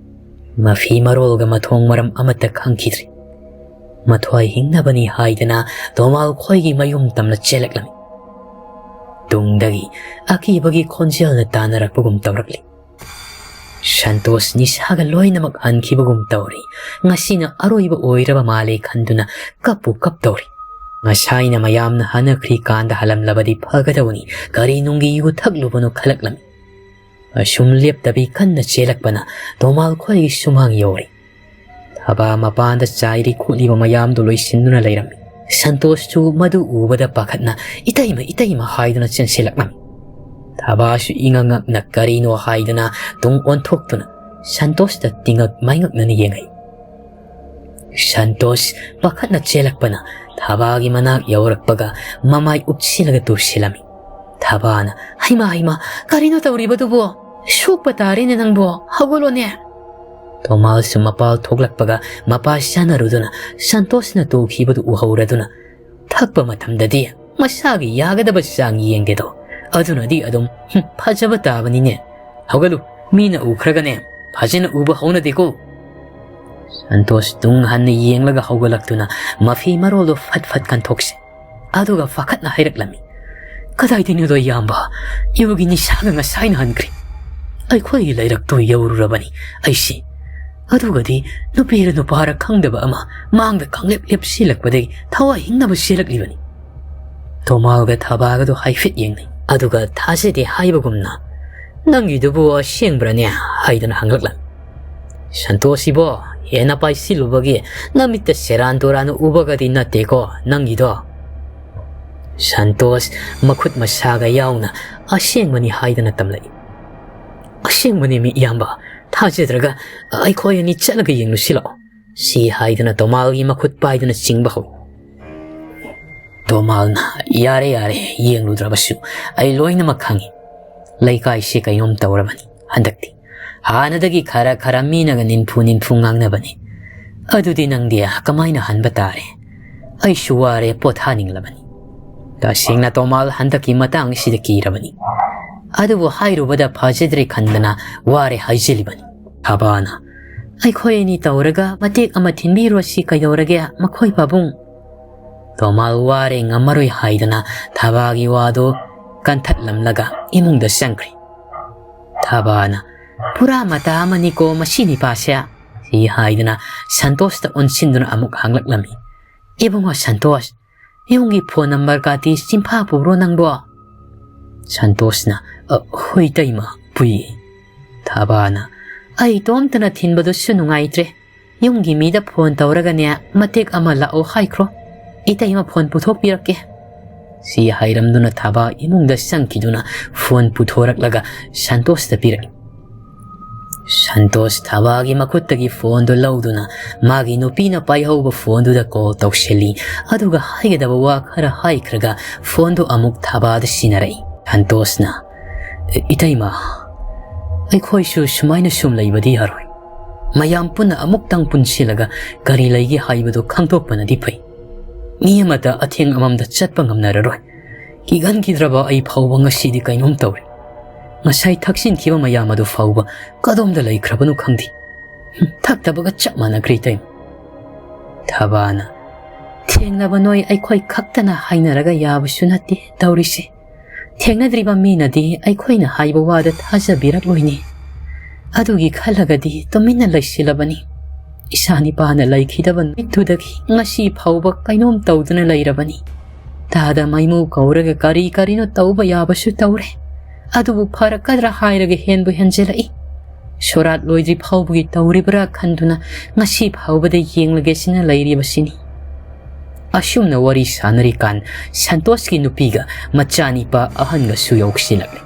ꯃꯐꯤ ꯃꯔꯣꯜꯒ ꯃꯊꯣꯡ ꯃꯔꯝ ꯑꯃꯠꯇ ꯈꯪꯈꯤꯗ꯭ꯔꯤ꯫ ꯃꯊ꯭ꯋꯥꯏ ꯍꯤꯡꯅꯕꯅꯤ ꯍꯥꯏꯗꯅ ꯇꯣꯃꯥꯜ ꯈꯣꯏꯒꯤ ꯃꯌꯨꯝ ꯇꯝꯅ ꯆꯦꯜꯂꯛꯂꯝꯃꯤ꯫ ꯇꯨꯡꯗꯒꯤ ꯑꯀꯤꯕꯒꯤ ꯈꯣꯟꯖꯦꯜꯅ ꯇꯥꯟꯅꯔꯛꯄꯒꯨꯝ ꯇꯧꯔꯛꯂꯤ꯫ ꯁꯟꯇꯣꯁ ꯅꯤꯁꯥꯒ ꯂꯣꯏꯅꯃꯛ ꯍꯟꯈꯤꯕꯒꯨꯝ ꯇꯧꯔꯤ꯫ ꯉꯁꯤꯅ ꯑꯔꯣꯏꯕ ꯑꯣꯏꯔꯕ ꯃꯥꯜꯂꯦ ꯈꯟꯗꯨꯅ ꯀꯞꯄꯨ ꯀꯞꯇꯧꯔꯤ꯫ ꯉꯁꯥꯏꯅ ꯃꯌꯥꯝꯅ ꯍꯥꯟꯅꯈ꯭ꯔꯤ ꯀꯥꯟꯗ ꯍꯜꯂꯝꯂꯕꯗꯤ ꯐꯒꯗꯧꯅꯤ꯫ ꯀꯔꯤ ꯅꯨꯡꯒꯤ ꯌꯨ ꯊꯛꯂꯨꯕꯅꯣ ꯈꯜꯂꯛꯂꯝꯃꯤ꯫ ꯑꯁꯨꯝ ꯂꯦꯞꯇꯕꯤ ꯀꯟꯅ ꯆꯦꯜꯂꯛꯄꯅ ꯇꯣꯃꯥꯜ ꯈꯣꯏꯒꯤ ꯁꯨꯃꯥꯡ ꯌꯧꯔꯦ꯫ ꯊꯕꯥ ꯃꯄꯥꯟꯗ ꯆꯥꯏꯔꯤ ꯈꯣꯠꯂꯤꯕ ꯃꯌꯥꯝꯗꯨ ꯂꯣꯏꯁꯤꯟꯗꯨꯅ ꯂꯩꯔꯝꯃꯤ꯫ ꯁꯟꯇꯣꯁꯁꯨ ꯃꯗꯨ ꯎꯕꯗ ꯄꯥꯈꯠꯅ "ꯏꯇꯩꯃ, ꯏꯇꯩꯃ" ꯍꯥꯏꯗꯨꯅ ꯆꯦꯟꯁꯤꯜꯂꯛꯂꯝꯃꯤ꯫ ꯊꯕꯥꯁꯨ ꯏꯉꯛ ꯉꯛꯅ ꯀꯔꯤꯅꯣ ꯍꯥꯏꯗꯨꯅ ꯇꯨꯡ ꯑꯣꯟꯊꯣꯛꯇꯨꯅ ꯁꯟꯇꯣꯁꯇ ꯇꯤꯉꯛ ꯃꯥꯏꯉꯛꯅꯅ ꯌꯦꯡꯉꯛꯏ꯫ ꯁꯟꯇꯣꯁ ꯄꯥꯈꯠꯅ ꯆꯦꯜꯂꯛꯄꯅ ꯊꯕꯥꯒꯤ ꯃꯅꯥꯛ ꯌꯧꯔꯛꯄꯒ ꯃꯃꯥꯏ ꯎꯞꯁꯤꯜꯂꯒ ꯇꯨꯁꯤꯜꯂꯝꯃꯤ꯫ ꯊꯕꯥꯅ, "ꯍꯩꯃꯥ, ꯍꯩꯃꯥ, ꯀꯔꯤꯅꯣ ꯇꯧꯔꯤꯕꯗꯨꯕꯣ? ꯁꯣꯛꯄ ꯇꯥꯔꯦꯅꯦ ꯅꯪꯕꯣ, ꯍꯧꯒꯠꯂꯣꯅꯦ!" ꯇꯣꯃꯥꯜꯁꯨ ꯃꯄꯥꯜ ꯊꯣꯛꯂꯛꯄꯒ ꯃꯄꯥ ꯁꯥꯟꯅꯔꯨꯗꯨꯅ ꯁꯟꯇꯣꯁꯅ ꯇꯨꯈꯤꯕꯗꯨ ꯎꯍꯧꯔꯗꯨꯅ, "ꯊꯛꯄ ꯃꯇꯝꯗꯗꯤ ꯃꯁꯥꯒꯤ ꯌꯥꯒꯗꯕ ꯆꯥꯡ ꯌꯦꯡꯗꯦꯗꯣ, ꯑꯗꯨꯅꯗꯤ ꯑꯗꯨꯝ, ꯍꯨꯝ, ꯐꯖꯕ ꯇꯥꯕꯅꯤꯅꯦ꯫ ꯍꯧꯒꯠꯂꯨ, ꯃꯤꯅ ꯎꯈ꯭ꯔꯒꯅꯦ, ꯐꯖꯅ ꯎꯕ ꯍꯧꯅꯗꯦꯀꯣ"꯫ ꯁꯟꯇꯣꯁ ꯇꯨꯡ ꯍꯟꯅ ꯌꯦꯡꯂꯒ ꯍꯧꯒꯠꯂꯛꯇꯨꯅ ꯃꯐꯤ ꯃꯔꯣꯜꯗꯣ ꯐꯠ ꯐꯠ ꯀꯟꯊꯣꯛꯁꯤ꯫ ꯑꯗꯨꯒ ꯄꯥꯈꯠꯅ ꯍꯥꯏꯔꯛꯂꯝꯃꯤ, "ꯀꯗꯥꯏꯗꯩꯅꯣꯗꯣ ꯏꯌꯥꯝꯕ? ꯌꯨꯒꯤ ꯅꯤꯁꯥꯒ ꯉꯁꯥꯏꯅ ꯍꯟꯈ꯭ꯔꯦ꯫ ꯑꯩꯈꯣꯏꯒꯤ ꯂꯩꯔꯛꯇꯨ ꯌꯧꯔꯨꯔꯕꯅꯤ ꯑꯩꯁꯤ꯫ ꯑꯗꯨꯒꯗꯤ ꯅꯨꯄꯤꯔ ꯅꯨꯄꯥꯔ ꯈꯪꯗꯕ ꯑꯃ ꯃꯥꯡꯗ ꯈꯪꯂꯦꯞ ꯂꯦꯞꯁꯤꯜꯂꯛꯄꯗꯒꯤ ꯊꯋꯥꯏ ꯍꯤꯡꯅꯕ ꯆꯦꯜꯂꯛꯂꯤꯕꯅꯤ"꯫ ꯇꯣꯃꯥꯜꯒ ꯊꯕꯥꯒꯗꯨ ꯍꯥꯏꯐꯦꯠ ꯌꯦꯡꯅꯩ꯫ ꯑꯗꯨꯒ ꯊꯥꯖꯗꯦ ꯍꯥꯏꯕꯒꯨꯝꯅ, "ꯅꯪꯒꯤꯗꯨꯕꯨ ꯑꯁꯦꯡꯕ꯭ꯔꯅꯦ?" ꯍꯥꯏꯗꯨꯅ ꯍꯪꯂꯛꯂꯝꯃꯤ꯫ "ꯁꯟꯇꯣꯁ ꯏꯕꯣ, ꯍꯦꯟꯅ ꯄꯥꯏꯁꯤꯜꯂꯨꯕꯒꯤ ꯅꯃꯤꯠꯇ ꯁꯦꯔꯥꯟ ꯇꯨꯔꯥꯟ ꯎꯕꯒꯗꯤ ꯅꯠꯇꯦꯀꯣ ꯅꯪꯒꯤꯗꯣ?" ꯁꯟꯇꯣꯁ ꯃꯈꯨꯠ ꯃꯁꯥꯒ ꯌꯥꯎꯅ "ꯑꯁꯦꯡꯕꯅꯤ" ꯍꯥꯏꯗꯅ ꯇꯝꯂꯛꯏ꯫ "ꯑꯁꯦꯡꯕꯅꯦ ꯃꯤ ꯏꯌꯥꯝꯕ, ꯊꯥꯖꯗ꯭ꯔꯒ ꯑꯩꯈꯣꯏ ꯑꯅꯤ ꯆꯠꯂꯒ ꯌꯦꯡꯂꯨꯁꯤ ꯂꯥꯛꯑꯣ"꯫ ꯁꯤ ꯍꯥꯏꯗꯨꯅ ꯇꯣꯃꯥꯜꯒꯤ ꯃꯈꯨꯠ ꯄꯥꯏꯗꯨꯅ ꯆꯤꯡꯕ ꯍꯧꯏ꯫ ꯇꯣꯃꯥꯜꯅ, "ꯌꯥꯔꯦ, ꯌꯥꯔꯦ, ꯌꯦꯡꯂꯨꯗ꯭ꯔꯕꯁꯨ ꯑꯩ ꯂꯣꯏꯅꯃꯛ ꯈꯪꯏ꯫ ꯂꯩꯀꯥꯏꯁꯤ ꯀꯩꯅꯣꯝ ꯇꯧꯔꯕꯅꯤ ꯍꯟꯗꯛꯇꯤ꯫ ꯍꯥꯟꯅꯗꯒꯤ ꯈꯔ ꯈꯔ ꯃꯤꯅꯒ ꯅꯤꯟꯐꯨ ꯅꯤꯟꯐꯨ ꯉꯥꯡꯅꯕꯅꯤ꯫ ꯑꯗꯨꯗꯤ ꯅꯪꯗꯤ ꯀꯃꯥꯏꯅ ꯍꯟꯕ ꯇꯥꯔꯦ? ꯑꯩꯁꯨ ꯋꯥꯔꯦ, ꯄꯣꯊꯥꯅꯤꯡꯂꯕꯅꯤ꯫ ꯇꯁꯦꯡꯅ ꯇꯣꯃꯥꯜ ꯍꯟꯗꯛꯀꯤ ꯃꯇꯥꯡꯁꯤꯗ ꯀꯤꯔꯕꯅꯤ꯫ ꯑꯗꯨꯕꯨ ꯍꯥꯏꯔꯨꯕꯗ ꯐꯖꯗ꯭ꯔꯦ ꯈꯟꯗꯅ ꯋꯥꯔꯦ ꯍꯥꯏꯖꯤꯜꯂꯤꯕꯅꯤ꯫ ꯊꯥꯕꯥꯅ, "ꯑꯩꯈꯣꯏ ꯑꯅꯤ ꯇꯧꯔꯒ ꯃꯇꯦꯛ ꯑꯃ ꯊꯤꯟꯕꯤꯔꯣ, ꯁꯤ ꯀꯩꯗꯧꯔꯒꯦ ꯃꯈꯣꯏ ꯄꯥꯕꯨꯡ?" ꯇꯣꯃꯥꯜ ꯋꯥꯔꯦ ꯉꯝꯃꯔꯣꯏ ꯍꯥꯏꯗꯅ ꯊꯥꯕꯥꯒꯤ ꯋꯥꯗꯨ ꯀꯟꯊꯠꯂꯝꯂꯒ ꯏꯃꯨꯡꯗ ꯆꯪꯈ꯭ꯔꯦ꯫ ꯊꯥꯕꯥꯅ, "ꯄꯨꯔꯥ ꯃꯇꯥ ꯑꯃꯅꯤꯀꯣ ꯃꯁꯤ ꯅꯤꯄꯥꯁꯦ," ꯁꯤ ꯍꯥꯏꯗꯅ ꯁꯟꯇꯣꯁꯇ ꯑꯣꯟꯁꯤꯟꯗꯨꯅ ꯑꯃꯨꯛ ꯍꯪꯂꯛꯂꯝꯃꯤ꯫ "ꯏꯕꯨꯡꯉꯣ ꯁꯟꯇꯣꯁ, ꯌꯨꯝꯒꯤ ꯐꯣꯟ ꯅꯝꯕꯔꯒꯗꯤ ꯆꯤꯟꯐꯥ ꯄꯨꯕ꯭ꯔꯣ ꯅꯪꯕꯣ?" ꯁꯟꯇꯣꯁꯅ, "ꯑ, ꯍꯣꯏ ꯏꯇꯩꯃ, ꯄꯨꯏꯌꯦ꯫" ꯊꯥꯕꯥꯅ, "ꯑꯩ ꯏꯇꯣꯝꯇꯅ ꯊꯤꯟꯕꯗꯨꯁꯨ ꯅꯨꯡꯉꯥꯏꯇ꯭ꯔꯦ꯫ ꯌꯨꯝꯒꯤ ꯃꯤꯗ ꯐꯣꯟ ꯇꯧꯔꯒꯅꯦ, ꯃꯇꯦꯛ ꯑꯃ ꯂꯥꯛꯑꯣ ꯍꯥꯏꯈ꯭ꯔꯣ꯫ ꯏꯇꯩꯃ ꯐꯣꯟ ꯄꯨꯊꯣꯛꯄꯤꯔꯛꯀꯦ꯫" ꯁꯤ ꯍꯥꯏꯔꯝꯗꯨꯅ ꯊꯥꯕꯥ ꯏꯃꯨꯡꯗ ꯆꯪꯈꯤꯗꯨꯅ ꯐꯣꯟ ꯄꯨꯊꯣꯔꯛꯂꯒ ꯁꯟꯇꯣꯁꯇ ꯄꯤꯔꯛꯏ꯫ ꯁꯟꯇꯣꯁ ꯊꯥꯕꯥꯒꯤ ꯃꯈꯨꯠꯇꯒꯤ ꯐꯣꯟꯗꯨ ꯂꯧꯗꯨꯅ ꯃꯥꯒꯤ ꯅꯨꯄꯤꯅ ꯄꯥꯏꯍꯧꯕ ꯐꯣꯟꯗꯨꯗ ꯀꯣꯜ ꯇꯧꯁꯤꯜꯂꯤ꯫ ꯑꯗꯨꯒ ꯍꯥꯏꯒꯗꯕ ꯋꯥ ꯈꯔ ꯍꯥꯏꯈ꯭ꯔꯒ ꯐꯣꯟꯗꯨ ꯑꯃꯨꯛ ꯊꯥꯕꯥꯗ ꯁꯤꯟꯅꯔꯛꯏ꯫ ꯁꯟꯇꯣꯁꯅ, "ꯏ-, ꯏꯇꯩꯃ, ꯑꯩꯈꯣꯏꯁꯨ ꯁꯨꯃꯥꯏꯅ ꯁꯨꯝ ꯂꯩꯕꯗꯤ ꯌꯥꯔꯣꯏ꯫ ꯃꯌꯥꯝ ꯄꯨꯟꯅ ꯑꯃꯨꯛꯇꯪ ꯄꯨꯟꯁꯤꯜꯂꯒ ꯀꯔꯤ ꯂꯩꯒꯦ ꯍꯥꯏꯕꯗꯨ ꯈꯪꯗꯣꯛꯄꯅꯗꯤ ꯐꯩ꯫ ꯃꯤ ꯑꯃꯠꯇ ꯑꯊꯦꯡ ꯑꯃꯝꯗ ꯆꯠꯄ ꯉꯝꯅꯔꯔꯣꯏ꯫ ꯀꯤꯒꯟꯈꯤꯗ꯭ꯔꯕ ꯑꯩ ꯐꯥꯎꯕ ꯉꯁꯤꯗꯤ ꯀꯩꯅꯣꯝ ꯇꯧꯔꯦ꯫ ꯉꯁꯥꯏ ꯊꯛꯆꯤꯟꯈꯤꯕ ꯃꯌꯥꯝ ꯑꯗꯨ ꯐꯥꯎꯕ ꯀꯗꯣꯝꯗ ꯂꯩꯈ꯭ꯔꯕꯅꯣ ꯈꯪꯗꯦ꯫ ꯊꯛꯇꯕꯒ ꯆꯞ ꯃꯥꯟꯅꯈ꯭ꯔꯦ ꯏꯇꯩꯃ꯫" ꯊꯥꯕꯥꯅ, "ꯊꯦꯡꯅꯕ ꯅꯣꯏ ꯑꯩꯈꯣꯏ ꯈꯛꯇꯅ ꯍꯥꯏꯅꯔꯒ ꯌꯥꯕꯁꯨ ꯅꯠꯇꯦ ꯇꯧꯔꯤꯁꯦ꯫ ꯊꯦꯡꯅꯗ꯭ꯔꯤꯕ ꯃꯤꯅꯗꯤ ꯑꯩꯈꯣꯏꯅ ꯍꯥꯏꯕ ꯋꯥꯗ ꯊꯥꯖꯕꯤꯔꯛꯂꯣꯏꯅꯦ꯫ ꯑꯗꯨꯒꯤ ꯈꯜꯂꯒꯗꯤ ꯇꯨꯃꯤꯟꯅ ꯂꯩꯁꯤꯜꯂꯕꯅꯤ꯫ ꯏꯆꯥ ꯅꯤꯄꯥꯅ ꯂꯩꯈꯤꯗꯕ ꯅꯨꯃꯤꯠꯇꯨꯗꯒꯤ ꯉꯁꯤ ꯐꯥꯎꯕ ꯀꯩꯅꯣꯝ ꯇꯧꯗꯨꯅ ꯂꯩꯔꯕꯅꯤ꯫ ꯇꯥꯗ ꯃꯩꯃꯨ ꯀꯧꯔꯒ ꯀꯔꯤ ꯀꯔꯤꯅꯣ ꯇꯧꯕ ꯌꯥꯕꯁꯨ ꯇꯧꯔꯦ꯫ ꯑꯗꯨꯕꯨ ꯐꯔꯛꯀꯗ꯭ꯔꯥ ꯍꯥꯏꯔꯒ ꯍꯦꯟꯕꯨ ꯍꯦꯟꯖꯤꯜꯂꯛꯏ꯫ ꯁꯣꯔꯥꯠ ꯂꯣꯏꯗ꯭ꯔꯤ ꯐꯥꯎꯕꯒꯤ ꯇꯧꯔꯤꯕ꯭ꯔꯥ ꯈꯟꯗꯨꯅ ꯉꯁꯤ ꯐꯥꯎꯕꯗ ꯌꯦꯡꯂꯒꯦ ꯁꯤꯅ ꯂꯩꯔꯤꯕꯁꯤꯅꯤ꯫" ꯑꯁꯨꯝꯅ ꯋꯥꯔꯤ ꯁꯥꯟꯅꯔꯤꯀꯥꯟ ꯁꯟꯇꯣꯁꯀꯤ ꯅꯨꯄꯤꯒ ꯃꯆꯥꯅꯤꯄꯥ ꯑꯍꯟꯒꯁꯨ ꯌꯧꯁꯤꯜꯂꯛꯂꯦ꯫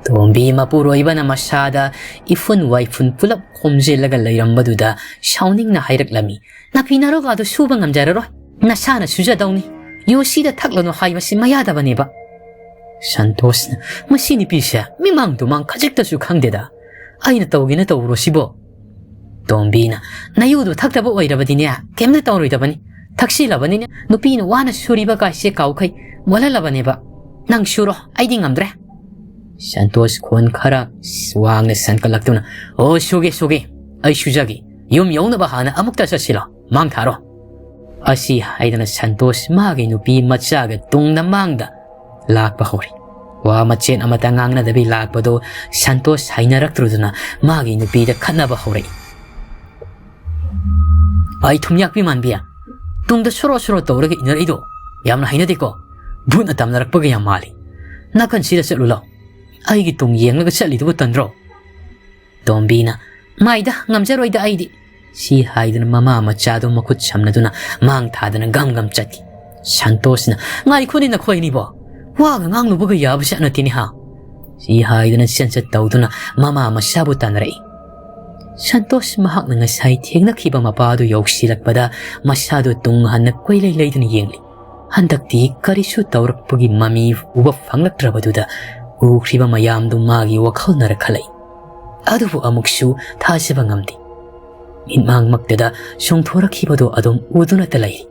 ꯇꯣꯝꯕꯤ ꯃꯄꯨꯔꯣꯏꯕꯅ ꯃꯁꯥꯗ ꯏꯐꯨꯟ ꯋꯥꯏꯐꯨꯟ ꯄꯨꯂꯞ ꯈꯣꯝꯖꯤꯜꯂꯒ ꯂꯩꯔꯝꯕꯗꯨꯗ ꯁꯥꯎꯅꯤꯡꯅ ꯍꯥꯏꯔꯛꯂꯝꯃꯤ, "ꯅꯥꯐꯤ ꯅꯔꯣꯒꯥꯗꯣ ꯁꯨꯕ ꯉꯝꯖꯔꯔꯣꯏ, ꯅꯁꯥꯅ ꯁꯨꯖꯗꯧꯅꯤ꯫ ꯌꯨ ꯁꯤꯗ ꯊꯛꯂꯅꯨ ꯍꯥꯏꯕꯁꯤ ꯃꯌꯥꯗꯕꯅꯦꯕ꯫" ꯁꯟꯇꯣꯁꯅ, "ꯃꯁꯤ ꯅꯨꯄꯤꯁꯦ ꯃꯤꯃꯥꯡ ꯇꯨꯃꯥꯡ ꯈꯖꯤꯛꯇꯁꯨ ꯈꯪꯗꯦꯗ꯫ ꯑꯩꯅ ꯇꯧꯒꯦꯅ ꯇꯧꯕ꯭ꯔꯣ ꯁꯤꯕꯣ?" ꯇꯣꯝꯕꯤꯅ, "ꯅꯌꯨꯗꯣ ꯊꯛꯇꯕ ꯑꯣꯏꯔꯕꯗꯤꯅꯦ, ꯀꯩꯝꯇ ꯇꯧꯔꯣꯏꯗꯕꯅꯤ꯫ ꯊꯛꯁꯤꯜꯂꯕꯅꯤꯅꯦ, ꯅꯨꯄꯤꯅ ꯋꯥꯅ ꯁꯨꯔꯤꯕ ꯀꯥꯏꯁꯦ ꯀꯥꯎꯈꯩ ꯃꯣꯠꯍꯜꯂꯕꯅꯦꯕ꯫ ꯅꯪ ꯁꯨꯔꯣ, ꯑꯩꯗꯤ ꯉꯝꯗ꯭ꯔꯦ꯫" ꯁꯟꯇꯣꯁ ꯈꯣꯟ ꯈꯔ ꯋꯥꯡꯅ ꯁꯟꯀꯠꯂꯛꯇꯨꯅ, "ꯑꯣ, ꯁꯨꯒꯦ, ꯁꯨꯒꯦ, ꯑꯩ ꯁꯨꯖꯒꯦ꯫ ꯌꯨꯝ ꯌꯧꯅꯕ ꯍꯥꯟꯅ ꯑꯃꯨꯛꯇ ꯆꯠꯁꯤꯜꯂꯣ, ꯃꯥꯡ ꯊꯥꯔꯣ꯫" ꯑꯁꯤ ꯍꯥꯏꯗꯅ ꯁꯟꯇꯣꯁ ꯃꯥꯒꯤ ꯅꯨꯄꯤ ꯃꯆꯥꯒ ꯇꯨꯡꯗ ꯃꯥꯡꯗ ꯂꯥꯛꯄ ꯍꯧꯔꯦ꯫ ꯋꯥ ꯃꯆꯦꯠ ꯑꯃꯠꯇ ꯉꯥꯡꯅꯗꯕꯤ ꯂꯥꯛꯄꯗꯨ ꯁꯟꯇꯣꯁ ꯍꯩꯅꯔꯛꯇ꯭ꯔꯗꯨꯅ ꯃꯥꯒꯤ ꯅꯨꯄꯤꯗ ꯈꯠꯅꯕ ꯍꯧꯔꯛꯏ꯫ "ꯑꯩ ꯊꯨꯝꯌꯥꯛꯄꯤ ꯃꯥꯟꯕꯤ, ꯇꯨꯡꯗ ꯁꯣꯔꯣ ꯁꯣꯔꯣ ꯇꯧꯔꯒ ꯏꯟꯅꯔꯛꯏꯗꯣ ꯌꯥꯝꯅ ꯍꯩꯅꯗꯦꯀꯣ꯫ ꯚꯨꯠꯅ ꯇꯝꯅꯔꯛꯄꯒ ꯌꯥꯝ ꯃꯥꯜꯂꯤ꯫ ꯅꯥꯀꯟꯁꯤꯗ ꯆꯠꯂꯨ ꯂꯥꯎ꯫ ꯑꯩꯒꯤ ꯇꯨꯡ ꯌꯦꯡꯂꯒ ꯆꯠꯂꯤꯗꯨꯕꯨ ꯇꯟꯗ꯭ꯔꯣ?" ꯇꯣꯝꯕꯤꯅ, "ꯃꯥꯏꯗ, ꯉꯝꯖꯔꯣꯏꯗ ꯑꯩꯗꯤ꯫" ꯁꯤ ꯍꯥꯏꯗꯨꯅ ꯃꯃꯥ ꯃꯆꯥꯗꯨ ꯃꯈꯨꯠ ꯁꯝꯅꯗꯨꯅ ꯃꯥꯡ ꯊꯥꯗꯅ ꯒꯝ ꯒꯝ ꯆꯠꯈꯤ꯫ ꯁꯟꯇꯣꯁꯅ, "ꯉꯥꯏꯈꯣꯅꯦ ꯅꯈꯣꯏ ꯑꯅꯤꯕꯣ, ꯋꯥꯒ ꯉꯥꯡꯂꯨꯕꯒ ꯌꯥꯕ ꯖꯥꯠ ꯅꯠꯇꯦꯅꯦ ꯍꯥ?" ꯁꯤ ꯍꯥꯏꯗꯨꯅ ꯆꯦꯟꯆꯠ ꯇꯧꯗꯨꯅ ꯃꯃꯥ ꯃꯆꯥꯕꯨ ꯇꯥꯟꯅꯔꯛꯏ꯫ ꯁꯟꯇꯣꯁ ꯃꯍꯥꯛꯅ ꯉꯁꯥꯏ ꯊꯦꯡꯅꯈꯤꯕ ꯃꯄꯥꯗꯨ ꯌꯧꯁꯤꯜꯂꯛꯄꯗ ꯃꯁꯥꯗꯨ ꯇꯨꯡ ꯍꯟꯅ ꯀꯣꯏꯂꯩ ꯂꯩꯗꯨꯅ ꯌꯦꯡꯂꯤ꯫ ꯍꯟꯗꯛꯇꯤ ꯀꯔꯤꯁꯨ ꯇꯧꯔꯛꯄꯒꯤ ꯃꯃꯤ ꯎꯕ ꯐꯪꯂꯛꯇ꯭ꯔꯕꯗꯨꯗ ꯎꯈ꯭ꯔꯤꯕ ꯃꯌꯥꯝꯗꯨ ꯃꯥꯒꯤ ꯋꯥꯈꯜꯅ ꯔꯈꯠꯂꯛꯏ꯫ ꯑꯗꯨꯕꯨ ꯑꯃꯨꯛꯁꯨ ꯊꯥꯖꯕ ꯉꯝꯗꯦ꯫ ꯃꯤꯠꯃꯥꯡꯃꯛꯇꯗ ꯆꯣꯡꯊꯣꯔꯛꯈꯤꯕꯗꯨ ꯑꯗꯨꯝ ꯎꯗꯨꯅꯇ ꯂꯩꯔꯤ꯫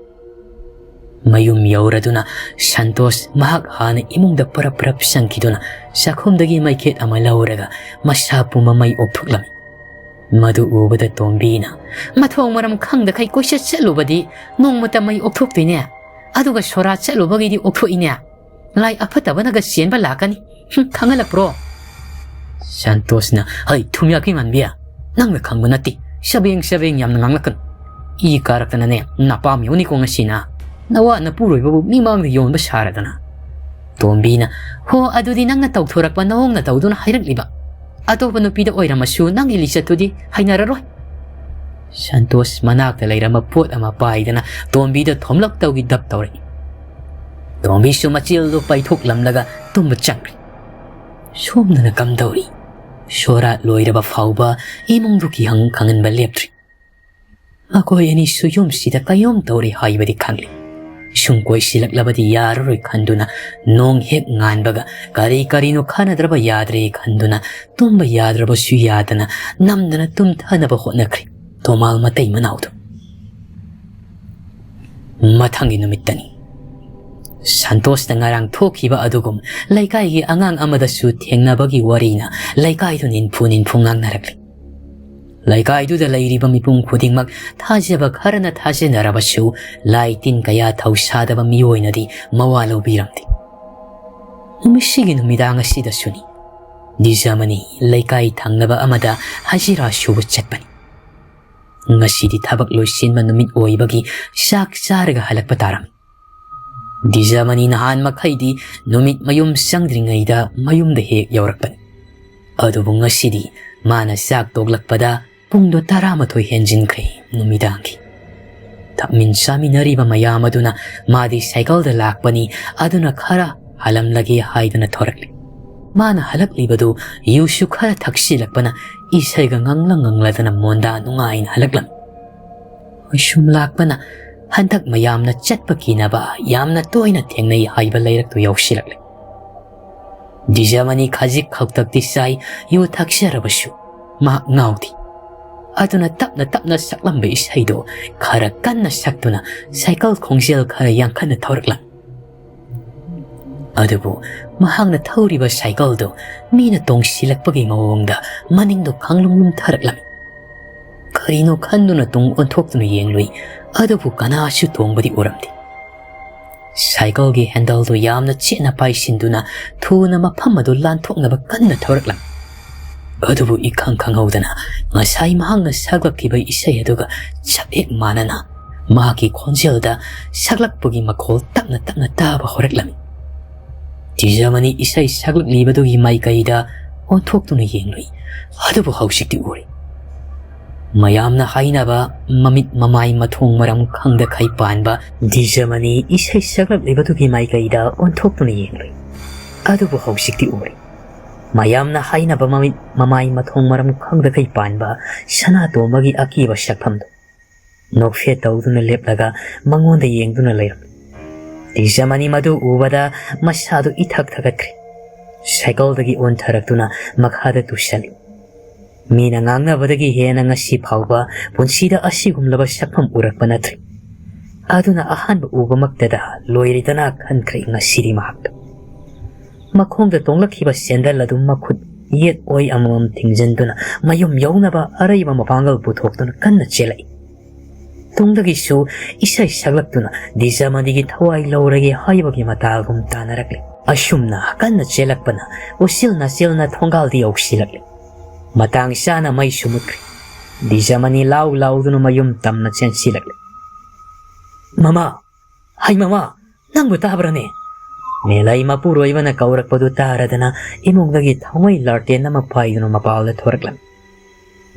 ꯃꯌꯨꯝ ꯌꯧꯔꯗꯨꯅ ꯁꯟꯇꯣꯁ ꯃꯍꯥꯛ ꯍꯥꯟꯅ ꯏꯃꯨꯡꯗ ꯄꯔꯞ ꯄꯔꯞ ꯆꯪꯈꯤꯗꯨꯅ ꯆꯥꯛꯈꯨꯝꯗꯒꯤ ꯃꯩꯈꯦꯠ ꯑꯃ ꯂꯧꯔꯒ ꯃꯁꯥ ꯄꯨꯝꯕ ꯃꯩ ꯑꯣꯛꯊꯣꯛꯂꯝꯃꯤ꯫ ꯃꯗꯨ ꯎꯕꯗ ꯇꯣꯝꯕꯤꯅ, "ꯃꯊꯣꯡ ꯃꯔꯝ ꯈꯪꯗꯈꯩ ꯀꯣꯏꯆꯠ ꯆꯠꯂꯨꯕꯗꯤ ꯅꯣꯡꯃꯇ ꯃꯩ ꯑꯣꯛꯊꯣꯛꯇꯣꯏꯅꯦ, ꯑꯗꯨꯒ ꯁꯣꯔꯥ ꯆꯠꯂꯨꯕꯒꯤꯗꯤ ꯑꯣꯛꯊꯣꯛꯏꯅꯦ꯫ ꯂꯥꯏ ꯑꯐꯠꯇꯕꯅꯒ ꯆꯦꯟꯕ ꯂꯥꯛꯀꯅꯤ꯫ ꯍꯨꯝ, ꯈꯪꯍꯜꯂꯛꯄ꯭ꯔꯣ?" ꯁꯟꯇꯣꯁꯅ, "ꯍꯩ, ꯊꯨꯝꯌꯥꯛꯄꯤ ꯃꯥꯟꯕꯤ, ꯅꯪꯅ ꯈꯪꯕ ꯅꯠꯇꯦ꯫ ꯁꯕꯦꯡ ꯁꯕꯦꯡ ꯌꯥꯝꯅ ꯉꯥꯡꯂꯛꯀꯅꯨ꯫ ꯏ ꯀꯥꯔꯛꯇꯅꯅꯦ, ꯅꯄꯥꯝ ꯌꯧꯅꯤꯀꯣ ꯉꯁꯤꯅ꯫ ꯅꯋꯥ ꯅꯄꯨꯔꯣꯏꯕꯕꯨ ꯃꯤꯃꯥꯡꯗ ꯌꯣꯟꯕ ꯁꯥꯔꯗꯅ꯫" ꯇꯣꯝꯕꯤꯅ, "ꯍꯣ, ꯑꯗꯨꯗꯤ ꯅꯪꯅ ꯇꯧꯊꯣꯔꯛꯄ ꯅꯑꯣꯡ ꯅꯇꯧꯗꯨꯅ ꯍꯥꯏꯔꯛꯂꯤꯕ꯫ ꯑꯇꯣꯞꯄ ꯅꯨꯄꯤꯗ ꯑꯣꯏꯔꯝꯃꯁꯨ ꯅꯪꯒꯤ ꯂꯤꯆꯠꯇꯨꯗꯤ ꯍꯩꯅꯔꯔꯣꯏ꯫" ꯁꯟꯇꯣꯁ ꯃꯅꯥꯛꯇ ꯂꯩꯔꯝꯕ ꯄꯣꯠ ꯑꯃ ꯄꯥꯏꯗꯅ ꯇꯣꯝꯕꯤꯗ ꯊꯣꯝꯂꯛꯇꯧꯒꯤ ꯗꯞ ꯇꯧꯔꯛꯏ꯫ ꯇꯣꯝꯕꯤꯁꯨ ꯃꯆꯤꯜꯗꯨ ꯄꯩꯊꯣꯛꯂꯝꯂꯒ ꯇꯨꯝꯕ ꯆꯪꯈ꯭ꯔꯦ꯫ ꯁꯣꯝꯗꯅ ꯀꯝꯗꯧꯔꯤ? ꯁꯣꯔꯥꯠ ꯂꯣꯏꯔꯕ ꯐꯥꯎꯕ ꯏꯃꯨꯡꯗꯨ ꯀꯤꯍꯪ ꯈꯪꯍꯟꯕ ꯂꯦꯞꯇ꯭ꯔꯤ꯫ ꯃꯈꯣꯏ ꯑꯅꯤꯁꯨ ꯌꯨꯝꯁꯤꯗ ꯀꯩꯅꯣꯝ ꯇꯧꯔꯤ ꯍꯥꯏꯕꯗꯤ ꯈꯪꯂꯤ꯫ ꯁꯨꯝ ꯀꯣꯏꯁꯤꯜꯂꯛꯂꯕꯗꯤ ꯌꯥꯔꯔꯣꯏ ꯈꯟꯗꯨꯅ, ꯅꯣꯡ ꯍꯦꯛ ꯉꯥꯟꯕꯒ ꯀꯔꯤ ꯀꯔꯤꯅꯣ ꯈꯟꯅꯗ꯭ꯔꯕ ꯌꯥꯗ꯭ꯔꯦ ꯈꯟꯗꯨꯅ, ꯇꯨꯝꯕ ꯌꯥꯗ꯭ꯔꯕꯁꯨ ꯌꯥꯗꯅ ꯅꯝꯗꯅ ꯇꯨꯝꯊꯅꯕ ꯍꯣꯠꯅꯈ꯭ꯔꯦ ꯇꯣꯃꯥꯜ ꯃꯇꯩ ꯃꯅꯥꯎꯗꯨ꯫ ꯃꯊꯪꯒꯤ ꯅꯨꯃꯤꯠꯇꯅꯤ꯫ ꯁꯟꯇꯣꯁꯇ ꯉꯔꯥꯡ ꯊꯣꯛꯈꯤꯕ ꯑꯗꯨꯒꯨꯝ ꯂꯩꯀꯥꯏꯒꯤ ꯑꯉꯥꯡ ꯑꯃꯗꯁꯨ ꯊꯦꯡꯅꯕꯒꯤ ꯋꯥꯔꯤꯅ ꯂꯩꯀꯥꯏꯗꯨ ꯅꯤꯟꯐꯨ ꯅꯤꯟꯐꯨ ꯉꯥꯡꯅꯔꯛꯂꯤ꯫ ꯂꯩꯀꯥꯏꯗꯨꯗ ꯂꯩꯔꯤꯕ ꯃꯤꯄꯨꯝ ꯈꯨꯗꯤꯡꯃꯛ ꯊꯥꯖꯕ ꯈꯔꯅ ꯊꯥꯖꯅꯔꯕꯁꯨ, ꯂꯥꯏ ꯇꯤꯟ ꯀꯌꯥ ꯊꯧꯁꯥꯗꯕ ꯃꯤꯑꯣꯏꯅꯗꯤ ꯃꯋꯥ ꯂꯧꯕꯤꯔꯝꯗꯦ꯫ ꯅꯨꯃꯤꯠꯁꯤꯒꯤ ꯅꯨꯃꯤꯗꯥꯡ ꯑꯁꯤꯗꯁꯨꯅꯤ, ꯗꯤꯖꯥꯃꯅꯤ ꯂꯩꯀꯥꯏ ꯊꯪꯅꯕ ꯑꯃꯗ ꯍꯖꯤꯔꯥ ꯁꯨꯕ ꯆꯠꯄꯅꯤ꯫ ꯉꯁꯤꯗꯤ ꯊꯕꯛ ꯂꯣꯏꯁꯤꯟꯕ ꯅꯨꯃꯤꯠ ꯑꯣꯏꯕꯒꯤ ꯆꯥꯛ ꯆꯥꯔꯒ ꯍꯜꯂꯛꯄ ꯇꯥꯔꯝꯃꯤ꯫ ꯗꯤꯖꯥꯃꯅꯤ ꯅꯍꯥꯟ ꯃꯈꯩꯗꯤ ꯅꯨꯃꯤꯠ ꯃꯌꯨꯝ ꯆꯪꯗ꯭ꯔꯤꯉꯩꯗ ꯃꯌꯨꯝꯗ ꯍꯦꯛ ꯌꯧꯔꯛꯄꯅꯤ꯫ ꯑꯗꯨꯕꯨ ꯉꯁꯤꯗꯤ ꯃꯥꯅ ꯆꯥꯛ ꯇꯣꯛꯂꯛꯄꯗ ꯄꯨꯡꯗꯣ ꯇꯔꯥꯃꯥꯊꯣꯏ ꯍꯦꯟꯖꯤꯟꯈ꯭ꯔꯦ ꯅꯨꯃꯤꯗꯥꯡꯒꯤ꯫ ꯊꯛꯃꯤꯟ ꯆꯥꯃꯤꯟꯅꯔꯤꯕ ꯃꯌꯥꯝ ꯑꯗꯨꯅ ꯃꯥꯗꯤ ꯁꯥꯏꯀꯜꯗ ꯂꯥꯛꯄꯅꯤ, ꯑꯗꯨꯅ ꯈꯔ ꯍꯜꯂꯝꯂꯒꯦ ꯍꯥꯏꯗꯨꯅ ꯊꯣꯔꯛꯂꯤ꯫ ꯃꯥꯅ ꯍꯜꯂꯛꯂꯤꯕꯗꯨ ꯌꯨꯁꯨ ꯈꯔ ꯊꯛꯆꯤꯜꯂꯛꯄꯅ ꯏꯁꯩꯒ ꯉꯪꯂ ꯉꯪꯂꯗꯅ ꯃꯣꯟꯗꯥ ꯅꯨꯡꯉꯥꯏꯅ ꯍꯜꯂꯛꯂꯝꯃꯤ꯫ ꯁꯨꯝ ꯂꯥꯛꯄꯅ ꯍꯟꯗꯛ ꯃꯌꯥꯝꯅ ꯆꯠꯄ ꯀꯤꯅꯕ ꯌꯥꯝꯅ ꯇꯣꯏꯅ ꯊꯦꯡꯅꯩ ꯍꯥꯏꯕ ꯂꯩꯔꯛꯇꯨ ꯌꯧꯁꯤꯜꯂꯛꯂꯦ꯫ ꯗꯤꯖꯥꯃꯅꯤ ꯈꯖꯤꯛ ꯈꯧꯇꯛꯇꯤ ꯆꯥꯏ, ꯌꯨ ꯊꯛꯆꯔꯕꯁꯨ ꯃꯍꯥꯛ ꯉꯥꯎꯗꯦ꯫ ꯑꯗꯨꯅ ꯇꯞꯅ ꯇꯞꯅ ꯁꯛꯂꯝꯕ ꯏꯁꯩꯗꯨ ꯈꯔ ꯀꯟꯅ ꯁꯛꯇꯨꯅ ꯁꯥꯏꯀꯜ ꯈꯣꯡꯖꯦꯜ ꯈꯔ ꯌꯥꯡꯈꯠꯅ ꯊꯧꯔꯛꯂꯝꯃꯤ꯫ ꯑꯗꯨꯕꯨ ꯃꯍꯥꯛꯅ ꯊꯧꯔꯤꯕ ꯁꯥꯏꯀꯜꯗꯨ ꯃꯤꯅ ꯇꯣꯡꯁꯤꯜꯂꯛꯄꯒꯤ ꯃꯑꯣꯡꯗ ꯃꯅꯤꯡꯗ ꯈꯪꯂꯨꯝ ꯂꯨꯝꯊꯔꯛꯂꯝꯃꯤ꯫ ꯀꯔꯤꯅꯣ ꯈꯟꯗꯨꯅ ꯇꯨꯡ ꯑꯣꯟꯊꯣꯛꯇꯨꯅ ꯌꯦꯡꯂꯨꯏ, ꯑꯗꯨꯕꯨ ꯀꯅꯥꯁꯨ ꯇꯣꯡꯕꯗꯤ ꯎꯔꯝꯗꯦ꯫ ꯁꯥꯏꯀꯜꯒꯤ ꯍꯦꯟꯗꯜꯗꯨ ꯌꯥꯝꯅ ꯆꯦꯠꯅ ꯄꯥꯏꯁꯤꯟꯗꯨꯅ ꯊꯨꯅ ꯃꯐꯝ ꯑꯗꯨ ꯂꯥꯟꯊꯣꯛꯅꯕ ꯀꯟꯅ ꯊꯧꯔꯛꯂꯝꯃꯤ꯫ ꯑꯗꯨꯕꯨ ꯏꯈꯪ ꯈꯪꯍꯧꯗꯅ ꯉꯁꯥꯏ ꯃꯍꯥꯛꯅ ꯁꯛꯂꯛꯈꯤꯕ ꯏꯁꯩ ꯑꯗꯨꯒ ꯆꯞ ꯍꯦꯛ ꯃꯥꯟꯅꯅ ꯃꯍꯥꯛꯀꯤ ꯈꯣꯟꯖꯦꯜꯗ ꯁꯛꯂꯛꯄꯒꯤ ꯃꯈꯣꯜ ꯇꯞꯅ ꯇꯞꯅ ꯇꯥꯕ ꯍꯧꯔꯛꯂꯝꯃꯤ꯫ ꯗꯤꯖꯥꯃꯅꯤ ꯏꯁꯩ ꯁꯛꯂꯛꯂꯤꯕꯗꯨꯒꯤ ꯃꯥꯏꯀꯩꯗ ꯑꯣꯟꯊꯣꯛꯇꯨꯅ ꯌꯦꯡꯂꯨꯏ, ꯑꯗꯨꯕꯨ ꯍꯧꯖꯤꯛꯇꯤ ꯎꯔꯦ꯫ ꯃꯌꯥꯝꯅ ꯍꯥꯏꯅꯕ ꯃꯃꯤꯠ ꯃꯃꯥꯏ ꯃꯊꯣꯡ ꯃꯔꯝ ꯈꯪꯗꯈꯩ ꯄꯥꯟꯕ ꯗꯤꯖꯥꯃꯅꯤ ꯏꯁꯩ ꯁꯛꯂꯛꯂꯤꯕꯗꯨꯒꯤ ꯃꯥꯏꯀꯩꯗ ꯑꯣꯟꯊꯣꯛꯇꯨꯅ ꯌꯦꯡꯂꯨꯏ, ꯑꯗꯨꯕꯨ ꯍꯧꯖꯤꯛꯇꯤ ꯎꯔꯦ꯫ ꯃꯌꯥꯝꯅ ꯍꯥꯏꯅꯕ ꯃꯃꯤꯠ ꯃꯃꯥꯏ ꯃꯊꯣꯡ ꯃꯔꯝ ꯈꯪꯗꯈꯩ ꯄꯥꯟꯕ ꯁꯅꯥꯇꯣꯝꯕꯒꯤ ꯑꯀꯤꯕ ꯁꯛꯐꯝꯗꯨ꯫ ꯅꯣꯛꯐꯦꯠ ꯇꯧꯗꯨꯅ ꯂꯦꯞꯂꯒ ꯃꯉꯣꯟꯗ ꯌꯦꯡꯗꯨꯅ ꯂꯩꯔꯝꯃꯤ꯫ ꯇꯤꯖꯃꯅꯤ ꯃꯗꯨ ꯎꯕꯗ ꯃꯁꯥꯗꯨ ꯏꯊꯛ ꯊꯛꯀꯠꯈ꯭ꯔꯦ꯫ ꯁꯥꯏꯀꯜꯗꯒꯤ ꯑꯣꯟꯊꯔꯛꯇꯨꯅ ꯃꯈꯥꯗ ꯇꯨꯁꯜꯂꯤ꯫ ꯃꯤꯅ ꯉꯥꯡꯅꯕꯗꯒꯤ ꯍꯦꯟꯅ ꯉꯁꯤ ꯐꯥꯎꯕ ꯄꯨꯟꯁꯤꯗ ꯑꯁꯤꯒꯨꯝꯂꯕ ꯁꯛꯐꯝ ꯎꯔꯛꯄ ꯅꯠꯇ꯭ꯔꯤ꯫ ꯑꯗꯨꯅ ꯑꯍꯥꯟꯕ ꯎꯕꯃꯛꯇꯗ ꯂꯣꯏꯔꯦꯗꯅ ꯈꯟꯈ꯭ꯔꯦ ꯉꯁꯤꯗꯤ ꯃꯍꯥꯛꯇꯣ꯫ ꯃꯈꯣꯡꯗ ꯇꯣꯡꯂꯛꯈꯤꯕ ꯁꯦꯟꯗꯜ ꯑꯗꯨ ꯃꯈꯨꯠ ꯌꯦꯠ ꯑꯣꯏ ꯑꯃꯃꯝ ꯊꯤꯡꯖꯤꯟꯗꯨꯅ ꯃꯌꯨꯝ ꯌꯧꯅꯕ ꯑꯔꯩꯕ ꯃꯄꯥꯡꯒꯜ ꯄꯨꯊꯣꯛꯇꯨꯅ ꯀꯟꯅ ꯆꯦꯜꯂꯛꯏ꯫ ꯇꯨꯡꯗꯒꯤꯁꯨ ꯏꯁꯩ ꯁꯛꯂꯛꯇꯨꯅ ꯗꯤꯖꯃꯅꯤꯒꯤ ꯊꯋꯥꯏ ꯂꯧꯔꯒꯦ ꯍꯥꯏꯕꯒꯤ ꯃꯇꯥꯒꯨꯝ ꯇꯥꯅꯔꯛꯂꯤ꯫ ꯑꯁꯨꯝꯅ ꯀꯟꯅ ꯆꯦꯜꯂꯛꯄꯅ ꯎꯆꯤꯜ ꯅꯥꯆꯤꯜꯅ ꯊꯣꯡꯒꯥꯜꯗꯤ ꯌꯧꯁꯤꯜꯂꯛꯂꯤ꯫ ꯃꯇꯥꯡ ꯆꯥꯅ ꯃꯩꯁꯨ ꯃꯨꯠꯈ꯭ꯔꯦ꯫ ꯗꯤꯖꯃꯅꯤ ꯂꯥꯎ ꯂꯥꯎꯗꯨꯅ ꯃꯌꯨꯝ ꯇꯝꯅ ꯆꯦꯟꯁꯤꯜꯂꯛꯂꯤ꯫ "ꯃꯃꯥ! ꯍꯩ ꯃꯃꯥ! ꯅꯪꯕꯨ ꯇꯥꯕ꯭ꯔꯅꯦ?" ꯃꯦꯂꯩ ꯃꯄꯨꯔꯣꯏꯕꯅ ꯀꯧꯔꯛꯄꯗꯨ ꯇꯥꯔꯗꯅ ꯏꯃꯨꯡꯗꯒꯤ ꯊꯥꯎꯃꯩ ꯂꯥꯔꯇꯦꯟ ꯑꯃ ꯄꯥꯏꯗꯨꯅ ꯃꯄꯥꯜꯗ ꯊꯣꯔꯛꯂꯝꯃꯤ꯫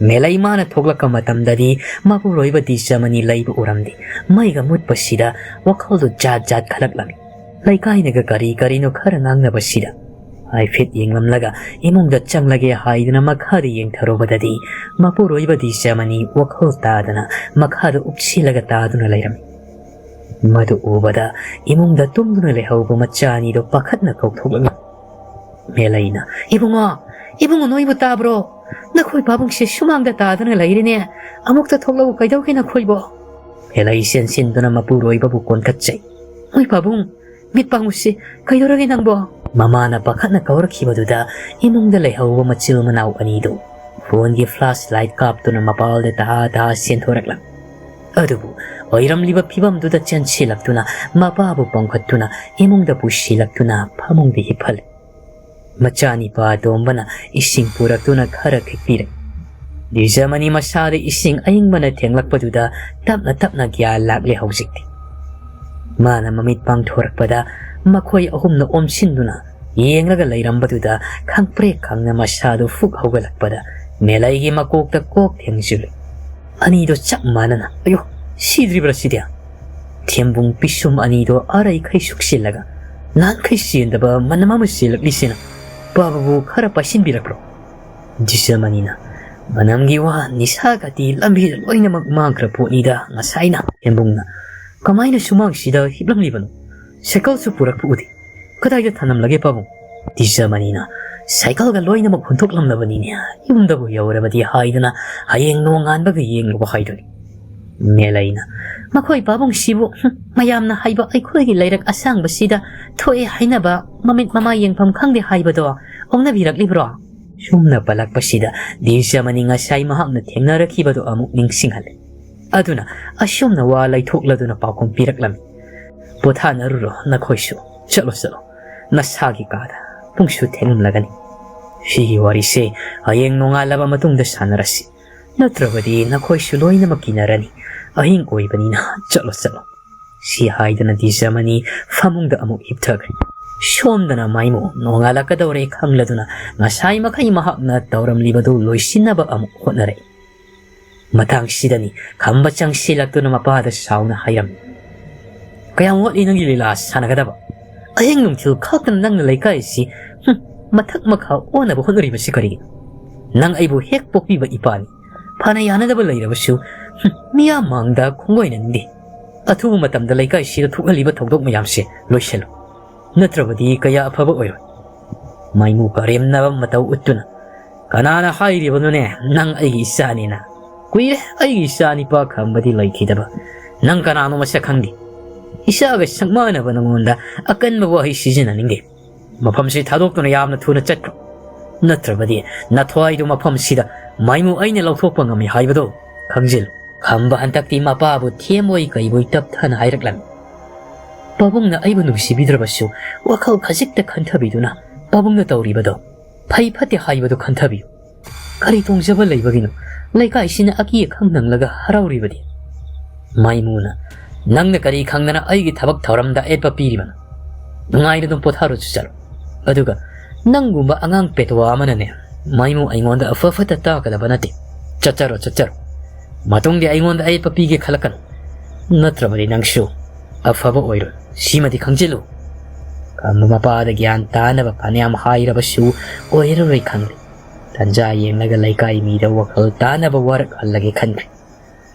ꯃꯦꯂꯩ ꯃꯥꯅ ꯊꯣꯛꯂꯛꯄ ꯃꯇꯝꯗꯗꯤ ꯃꯄꯨꯔꯣꯏꯕ ꯗꯤꯖꯃꯅꯤ ꯂꯩꯕ ꯎꯔꯝꯗꯦ꯫ ꯃꯩꯒ ꯃꯨꯠꯄꯁꯤꯗ ꯋꯥꯈꯜꯗꯨ ꯖꯥꯠ ꯖꯥꯠ ꯈꯜꯂꯛꯂꯝꯃꯤ꯫ ꯂꯩꯀꯥꯏꯅꯒ ꯀꯔꯤ ꯀꯔꯤꯅꯣ ꯈꯔ ꯉꯥꯡꯅꯕꯁꯤꯗ ꯍꯥꯏꯐꯦꯠ ꯌꯦꯡꯂꯝꯂꯒ ꯏꯃꯨꯡꯗ ꯆꯪꯂꯒꯦ ꯍꯥꯏꯗꯨꯅ ꯃꯈꯥꯗ ꯌꯦꯡꯊꯔꯨꯕꯗꯗꯤ ꯃꯄꯨꯔꯣꯏꯕ ꯗꯤꯖꯃꯅꯤ ꯋꯥꯈꯜ ꯇꯥꯗꯅ ꯃꯈꯥꯗ ꯎꯞꯁꯤꯜꯂꯒ ꯇꯥꯗꯨꯅ ꯂꯩꯔꯝꯃꯤ꯫ ꯃꯗꯨ ꯎꯕꯗ ꯏꯃꯨꯡꯗ ꯇꯨꯝꯗꯨꯅ ꯂꯩꯍꯧꯕ ꯃꯆꯥ ꯑꯅꯤꯗꯨ ꯄꯥꯈꯠꯅ ꯀꯧꯊꯣꯛꯂꯝꯃꯤ꯫ ꯃꯦꯂꯩꯅ, "ꯏꯕꯨꯡꯉꯣ, ꯏꯕꯨꯡꯉꯣ, ꯅꯣꯏꯕꯨ ꯇꯥꯕ꯭ꯔꯣ? ꯅꯈꯣꯏ ꯄꯥꯕꯨꯡꯁꯦ ꯁꯨꯃꯥꯡꯗ ꯇꯥꯗꯨꯅ ꯂꯩꯔꯦꯅꯦ꯫ ꯑꯃꯨꯛꯇ ꯊꯣꯛꯂꯛꯎ, ꯀꯩꯗꯧꯒꯦ ꯅꯈꯣꯏꯕꯣ?" ꯃꯦꯂꯩ ꯆꯦꯟꯁꯤꯟꯗꯨꯅ ꯃꯄꯨꯔꯣꯏꯕꯕꯨ ꯀꯣꯟꯈꯠꯆꯩ꯫ "ꯍꯣꯏ ꯄꯥꯕꯨꯡ, ꯃꯤꯠ ꯄꯥꯡꯉꯨꯁꯤ, ꯀꯩꯗꯧꯔꯒꯦ ꯅꯪꯕꯣ?" ꯃꯃꯥꯅ ꯄꯥꯈꯠꯅ ꯀꯧꯔꯛꯈꯤꯕꯗꯨꯗ ꯏꯃꯨꯡꯗ ꯂꯩꯍꯧꯕ ꯃꯆꯤꯜ ꯃꯅꯥꯎ ꯑꯅꯤꯗꯨ ꯐꯣꯟꯒꯤ ꯐ꯭ꯂꯥꯁ ꯂꯥꯏꯠ ꯀꯥꯞꯇꯨꯅ ꯃꯄꯥꯜꯗ ꯇꯍꯥ ꯇꯍꯥ ꯆꯦꯟꯊꯣꯔꯛꯂꯝꯃꯤ꯫ ꯑꯗꯨꯕꯨ ꯑꯣꯏꯔꯝꯂꯤꯕ ꯐꯤꯕꯝꯗꯨꯗ ꯆꯦꯟꯁꯤꯜꯂꯛꯇꯨꯅ ꯃꯄꯥꯕꯨ ꯄꯣꯡꯈꯠꯇꯨꯅ ꯏꯃꯨꯡꯗ ꯄꯨꯁꯤꯜꯂꯛꯇꯨꯅ ꯐꯃꯨꯡꯗ ꯍꯤꯞꯍꯜꯂꯤ꯫ ꯃꯆꯥꯅꯤꯄꯥ ꯑꯇꯣꯝꯕꯅ ꯏꯁꯤꯡ ꯄꯨꯔꯛꯇꯨꯅ ꯈꯔ ꯈꯤꯛꯄꯤꯔꯦ꯫ ꯗꯤꯖꯃꯅꯤ ꯃꯁꯥꯗ ꯏꯁꯤꯡ ꯑꯏꯪꯕꯅ ꯊꯦꯡꯂꯛꯄꯗꯨꯗ ꯇꯞꯅ ꯇꯞꯅ ꯒ꯭ꯌꯥꯟ ꯂꯥꯛꯂꯦ ꯍꯧꯖꯤꯛꯇꯤ꯫ ꯃꯥꯅ ꯃꯃꯤꯠ ꯄꯥꯡꯊꯣꯔꯛꯄꯗ ꯃꯈꯣꯏ ꯑꯍꯨꯝꯅ ꯑꯣꯝꯁꯤꯟꯗꯨꯅ ꯌꯦꯡꯂꯒ ꯂꯩꯔꯝꯕꯗꯨꯗ ꯈꯪꯄ꯭ꯔꯦꯛ ꯈꯪꯅ ꯃꯁꯥꯗꯨ ꯐꯨꯛ ꯍꯧꯒꯠꯂꯛꯄꯗ ꯃꯦꯂꯩꯒꯤ ꯃꯀꯣꯛꯇ ꯀꯣꯛ ꯊꯦꯡꯖꯤꯜꯂꯤ꯫ ꯑꯅꯤꯗꯣ ꯆꯞ ꯃꯥꯟꯅꯅ, "ꯑꯌꯣ, ꯁꯤꯗ꯭ꯔꯤꯕ꯭ꯔꯥ ꯁꯤꯗꯤ?" ꯊꯦꯝꯕꯨꯡ ꯄꯤꯁꯨꯝ ꯑꯅꯤꯗꯣ ꯑꯔꯩꯈꯩ ꯁꯨꯛꯁꯤꯜꯂꯒ, "ꯅꯍꯥꯟꯈꯩ ꯆꯦꯟꯗꯕ ꯃꯅꯝ ꯑꯃ ꯆꯦꯜꯂꯛꯂꯤꯁꯤꯅ ꯄꯥꯕꯕꯨ ꯈꯔ ꯄꯥꯏꯁꯤꯟꯕꯤꯔꯛꯄ꯭ꯔꯣ?" ꯗꯤꯖꯃꯅꯤꯅ, "ꯃꯅꯝꯒꯤ ꯋꯥ, ꯅꯤꯁꯥꯒꯗꯤ ꯂꯝꯕꯤꯗ ꯂꯣꯏꯅꯃꯛ ꯃꯥꯡꯈ꯭ꯔ ꯄꯣꯠꯅꯤꯗ ꯉꯁꯥꯏꯅ꯫" ꯊꯦꯝꯕꯨꯡꯅ, "ꯀꯃꯥꯏꯅ ꯁꯨꯃꯥꯡꯁꯤꯗ ꯍꯤꯞꯂꯝꯂꯤꯕꯅꯣ? ꯁꯥꯏꯀꯜꯁꯨ ꯄꯨꯔꯛꯄ ꯎꯗꯦ꯫ ꯀꯗꯥꯏꯗ ꯊꯅꯝꯂꯒꯦ ꯄꯥꯕꯨꯡ? ꯇꯤꯖꯃꯅꯤꯅ ꯁꯥꯏꯀꯜꯒ ꯂꯣꯏꯅꯃꯛ ꯍꯨꯟꯗꯣꯛꯂꯝꯂꯕꯅꯤꯅꯦ꯫ ꯌꯨꯝꯗꯕꯨ ꯌꯧꯔꯕꯗꯤ ꯍꯥꯏꯗꯅ ꯍꯌꯦꯡ ꯅꯣꯡꯉꯥꯟꯕꯒ ꯌꯦꯡꯂꯨꯕ ꯍꯥꯏꯗꯨꯅꯤ꯫ ꯃꯦꯂꯩꯅ, "ꯃꯈꯣꯏ ꯄꯥꯕꯨꯡꯁꯤꯕꯨ, ꯍꯨꯝ, ꯃꯌꯥꯝꯅ ꯍꯥꯏꯕ ꯑꯩꯈꯣꯏꯒꯤ ꯂꯩꯔꯛ ꯑꯁꯥꯡꯕꯁꯤꯗ ꯊꯣꯛꯑꯦ ꯍꯥꯏꯅꯕ ꯃꯃꯤꯠ ꯃꯃꯥ ꯌꯦꯡꯐꯝ ꯈꯪꯗꯦ ꯍꯥꯏꯕꯗꯣ ꯑꯣꯛꯅꯕꯤꯔꯛꯂꯤꯕ꯭ꯔꯣ?" ꯁꯨꯝꯅ ꯄꯜꯂꯛꯄꯁꯤꯗ ꯗꯤꯔꯖꯃꯅꯤ ꯉꯁꯥꯏ ꯃꯍꯥꯛꯅ ꯊꯦꯡꯅꯔꯛꯈꯤꯕꯗꯨ ꯑꯃꯨꯛ ꯅꯤꯡꯁꯤꯡꯍꯜꯂꯦ꯫ ꯑꯗꯨꯅ ꯑꯁꯨꯝꯅ ꯋꯥ ꯂꯩꯊꯣꯛꯂꯗꯨꯅ ꯄꯥꯎꯈꯨꯝ ꯄꯤꯔꯛꯂꯝꯃꯤ꯫ "ꯄꯣꯊꯥꯅꯔꯨꯔꯣ ꯅꯈꯣꯏꯁꯨ꯫ ꯆꯠꯂꯣ, ꯆꯠꯂꯣ꯫ ꯅꯁꯥꯒꯤ ꯀꯥꯗ꯫ ꯄꯨꯡꯁꯨ ꯊꯦꯡꯂꯝꯂꯒꯅꯤ꯫ ꯁꯤꯒꯤ ꯋꯥꯔꯤꯁꯦ ꯍꯌꯦꯡ ꯅꯣꯡꯉꯥꯜꯂꯕ ꯃꯇꯨꯡꯗ ꯁꯥꯟꯅꯔꯁꯤ꯫ ꯅꯠꯇ꯭ꯔꯕꯗꯤ ꯅꯈꯣꯏꯁꯨ ꯂꯣꯏꯅꯃꯛ ꯀꯤꯅꯔꯅꯤ꯫ ꯑꯍꯤꯡ ꯑꯣꯏꯕꯅꯤꯅ ꯆꯠꯂꯣ, ꯆꯠꯂꯣ꯫" ꯁꯤ ꯍꯥꯏꯗꯨꯅ ꯗꯤꯖꯃꯅꯤ ꯐꯃꯨꯡꯗ ꯑꯃꯨꯛ ꯍꯤꯞꯊꯈ꯭ꯔꯦ꯫ ꯁꯣꯝꯗꯅ ꯃꯥꯏꯃꯨ ꯅꯣꯡꯉꯥꯜꯂꯛꯀꯗꯧꯔꯦ ꯈꯪꯂꯗꯨꯅ ꯉꯁꯥꯏ ꯃꯈꯩ ꯃꯍꯥꯛꯅ ꯇꯧꯔꯝꯂꯤꯕꯗꯨ ꯂꯣꯏꯁꯤꯟꯅꯕ ꯑꯃꯨꯛ ꯍꯣꯠꯅꯔꯛꯏ꯫ ꯃꯇꯥꯡꯁꯤꯗꯅꯤ ꯈꯝꯕ ꯆꯪꯁꯤꯜꯂꯛꯇꯨꯅ ꯃꯄꯥꯗ ꯁꯥꯎꯅ ꯍꯥꯏꯔꯝꯃꯤ, "ꯀꯌꯥꯝ ꯋꯥꯠꯂꯤ ꯅꯪꯒꯤ ꯂꯤꯂꯥ ꯁꯥꯟꯅꯒꯗꯕ? ꯑꯍꯤꯡ ꯅꯨꯡꯊꯤꯜ ꯈꯥꯛꯇꯅ ꯅꯪꯅ ꯂꯩꯀꯥꯏ ꯑꯁꯤ, ꯍꯨꯝ, ꯃꯊꯛ ꯃꯈꯥ ꯑꯣꯟꯅꯕ ꯍꯣꯠꯅꯔꯤꯕꯁꯤ ꯀꯔꯤꯒꯤꯅꯣ? ꯅꯪ ꯑꯩꯕꯨ ꯍꯦꯛ ꯄꯣꯛꯄꯤꯕ ꯏꯄꯥꯅꯤ꯫ ꯐꯅ ꯌꯥꯅꯗꯕ ꯂꯩꯔꯕꯁꯨ, ꯍꯨꯝ, ꯃꯤꯌꯥꯝ ꯃꯥꯡꯗ ꯈꯣꯡꯂꯣꯏꯅꯅꯤꯡꯗꯦ꯫ ꯑꯊꯨꯕ ꯃꯇꯝꯗ ꯂꯩꯀꯥꯏꯁꯤꯗ ꯊꯣꯛꯍꯜꯂꯤꯕ ꯊꯧꯗꯣꯛ ꯃꯌꯥꯝꯁꯦ ꯂꯣꯏꯁꯤꯜꯂꯨ꯫ ꯅꯠꯇ꯭ꯔꯕꯗꯤ ꯀꯌꯥ ꯑꯐꯕ ꯑꯣꯏꯔꯣꯏ꯫" ꯃꯥꯏꯃꯨ ꯀꯔꯦꯝꯅꯕ ꯃꯇꯧ ꯎꯠꯇꯨꯅ, "ꯀꯅꯥꯅ ꯍꯥꯏꯔꯤꯕꯅꯣꯅꯦ ꯅꯪ ꯑꯩꯒꯤ ꯏꯆꯥꯅꯦꯅ? ꯀꯨꯏꯔꯦ ꯑꯩꯒꯤ ꯏꯆꯥ ꯅꯤꯄꯥ ꯈꯝꯕꯗꯤ ꯂꯩꯈꯤꯗꯕ꯫ ꯅꯪ ꯀꯅꯥꯅꯣ ꯃꯁꯛ ꯈꯪꯗꯦ꯫ ꯏꯆꯥꯒ ꯁꯛꯃꯥꯟꯅꯕ ꯅꯉꯣꯟꯗ ꯑꯀꯟꯕ ꯋꯥꯍꯩ ꯁꯤꯖꯤꯟꯅꯅꯤꯡꯗꯦ꯫ ꯃꯐꯝꯁꯤ ꯊꯥꯗꯣꯛꯇꯨꯅ ꯌꯥꯝꯅ ꯊꯨꯅ ꯆꯠꯈ꯭ꯔꯣ꯫ ꯅꯠꯇ꯭ꯔꯕꯗꯤ ꯅꯊ꯭ꯋꯥꯏꯗꯨ ꯃꯐꯝꯁꯤꯗ ꯃꯥꯏꯃꯨ ꯑꯩꯅ ꯂꯧꯊꯣꯛꯄ ꯉꯝꯃꯤ ꯍꯥꯏꯕꯗꯣ ꯈꯪꯖꯤꯜꯂꯨ꯫" ꯈꯝꯕ ꯍꯟꯗꯛꯇꯤ ꯃꯄꯥꯕꯨ ꯊꯦꯝꯕꯣꯏ ꯀꯩꯕꯣꯏ ꯇꯞꯊꯅ ꯍꯥꯏꯔꯛꯂꯝꯃꯤ꯫ "ꯄꯥꯕꯨꯡꯅ ꯑꯩꯕꯨ ꯅꯨꯡꯁꯤꯕꯤꯗ꯭ꯔꯕꯁꯨ ꯋꯥꯈꯜ ꯈꯖꯤꯛꯇ ꯈꯟꯊꯕꯤꯗꯨꯅ ꯄꯥꯕꯨꯡꯅ ꯇꯧꯔꯤꯕꯗꯣ ꯐꯩ ꯐꯠꯇꯦ ꯍꯥꯏꯕꯗꯨ ꯈꯟꯊꯕꯤꯌꯨ꯫ ꯀꯔꯤ ꯇꯣꯡꯖꯕ ꯂꯩꯕꯒꯤꯅꯣ ꯂꯩꯀꯥꯏꯁꯤꯅ ꯑꯀꯤ ꯑꯈꯪ ꯅꯪꯂꯒ ꯍꯔꯥꯎꯔꯤꯕꯗꯤ?" ꯃꯥꯏꯃꯨꯅ, "ꯅꯪꯅ ꯀꯔꯤ ꯈꯪꯗꯅ ꯑꯩꯒꯤ ꯊꯕꯛ ꯊꯧꯔꯝꯗ ꯑꯌꯦꯠꯄ ꯄꯤꯔꯤꯕꯅꯣ? ꯅꯨꯡꯉꯥꯏꯅ ꯑꯗꯨꯝ ꯄꯣꯊꯥꯔꯨꯆꯣ ꯆꯠꯂꯣ꯫ ꯑꯗꯨꯒ ꯅꯪꯒꯨꯝꯕ ꯑꯉꯥꯡ ꯄꯦꯇꯋꯥ ꯑꯃꯅꯅꯦ ꯃꯥꯏꯃꯨ ꯑꯩꯉꯣꯟꯗ ꯑꯐ ꯐꯠꯇ ꯇꯥꯛꯀꯗꯕ ꯅꯠꯇꯦ꯫ ꯆꯠꯆꯔꯣ, ꯆꯠꯆꯔꯣ꯫ ꯃꯇꯨꯡꯗꯤ ꯑꯩꯉꯣꯟꯗ ꯑꯌꯦꯠꯄ ꯄꯤꯒꯦ ꯈꯜꯂꯛꯀꯅꯨ꯫ ꯅꯠꯇ꯭ꯔꯕꯗꯤ ꯅꯪꯁꯨ ꯑꯐꯕ ꯑꯣꯏꯔꯣꯏ꯫ ꯁꯤꯃꯗꯤ ꯈꯪꯖꯤꯜꯂꯨ꯫" ꯈꯝꯕ ꯃꯄꯥꯗ ꯒ꯭ꯌꯥꯟ ꯇꯥꯅꯕ ꯐꯅꯌꯥꯝ ꯍꯥꯏꯔꯕꯁꯨ ꯑꯣꯏꯔꯔꯣꯏ ꯈꯪꯂꯦ꯫ ꯇꯟꯖꯥ ꯌꯦꯡꯂꯒ ꯂꯩꯀꯥꯏ ꯃꯤꯗ ꯋꯥꯈꯜ ꯇꯥꯅꯕ ꯋꯥꯔꯛꯍꯜꯂꯒꯦ ꯈꯟꯈ꯭ꯔꯦ꯫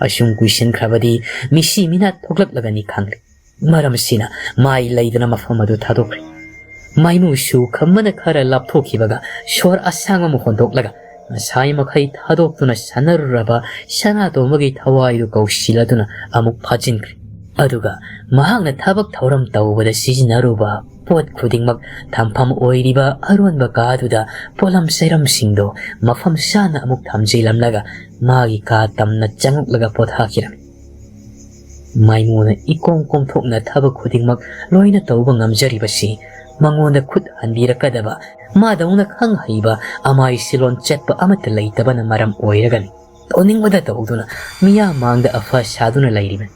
ꯑꯁꯨꯝ ꯀꯨꯏꯁꯤꯟꯈ꯭ꯔꯕꯗꯤ ꯃꯤꯁꯤ ꯃꯤꯅꯥ ꯊꯣꯛꯂꯛꯂꯒꯅꯤ ꯈꯪꯂꯦ꯫ ꯃꯔꯝꯁꯤꯅ ꯃꯥꯏ ꯂꯩꯗꯅ ꯃꯐꯝ ꯑꯗꯨ ꯊꯥꯗꯣꯛꯈ꯭ꯔꯦ꯫ ꯃꯥꯏꯃꯨꯁꯨ ꯈꯝꯕꯅ ꯈꯔ ꯂꯥꯞꯊꯣꯛꯈꯤꯕꯒ ꯁꯣꯔ ꯑꯁꯥꯡꯕ ꯑꯃ ꯍꯣꯟꯗꯣꯛꯂꯒ ꯉꯁꯥꯏ ꯃꯈꯩ ꯊꯥꯗꯣꯛꯇꯨꯅ ꯁꯥꯟꯅꯔꯨꯔꯕ ꯁꯅꯥꯇꯣꯝꯕꯒꯤ ꯊꯋꯥꯏꯗꯨ ꯀꯧꯁꯤꯜꯂꯗꯨꯅ ꯑꯃꯨꯛ ꯐꯥꯖꯤꯟꯈ꯭ꯔꯦ꯫ ꯑꯗꯨꯒ ꯃꯍꯥꯛꯅ ꯊꯕꯛ ꯊꯧꯔꯝ ꯇꯧꯕꯗ ꯁꯤꯖꯤꯟꯅꯔꯨꯕ ꯄꯣꯠ ꯈꯨꯗꯤꯡꯃꯛ ꯊꯝꯐꯝ ꯑꯣꯏꯔꯤꯕ ꯑꯔꯣꯟꯕ ꯀꯥꯗꯨꯗ ꯄꯣꯠꯂꯝ ꯆꯩꯔꯝꯁꯤꯡꯗꯣ ꯃꯐꯝ ꯆꯥꯅ ꯑꯃꯨꯛ ꯊꯝꯖꯤꯜꯂꯝꯂꯒ ꯃꯥꯒꯤ ꯀꯥ ꯇꯝꯅ ꯆꯪꯉꯛꯂꯒ ꯄꯣꯊꯥꯈꯤꯔꯝꯃꯤ꯫ ꯃꯥꯏꯃꯨꯅ ꯏꯀꯣꯝ ꯀꯣꯝꯊꯣꯛꯅ ꯊꯕꯛ ꯈꯨꯗꯤꯡꯃꯛ ꯂꯣꯏꯅ ꯇꯧꯕ ꯉꯝꯖꯔꯤꯕꯁꯤ ꯃꯉꯣꯟꯗ ꯈꯨꯠ ꯍꯟꯕꯤꯔꯛꯀꯗꯕ ꯃꯥꯗꯧꯅ ꯈꯪ ꯍꯩꯕ ꯑꯃꯥꯏ ꯁꯤꯂꯣꯟ ꯆꯠꯄ ꯑꯃꯠꯇ ꯂꯩꯇꯕꯅ ꯃꯔꯝ ꯑꯣꯏꯔꯒꯅꯤ꯫ ꯇꯧꯅꯤꯡꯕꯗ ꯇꯧꯗꯨꯅ ꯃꯤꯌꯥꯝ ꯃꯥꯡꯗ ꯑꯐ ꯁꯥꯗꯨꯅ ꯂꯩꯔꯤꯕꯅꯤ꯫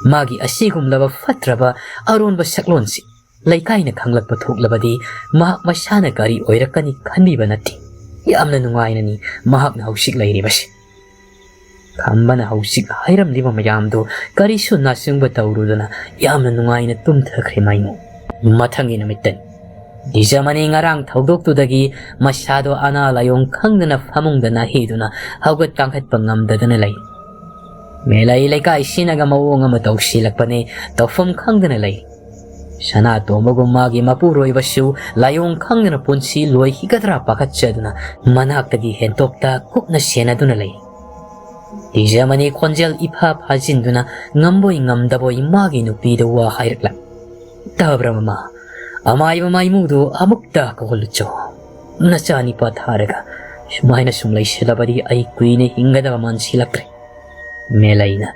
ꯃꯥꯒꯤ ꯑꯁꯤꯒꯨꯝꯂꯕ ꯐꯠꯇ꯭ꯔꯕ ꯑꯔꯣꯟꯕ ꯁꯛꯂꯣꯟꯁꯤ ꯂꯩꯀꯥꯏꯅ ꯈꯪꯂꯛꯄ ꯊꯣꯛꯂꯕꯗꯤ ꯃꯍꯥꯛ ꯃꯁꯥꯅ ꯀꯔꯤ ꯑꯣꯏꯔꯛꯀꯅꯤ ꯈꯟꯕꯤꯕ ꯅꯠꯇꯦ꯫ ꯌꯥꯝꯅ ꯅꯨꯡꯉꯥꯏꯅꯅꯤ ꯃꯍꯥꯛꯅ ꯍꯧꯖꯤꯛ ꯂꯩꯔꯤꯕꯁꯤ꯫ ꯈꯝꯕꯅ ꯍꯧꯖꯤꯛ ꯍꯥꯏꯔꯝꯂꯤꯕ ꯃꯌꯥꯝꯗꯨ ꯀꯔꯤꯁꯨ ꯅꯥꯆꯨꯡꯕ ꯇꯧꯔꯨꯗꯅ ꯌꯥꯝꯅ ꯅꯨꯡꯉꯥꯏꯅ ꯇꯨꯝꯊꯈ꯭ꯔꯦ ꯃꯥꯏꯃꯨ꯫ ꯃꯊꯪꯒꯤ ꯅꯨꯃꯤꯠꯇꯅꯤ꯫ ꯗꯤꯖꯃꯅꯤ ꯉꯔꯥꯡ ꯊꯧꯗꯣꯛꯇꯨꯗꯒꯤ ꯃꯁꯥꯗꯣ ꯑꯅꯥ ꯂꯥꯏꯑꯣꯡ ꯈꯪꯗꯅ ꯐꯃꯨꯡꯗ ꯅꯥꯍꯤꯗꯨꯅ ꯍꯧꯒꯠ ꯀꯥꯡꯈꯠꯄ ꯉꯝꯗꯗꯅ ꯂꯩ꯫ ꯃꯦꯂꯩ ꯂꯩꯀꯥꯏꯁꯤꯅꯒ ꯃꯑꯣꯡ ꯑꯃ ꯇꯧꯁꯤꯜꯂꯛꯄꯅꯦ, ꯇꯧꯐꯝ ꯈꯪꯗꯅ ꯂꯩ꯫ ꯁꯅꯥꯇꯣꯝꯕꯒꯨꯝ ꯃꯥꯒꯤ ꯃꯄꯨꯔꯣꯏꯕꯁꯨ ꯂꯥꯏꯑꯣꯡ ꯈꯪꯗꯅ ꯄꯨꯟꯁꯤ ꯂꯣꯏꯈꯤꯒꯗ꯭ꯔꯥ ꯄꯥꯈꯠꯆꯗꯨꯅ ꯃꯅꯥꯛꯇꯒꯤ ꯍꯦꯟꯇꯣꯛꯇ ꯀꯨꯞꯅ ꯁꯦꯟꯅꯗꯨꯅ ꯂꯩ꯫ ꯗꯤꯖꯃꯅꯤ ꯈꯣꯟꯖꯦꯜ ꯏꯐꯥ ꯐꯥꯖꯤꯟꯗꯨꯅ ꯉꯝꯕꯣꯏ ꯉꯝꯗꯕꯣꯏ ꯃꯥꯒꯤ ꯅꯨꯄꯤꯗ ꯋꯥ ꯍꯥꯏꯔꯛꯂꯝꯃꯤ꯫ ꯇꯥꯕ꯭ꯔꯥ ꯃꯃꯥ? ꯑꯃꯥꯏꯕ ꯃꯥꯏꯃꯨꯗꯨ ꯑꯃꯨꯛꯇ ꯀꯧꯍꯜꯂꯨꯆꯣ꯫ ꯅꯆꯥꯅꯤꯄꯥ ꯊꯥꯔꯒ ꯁꯨꯃꯥꯏꯅ ꯁꯨꯝ ꯂꯩꯁꯤꯜꯂꯕꯗꯤ ꯑꯩ ꯀꯨꯏꯅ ꯍꯤꯡꯒꯗꯕ ꯃꯥꯟꯁꯤꯜꯂꯛꯇ꯭ꯔꯦ꯫ ꯃꯦꯂꯩꯅ,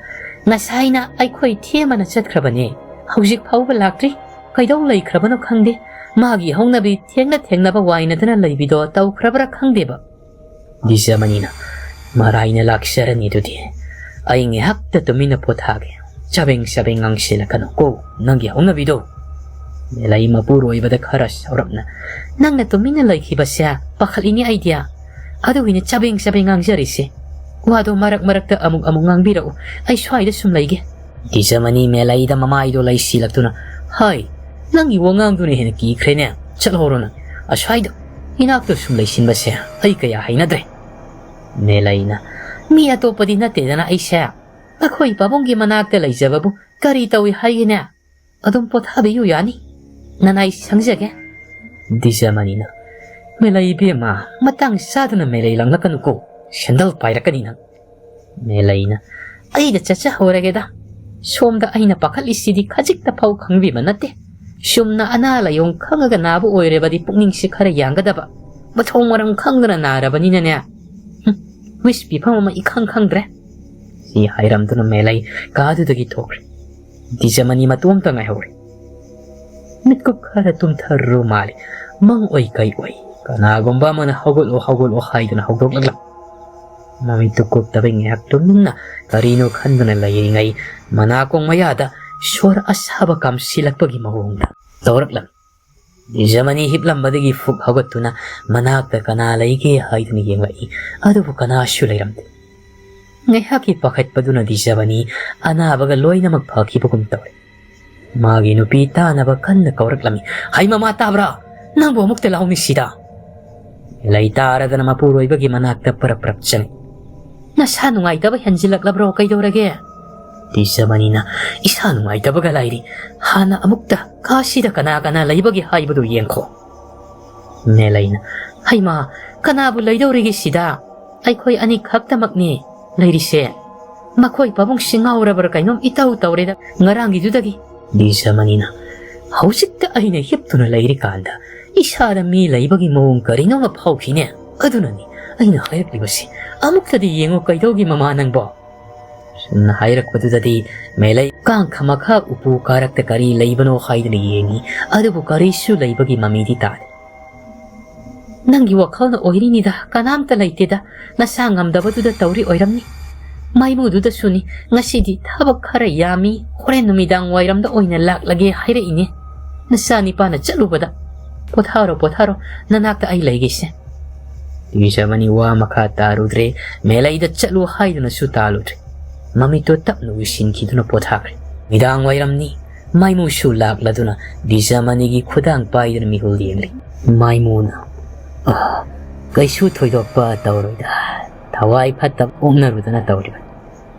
ꯉꯁꯥꯏꯅ ꯑꯩꯈꯣꯏ ꯊꯦꯝꯃꯅ ꯆꯠꯈ꯭ꯔꯕꯅꯦ, ꯍꯧꯖꯤꯛ ꯐꯥꯎꯕ ꯂꯥꯛꯇ꯭ꯔꯤ꯫ ꯀꯩꯗꯧ ꯂꯩꯈ꯭ꯔꯕꯅꯣ ꯈꯪꯗꯦ꯫ ꯃꯥꯒꯤ ꯍꯧꯅꯕꯤ ꯊꯦꯡꯅ ꯊꯦꯡꯅꯕ ꯋꯥꯏꯅꯗꯅ ꯂꯩꯕꯤꯗꯣ ꯇꯧꯈ꯭ꯔꯕ꯭ꯔꯥ ꯈꯪꯗꯦꯕ꯫ ꯗꯤꯖꯃꯅꯤꯅ, ꯃꯔꯥꯏꯅ ꯂꯥꯛꯆꯔꯅꯤ ꯑꯗꯨꯗꯤ꯫ ꯑꯩ ꯉꯥꯏꯍꯥꯛꯇ ꯇꯨꯃꯤꯟꯅ ꯄꯣꯊꯥꯒꯦ꯫ ꯆꯕꯦꯡ ꯆꯕꯦꯡ ꯉꯥꯡꯁꯤꯜꯂꯛꯀꯅꯨ ꯀꯣ, ꯅꯪꯒꯤ ꯍꯧꯅꯕꯤꯗꯣ꯫ ꯃꯦꯂꯩ ꯃꯄꯨꯔꯣꯏꯕꯗ ꯈꯔ ꯁꯥꯎꯔꯞꯅ, ꯅꯪꯅ ꯇꯨꯃꯤꯟꯅ ꯂꯩꯈꯤꯕꯁꯦ ꯄꯥꯈꯠꯂꯤꯅꯦ ꯑꯩꯗꯤ꯫ ꯑꯗꯨꯒꯤꯅꯦ ꯆꯕꯦꯡ ꯆꯕꯦꯡ ꯉꯥꯡꯖꯔꯤꯁꯦ꯫ ꯋꯥꯗꯣ ꯃꯔꯛ ꯃꯔꯛꯇ ꯑꯃꯨꯛ ꯑꯃꯨꯛ ꯉꯥꯡꯕꯤꯔꯛꯎ꯫ ꯑꯩ ꯁ꯭ꯋꯥꯏꯗ ꯁꯨꯝ ꯂꯩꯒꯦ꯫ ꯗꯤꯖꯃꯅꯤ ꯃꯦꯂꯩꯗ ꯃꯃꯥꯏꯗꯣ ꯂꯩꯁꯤꯜꯂꯛꯇꯨꯅ, ꯍꯥꯏ, ꯅꯪꯒꯤ ꯋꯥꯉꯥꯡꯗꯨꯅ ꯍꯦꯟꯅ ꯀꯤꯈ꯭ꯔꯦꯅꯦ꯫ ꯆꯠꯍꯧꯔꯣ ꯅꯪ꯫ ꯑꯁ꯭ꯋꯥꯏꯗ ꯏꯅꯥꯛꯇ ꯁꯨꯝ ꯂꯩꯁꯤꯟꯕꯁꯦ ꯑꯩ ꯀꯌꯥ ꯍꯩꯅꯗ꯭ꯔꯦ꯫ ꯃꯦꯂꯩꯅ, ꯃꯤ ꯑꯇꯣꯞꯄꯗꯤ ꯅꯠꯇꯦꯗꯅ ꯑꯩꯁꯦ꯫ ꯑꯩꯈꯣꯏ ꯄꯥꯕꯨꯡꯒꯤ ꯃꯅꯥꯛꯇ ꯂꯩꯖꯕꯕꯨ ꯀꯔꯤ ꯇꯧꯏ ꯍꯥꯏꯒꯦꯅꯦ? ꯑꯗꯨꯝ ꯄꯣꯊꯥꯕꯤꯌꯨ ꯌꯥꯅꯤ꯫ ꯅꯅꯥꯏ ꯁꯪꯖꯒꯦ꯫ ꯗꯤꯖꯃꯅꯤꯅ, "ꯃꯦꯂꯩ ꯏꯕꯦꯝꯃ, ꯃꯇꯥꯡ ꯆꯥꯗꯅ ꯃꯦꯂꯩ ꯂꯪꯂꯛꯀꯅꯨꯀꯣ, ꯁꯦꯟꯗꯜ ꯄꯥꯏꯔꯛꯀꯅꯤ ꯅꯪ꯫" ꯃꯦꯂꯩꯅ, "ꯑꯩꯗ ꯆꯠꯆꯍꯧꯔꯒꯦꯗ꯫ ꯁꯣꯝꯗ ꯑꯩꯅ ꯄꯥꯈꯠꯂꯤꯁꯤꯗꯤ ꯈꯖꯤꯛꯇ ꯐꯥꯎ ꯈꯪꯕꯤꯕ ꯅꯠꯇꯦ꯫ ꯆꯨꯝꯅ ꯑꯅꯥ ꯂꯥꯏꯌꯣꯡ ꯈꯪꯉꯒ ꯅꯥꯕ ꯑꯣꯏꯔꯕꯗꯤ ꯄꯨꯛꯅꯤꯡꯁꯤ ꯈꯔ ꯌꯥꯡꯒꯗꯕ꯫ ꯃꯊꯣꯡ ꯃꯔꯝ ꯈꯪꯗꯅ ꯅꯥꯔꯕꯅꯤꯅꯅꯦ꯫ ꯍꯨꯝ, ꯋꯤꯁ ꯄꯤꯐꯝ ꯑꯃ ꯏꯈꯪ ꯈꯪꯗ꯭ꯔꯦ꯫" ꯁꯤ ꯍꯥꯏꯔꯝꯗꯨꯅ ꯃꯦꯂꯩ ꯀꯥꯗꯨꯗꯒꯤ ꯊꯣꯛꯈ꯭ꯔꯦ꯫ ꯗꯤꯖꯃꯅꯤ ꯃꯇꯣꯝꯇ ꯉꯥꯏꯍꯧꯔꯦ꯫ ꯃꯤꯠꯀꯨꯞ ꯈꯔ ꯇꯨꯝꯊꯔꯨ ꯃꯥꯜꯂꯤ꯫ ꯃꯪ ꯑꯣꯏ ꯀꯩ ꯑꯣꯏ꯫ ꯀꯅꯥꯒꯨꯝꯕ ꯑꯃꯅ "ꯍꯧꯒꯠꯂꯣ, ꯍꯧꯒꯠꯂꯣ" ꯍꯥꯏꯗꯨꯅ ꯍꯧꯗꯣꯛꯂꯛꯂꯝꯃꯤ꯫ ꯃꯃꯤꯠꯇꯨ ꯀꯨꯞꯇꯕꯩ ꯉꯥꯏꯍꯥꯛ ꯇꯨꯃꯤꯟꯅ ꯀꯔꯤꯅꯣ ꯈꯟꯗꯨꯅ ꯂꯩꯔꯤꯉꯩ, ꯃꯅꯥꯀꯣꯡ ꯃꯌꯥꯗ ꯁꯣꯔ ꯑꯁꯥꯕ ꯀꯥꯝꯁꯤꯜꯂꯛꯄꯒꯤ ꯃꯑꯣꯡꯗ ꯇꯧꯔꯛꯂꯝꯃꯤ꯫ ꯗꯤꯖꯃꯅꯤ ꯍꯤꯞꯂꯝꯕꯗꯒꯤ ꯐꯨꯛ ꯍꯧꯒꯠꯇꯨꯅ ꯃꯅꯥꯛꯇ ꯀꯅꯥ ꯂꯩꯒꯦ ꯍꯥꯏꯗꯨꯅ ꯌꯦꯡꯂꯛꯏ, ꯑꯗꯨꯕꯨ ꯀꯅꯥꯁꯨ ꯂꯩꯔꯝꯗꯦ꯫ ꯉꯥꯏꯍꯥꯛꯀꯤ ꯄꯥꯈꯠꯄꯗꯨꯅ ꯗꯤꯖꯃꯅꯤ ꯑꯅꯥꯕꯒ ꯂꯣꯏꯅꯃꯛ ꯐꯈꯤꯕꯒꯨꯝ ꯇꯧꯔꯦ꯫ ꯃꯥꯒꯤ ꯅꯨꯄꯤ ꯇꯥꯅꯕ ꯀꯟꯅ ꯀꯧꯔꯛꯂꯝꯃꯤ, "ꯍꯩ ꯃꯃꯥ ꯇꯥꯕ꯭ꯔꯥ? ꯅꯪꯕꯨ ꯑꯃꯨꯛꯇ ꯂꯥꯎꯅꯤ ꯁꯤꯗ!" ꯂꯩ ꯇꯥꯔꯗꯅ ꯃꯄꯨꯔꯣꯏꯕꯒꯤ ꯃꯅꯥꯛꯇ ꯄꯔꯞ ꯄꯔꯞ ꯆꯪꯉꯤ꯫ "ꯅꯁꯥ ꯅꯨꯡꯉꯥꯏꯇꯕ ꯍꯦꯟꯖꯤꯜꯂꯛꯂꯕ꯭ꯔꯣ? ꯀꯩꯗꯧꯔꯒꯦ?" ꯗꯤꯖꯃꯅꯤꯅ, "ꯏꯁꯥ ꯅꯨꯡꯉꯥꯏꯇꯕꯒ ꯂꯥꯏꯔꯤ, ꯍꯥꯟꯅ ꯑꯃꯨꯛꯇ ꯀꯥꯁꯤꯗ ꯀꯅꯥ ꯀꯅꯥ ꯂꯩꯕꯒꯦ ꯍꯥꯏꯕꯗꯨ ꯌꯦꯡꯈꯣ꯫" ꯃꯦꯂꯩꯅ, "ꯍꯩꯃꯥ, ꯀꯅꯥꯕꯨ ꯂꯩꯗꯧꯔꯤꯒꯦ ꯁꯤꯗ? ꯑꯩꯈꯣꯏ ꯑꯅꯤ ꯈꯛꯇꯃꯛꯅꯤ ꯂꯩꯔꯤꯁꯦ꯫ ꯃꯈꯣꯏ ꯄꯥꯕꯨꯡꯁꯤ ꯉꯥꯎꯔꯕ꯭ꯔꯥ ꯀꯩꯅꯣꯝ ꯏꯇꯧ ꯇꯧꯔꯦꯗ ꯉꯔꯥꯡꯒꯤꯗꯨꯗꯒꯤ꯫" ꯗꯤꯖꯃꯅꯤꯅ, "ꯍꯧꯖꯤꯛꯇ ꯑꯩꯅ ꯍꯤꯞꯇꯨꯅ ꯂꯩꯔꯤꯀꯥꯟꯗ ꯏꯁꯥꯗ ꯃꯤ ꯂꯩꯕꯒꯤ ꯃꯑꯣꯡ ꯀꯔꯤꯅꯣꯃ ꯐꯥꯎꯈꯤꯅꯦ꯫ ꯑꯗꯨꯅꯅꯤ ꯑꯩꯅ ꯍꯥꯏꯔꯛꯂꯤꯕꯁꯤ꯫ ꯑꯃꯨꯛꯇꯗꯤ ꯌꯦꯡꯉꯨ ꯀꯩꯗꯧꯒꯦ ꯃꯃꯥ ꯅꯪꯕꯣ?" ꯁꯨꯝꯅ ꯍꯥꯏꯔꯛꯄꯗꯨꯗꯗꯤ ꯃꯦꯂꯩ ꯀꯥꯡꯈ ꯃꯈꯥ ꯎꯄꯨ ꯀꯥꯔꯛꯇ ꯀꯔꯤ ꯂꯩꯕꯅꯣ ꯍꯥꯏꯗꯨꯅ ꯌꯦꯡꯉꯤ, ꯑꯗꯨꯕꯨ ꯀꯔꯤꯁꯨ ꯂꯩꯕꯒꯤ ꯃꯃꯤꯗꯤ ꯇꯥꯗꯦ꯫ "ꯅꯪꯒꯤ ꯋꯥꯈꯜꯅ ꯑꯣꯏꯔꯤꯅꯤꯗ, ꯀꯅꯥꯝꯇ ꯂꯩꯇꯦꯗ, ꯅꯁꯥ ꯉꯝꯗꯕꯗꯨꯗ ꯇꯧꯔꯤ ꯑꯣꯏꯔꯝꯅꯤ꯫ ꯃꯥꯏꯃꯨꯗꯨꯗꯁꯨꯅꯤ, ꯉꯁꯤꯗꯤ ꯊꯕꯛ ꯈꯔ ꯌꯥꯝꯃꯤ, ꯍꯣꯔꯦꯟ ꯅꯨꯃꯤꯗꯥꯡ ꯋꯥꯏꯔꯝꯗ ꯑꯣꯏꯅ ꯂꯥꯛꯂꯒꯦ ꯍꯥꯏꯔꯛꯏꯅꯦ꯫ ꯅꯆꯥ ꯅꯤꯄꯥꯅ ꯆꯠꯂꯨꯕꯗ꯫ ꯄꯣꯊꯥꯔꯣ, ꯄꯣꯊꯥꯔꯣ, ꯅꯅꯥꯛꯇ ꯑꯩ ꯂꯩꯒꯦꯁꯦ꯫" ꯗꯤꯖꯃꯅꯤ ꯋꯥ ꯃꯈꯥ ꯇꯥꯔꯨꯗ꯭ꯔꯦ, ꯃꯦꯂꯩꯗ ꯆꯠꯂꯨ ꯍꯥꯏꯗꯨꯅꯁꯨ ꯇꯥꯜꯂꯨꯗ꯭ꯔꯦ꯫ ꯃꯃꯤꯠꯇꯣ ꯇꯞꯅ ꯎꯏꯁꯤꯟꯈꯤꯗꯨꯅ ꯄꯣꯊꯥꯈ꯭ꯔꯦ꯫ ꯃꯤꯗꯥꯡ ꯋꯥꯏꯔꯝꯅꯤ, ꯃꯥꯏꯃꯨꯁꯨ ꯂꯥꯛꯂꯗꯨꯅ ꯗꯤꯖꯃꯅꯤꯒꯤ ꯈꯨꯗꯥꯡ ꯄꯥꯏꯗꯨꯅ ꯃꯤꯍꯨꯜ ꯌꯦꯡꯂꯤ꯫ ꯃꯥꯏꯃꯨꯅ, "ꯑ, ꯀꯩꯁꯨ ꯊꯣꯏꯗꯣꯛꯄ ꯇꯧꯔꯣꯏꯗ, ꯊꯋꯥꯏ ꯐꯠꯇꯕ ꯑꯣꯛꯅꯔꯨꯗꯅ ꯇꯧꯔꯤꯕꯅꯤ꯫"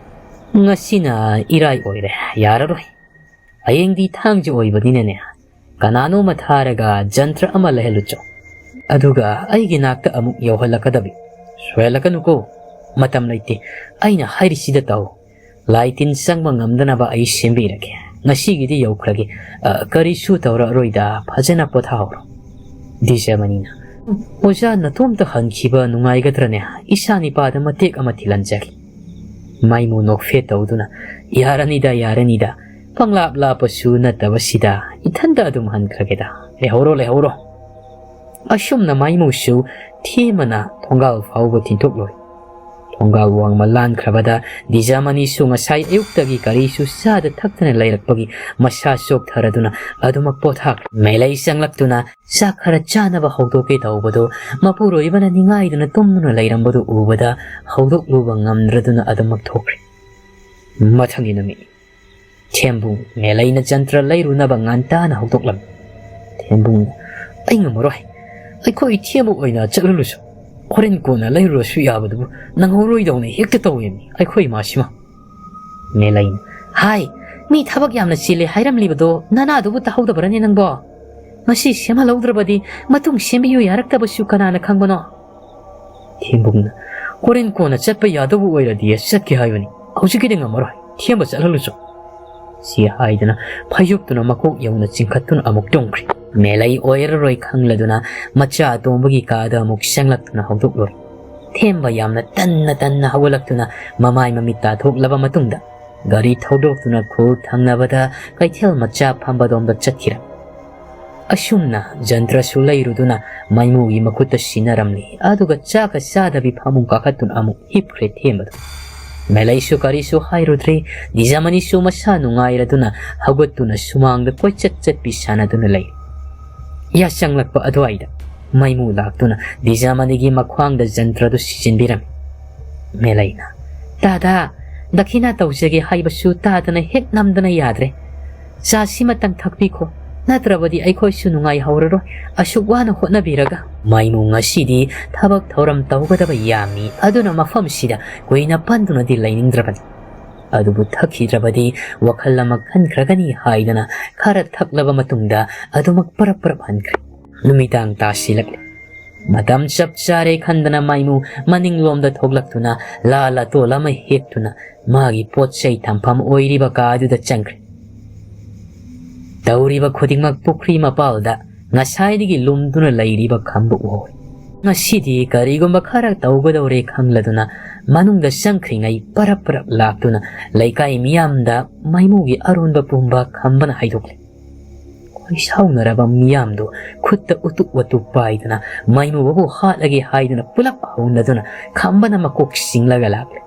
"ꯉꯁꯤꯅ ꯏꯔꯥꯏ ꯑꯣꯏꯔꯦ, ꯌꯥꯔꯔꯣꯏ꯫ ꯍꯌꯦꯡꯗꯤ ꯊꯥꯡꯖ ꯑꯣꯏꯕꯅꯤꯅꯅꯦ, ꯀꯅꯥꯅꯣꯝꯃ ꯊꯥꯔꯒ ꯖꯟꯇ꯭ꯔ ꯑꯃ ꯂꯩꯍꯜꯂꯨꯆꯣ꯫ ꯑꯗꯨꯒ ꯑꯩꯒꯤ ꯅꯥꯛꯇ ꯑꯃꯨꯛ ꯌꯧꯍꯜꯂꯛꯀꯗꯕꯤ꯫ ꯁꯣꯏꯍꯜꯂꯛꯀꯅꯨꯀꯣ꯫ ꯃꯇꯝ ꯂꯩꯇꯦ꯫ ꯑꯩꯅ ꯍꯥꯏꯔꯤꯁꯤꯗ ꯇꯥꯎ꯫ ꯂꯥꯏ ꯇꯤꯟ ꯆꯪꯕ ꯉꯝꯗꯅꯕ ꯑꯩ ꯁꯦꯝꯕꯤꯔꯒꯦ꯫ ꯉꯁꯤꯒꯤꯗꯤ ꯌꯧꯈ꯭ꯔꯒꯦ꯫ ꯑ, ꯀꯔꯤꯁꯨ ꯇꯧꯔꯛꯑꯔꯣꯏꯗ, ꯐꯖꯅ ꯄꯣꯊꯥꯍꯧꯔꯣ꯫" ꯗꯤꯖꯃꯅꯤꯅ, "ꯑꯣꯖꯥ, ꯅꯇꯣꯝꯇ ꯍꯟꯈꯤꯕ ꯅꯨꯡꯉꯥꯏꯒꯗ꯭ꯔꯅꯦ? ꯏꯁꯥ ꯅꯤꯄꯥꯗ ꯃꯇꯦꯛ ꯑꯃ ꯊꯤꯜꯍꯟꯖꯒꯦ꯫" ꯃꯥꯏꯃꯨ ꯅꯣꯛꯐꯦꯠ ꯇꯧꯗꯨꯅ, "ꯌꯥꯔꯅꯤꯗ, ꯌꯥꯔꯅꯤꯗ꯫ ꯄꯪꯂꯥꯞ ꯂꯥꯞꯄꯁꯨ ꯅꯠꯇꯕꯁꯤꯗ, ꯏꯊꯟꯇ ꯑꯗꯨꯝ ꯍꯟꯈ꯭ꯔꯒꯦꯗ꯫ ꯂꯩꯍꯧꯔꯣ, ꯂꯩꯍꯧꯔꯣ꯫" ꯑꯁꯨꯝꯅ ꯃꯥꯏꯃꯨꯁꯨ ꯊꯦꯝꯃꯅ ꯊꯣꯡꯒꯥꯜ ꯐꯥꯎꯕ ꯊꯤꯟꯊꯣꯛꯂꯨꯔꯦ꯫ ꯊꯣꯡꯒꯥꯜ ꯋꯥꯡꯃ ꯂꯥꯟꯈ꯭ꯔꯕꯗ ꯗꯤꯖꯥꯃꯅꯤꯁꯨ ꯉꯁꯥꯏ ꯑꯌꯨꯛꯇꯒꯤ ꯀꯔꯤꯁꯨ ꯆꯥꯗ ꯊꯛꯇꯅ ꯂꯩꯔꯛꯄꯒꯤ ꯃꯁꯥ ꯆꯣꯛꯊꯔꯗꯨꯅ ꯑꯗꯨꯃꯛ ꯄꯣꯊꯥꯈ꯭ꯔꯦ꯫ ꯃꯦꯂꯩ ꯆꯪꯂꯛꯇꯨꯅ ꯆꯥꯛ ꯈꯔ ꯆꯥꯅꯕ ꯍꯧꯗꯣꯛꯀꯦ ꯇꯧꯕꯗꯨ ꯃꯄꯨꯔꯣꯏꯕꯅ ꯅꯤꯡꯉꯥꯏꯗꯨꯅ ꯇꯨꯝꯗꯨꯅ ꯂꯩꯔꯝꯕꯗꯨ ꯎꯕꯗ ꯍꯧꯗꯣꯛꯂꯨꯕ ꯉꯝꯗ꯭ꯔꯗꯨꯅ ꯑꯗꯨꯃꯛ ꯊꯣꯛꯈ꯭ꯔꯦ꯫ ꯃꯊꯪꯒꯤ ꯅꯨꯃꯤꯠ꯫ ꯊꯦꯝꯕꯨꯡ ꯃꯦꯂꯩꯅ ꯖꯟꯇ꯭ꯔ ꯂꯩꯔꯨꯅꯕ ꯉꯟꯇꯥꯅ ꯍꯧꯗꯣꯛꯂꯝꯃꯤ꯫ ꯊꯦꯝꯕꯨꯡꯅ, "ꯑꯩ ꯉꯝꯃꯔꯣꯏ꯫ ꯑꯩꯈꯣꯏ ꯊꯦꯝꯕ ꯑꯣꯏꯅ ꯆꯠꯍꯜꯂꯨꯁꯨ꯫ ꯍꯣꯔꯦꯟ ꯀꯣꯟꯅ ꯂꯩꯔꯨꯔꯁꯨ ꯌꯥꯕꯗꯨꯕꯨ ꯅꯪꯍꯧꯔꯣꯏꯗꯧꯅ ꯍꯦꯛꯇ ꯇꯧꯋꯦꯃꯤ ꯑꯩꯈꯣꯏ ꯏꯃꯥꯁꯤꯃ꯫" ꯃꯦꯂꯩꯅ, "ꯍꯥꯏ, ꯃꯤ ꯊꯕꯛ ꯌꯥꯝꯅ ꯆꯤꯜꯂꯦ ꯍꯥꯏꯔꯝꯂꯤꯕꯗꯣ ꯅꯅꯥꯗꯨꯕꯨ ꯇꯥꯍꯧꯗꯕ꯭ꯔꯅꯦ ꯅꯪꯕꯣ? ꯃꯁꯤ ꯁꯦꯝꯍꯜꯍꯧꯗ꯭ꯔꯕꯗꯤ ꯃꯇꯨꯡ ꯁꯦꯝꯕꯤꯌꯨ ꯌꯥꯔꯛꯇꯕꯁꯨ ꯀꯅꯥꯅ ꯈꯪꯕꯅꯣ?" ꯊꯦꯝꯕꯨꯡꯅ, "ꯍꯣꯔꯦꯟ ꯀꯣꯟꯅ ꯆꯠꯄ ꯌꯥꯗꯧꯕ ꯑꯣꯏꯔꯗꯤ ꯆꯠꯀꯦ ꯍꯥꯏꯕꯅꯤ, ꯍꯧꯖꯤꯛꯀꯤꯗꯤ ꯉꯝꯃꯔꯣꯏ, ꯊꯦꯝꯕ ꯆꯠꯍꯜꯂꯨꯆꯣ꯫" ꯁꯤ ꯍꯥꯏꯗꯨꯅ ꯐꯩꯖꯨꯞꯇꯨꯅ ꯃꯀꯣꯛ ꯌꯧꯅ ꯆꯤꯡꯈꯠꯇꯨꯅ ꯑꯃꯨꯛ ꯇꯨꯝꯈ꯭ꯔꯦ꯫ ꯃꯦꯂꯩ ꯑꯣꯏꯔꯔꯣꯏ ꯈꯪꯂꯗꯨꯅ ꯃꯆꯥ ꯑꯇꯣꯝꯕꯒꯤ ꯀꯥꯗ ꯑꯃꯨꯛ ꯆꯪꯂꯛꯇꯨꯅ ꯍꯧꯗꯣꯛꯂꯨꯔꯦ꯫ ꯊꯦꯝꯕ ꯌꯥꯝꯅ ꯇꯟꯅ ꯇꯟꯅ ꯍꯧꯒꯠꯂꯛꯇꯨꯅ ꯃꯃꯥꯏ ꯃꯃꯤꯠ ꯇꯥꯊꯣꯛꯂꯕ ꯃꯇꯨꯡꯗ ꯒꯥꯔꯤ ꯊꯧꯗꯣꯛꯇꯨꯅ ꯈꯨꯜ ꯊꯪꯅꯕꯗ ꯀꯩꯊꯦꯜ ꯃꯆꯥ ꯐꯝꯕꯗꯣꯝꯗ ꯆꯠꯈꯤꯔꯝꯃꯤ꯫ ꯑꯁꯨꯝꯅ ꯖꯟꯇ꯭ꯔꯁꯨ ꯂꯩꯔꯨꯗꯨꯅ ꯃꯥꯏꯃꯨꯒꯤ ꯃꯈꯨꯠꯇ ꯁꯤꯟꯅꯔꯝꯂꯤ꯫ ꯑꯗꯨꯒ ꯆꯥꯛꯀ ꯆꯥꯗꯕꯤ ꯐꯃꯨꯡ ꯀꯥꯈꯠꯇꯨꯅ ꯑꯃꯨꯛ ꯍꯤꯞꯈ꯭ꯔꯦ ꯊꯦꯝꯕꯗꯨ꯫ ꯃꯦꯂꯩꯁꯨ ꯀꯔꯤꯁꯨ ꯍꯥꯏꯔꯨꯗ꯭ꯔꯦ꯫ ꯗꯤꯖꯥꯃꯅꯤꯁꯨ ꯃꯁꯥ ꯅꯨꯡꯉꯥꯏꯔꯗꯨꯅ ꯍꯧꯒꯠꯇꯨꯅ ꯁꯨꯃꯥꯡꯗ ꯀꯣꯏꯆꯠ ꯆꯠꯄꯤ ꯁꯥꯟꯅꯗꯨꯅ ꯂꯩ꯫ ꯌꯥꯆꯪꯂꯛꯄ ꯑꯗꯨꯋꯥꯏꯗ ꯃꯥꯏꯃꯨ ꯂꯥꯛꯇꯨꯅ ꯗꯤꯖꯥꯃꯅꯤꯒꯤ ꯃꯈ꯭ꯋꯥꯡꯗ ꯖꯟꯇ꯭ꯔꯗꯨ ꯁꯤꯖꯤꯟꯕꯤꯔꯝꯃꯤ꯫ ꯃꯦꯂꯩꯅ, "ꯇꯥꯗꯥ, ꯗꯈꯤꯅꯥ ꯇꯧꯖꯒꯦ ꯍꯥꯏꯕꯁꯨ ꯇꯥꯗꯅ ꯍꯦꯛ ꯅꯝꯗꯅ ꯌꯥꯗ꯭ꯔꯦ꯫ ꯆꯥꯁꯤꯃꯇꯪ ꯊꯛꯄꯤꯈꯣ, ꯅꯠꯇ꯭ꯔꯕꯗꯤ ꯑꯩꯈꯣꯏꯁꯨ ꯅꯨꯡꯉꯥꯏꯍꯧꯔꯔꯣꯏ, ꯑꯁꯨꯛ ꯋꯥꯅ ꯍꯣꯠꯅꯕꯤꯔꯒ꯫" ꯃꯥꯏꯃꯨ ꯉꯁꯤꯗꯤ ꯊꯕꯛ ꯊꯧꯔꯝ ꯇꯧꯒꯗꯕ ꯌꯥꯝꯃꯤ, ꯑꯗꯨꯅ ꯃꯐꯝꯁꯤꯗ ꯀꯨꯏꯅ ꯄꯟꯗꯨꯅꯗꯤ ꯂꯩꯅꯤꯡꯗ꯭ꯔꯕꯅꯤ꯫ ꯑꯗꯨꯕꯨ ꯊꯛꯈꯤꯗ꯭ꯔꯕꯗꯤ ꯋꯥꯈꯜ ꯑꯃ ꯈꯟꯈ꯭ꯔꯒꯅꯤ ꯍꯥꯏꯗꯅ ꯈꯔ ꯊꯛꯂꯕ ꯃꯇꯨꯡꯗ ꯑꯗꯨꯃꯛ ꯄꯔꯞ ꯄꯔꯞ ꯍꯟꯈ꯭ꯔꯦ꯫ ꯅꯨꯃꯤꯗꯥꯡ ꯇꯥꯁꯤꯜꯂꯛꯂꯦ꯫ ꯃꯇꯝ ꯆꯞ ꯆꯥꯔꯦ ꯈꯟꯗꯅ ꯃꯥꯏꯃꯨ ꯃꯅꯤꯡꯂꯣꯝꯗ ꯊꯣꯛꯂꯛꯇꯨꯅ ꯂꯥ ꯂꯥꯇꯣꯜ ꯑꯃ ꯍꯦꯛꯇꯨꯅ ꯃꯥꯒꯤ ꯄꯣꯠ ꯆꯩ ꯊꯝꯐꯝ ꯑꯣꯏꯔꯤꯕ ꯀꯥ ꯑꯗꯨꯗ ꯆꯪꯈ꯭ꯔꯦ꯫ ꯇꯧꯔꯤꯕ ꯈꯨꯗꯤꯡꯃꯛ ꯄꯨꯈ꯭ꯔꯤ ꯃꯄꯥꯜꯗ ꯉꯁꯥꯏꯗꯒꯤ ꯂꯨꯝꯗꯨꯅ ꯂꯩꯔꯤꯕ ꯈꯝꯕ ꯎꯍꯧꯏ꯫ ꯉꯁꯤꯗꯤ ꯀꯔꯤꯒꯨꯝꯕ ꯈꯔ ꯇꯧꯒꯗꯧꯔꯦ ꯈꯪꯂꯗꯨꯅ ꯃꯅꯨꯡꯗ ꯆꯪꯈ꯭ꯔꯤꯉꯩ ꯄꯔꯞ ꯄꯔꯞ ꯂꯥꯛꯇꯨꯅ ꯂꯩꯀꯥꯏ ꯃꯤꯌꯥꯝꯗ ꯃꯥꯏꯃꯨꯒꯤ ꯑꯔꯣꯟꯕ ꯄꯨꯝꯕ ꯈꯝꯕꯅ ꯍꯥꯏꯗꯣꯛꯂꯦ꯫ ꯈꯣꯏꯁꯥꯎꯅꯔꯕ ꯃꯤꯌꯥꯝꯗꯨ ꯈꯨꯠꯇ ꯎꯇꯨꯞ ꯋꯥꯇꯨꯞ ꯄꯥꯏꯗꯨꯅ ꯃꯥꯏꯃꯨꯕꯕꯨ ꯍꯥꯠꯂꯒꯦ ꯍꯥꯏꯗꯨꯅ ꯄꯨꯂꯞ ꯍꯧꯅꯗꯨꯅ ꯈꯝꯕꯅ ꯃꯀꯣꯛ ꯆꯤꯡꯂꯒ ꯂꯥꯛꯂꯦ꯫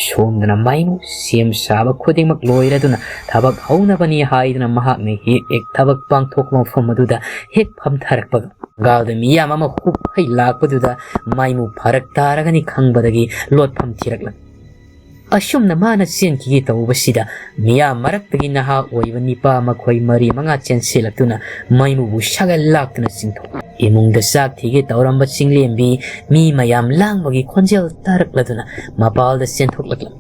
ꯁꯣꯝꯗꯅ ꯃꯥꯏꯃꯨ ꯁꯦꯝ ꯁꯥꯕ ꯈꯨꯗꯤꯡꯃꯛ ꯂꯣꯏꯔꯗꯨꯅ ꯊꯕꯛ ꯍꯧꯅꯕꯅꯤ ꯍꯥꯏꯗꯨꯅ ꯃꯍꯥꯛꯅ ꯍꯦꯛ ꯍꯦꯛ ꯊꯕꯛ ꯄꯥꯡꯊꯣꯛꯄ ꯃꯐꯝ ꯑꯗꯨꯗ ꯍꯦꯛ ꯐꯝꯊꯔꯛꯄꯒ ꯒꯥꯜꯗ ꯃꯤꯌꯥꯝ ꯑꯃ ꯍꯨꯞ ꯍꯩ ꯂꯥꯛꯄꯗꯨꯗ ꯃꯥꯏꯃꯨ ꯐꯔꯛ ꯇꯥꯔꯒꯅꯤ ꯈꯪꯕꯗꯒꯤ ꯂꯣꯠꯐꯝ ꯊꯤꯔꯛꯂꯝꯃꯤ꯫ ꯑꯁꯨꯝꯅ ꯃꯥꯅ ꯆꯦꯟꯈꯤꯒꯦ ꯇꯧꯕꯁꯤꯗ ꯃꯤꯌꯥꯝ ꯃꯔꯛꯇꯒꯤ ꯅꯍꯥ ꯑꯣꯏꯕ ꯅꯤꯄꯥ ꯃꯈꯣꯏ ꯃꯔꯤ ꯃꯉꯥ ꯆꯦꯟꯁꯤꯜꯂꯛꯇꯨꯅ ꯃꯥꯏꯃꯨꯕꯨ ꯁꯥꯒꯜ ꯂꯥꯛꯇꯨꯅ ꯆꯤꯡꯊꯣꯛ ꯏꯃꯨꯡꯗ ꯆꯥꯛ ꯊꯤꯒꯦ ꯇꯧꯔꯝꯕ ꯆꯤꯡꯂꯦꯝꯕꯤ ꯃꯤ ꯃꯌꯥꯝ ꯂꯥꯡꯕꯒꯤ ꯈꯣꯟꯖꯦꯜ ꯇꯥꯔꯛꯂꯗꯨꯅ ꯃꯄꯥꯜꯗ ꯆꯦꯟꯊꯣꯛꯂꯛꯂꯝꯃꯤ꯫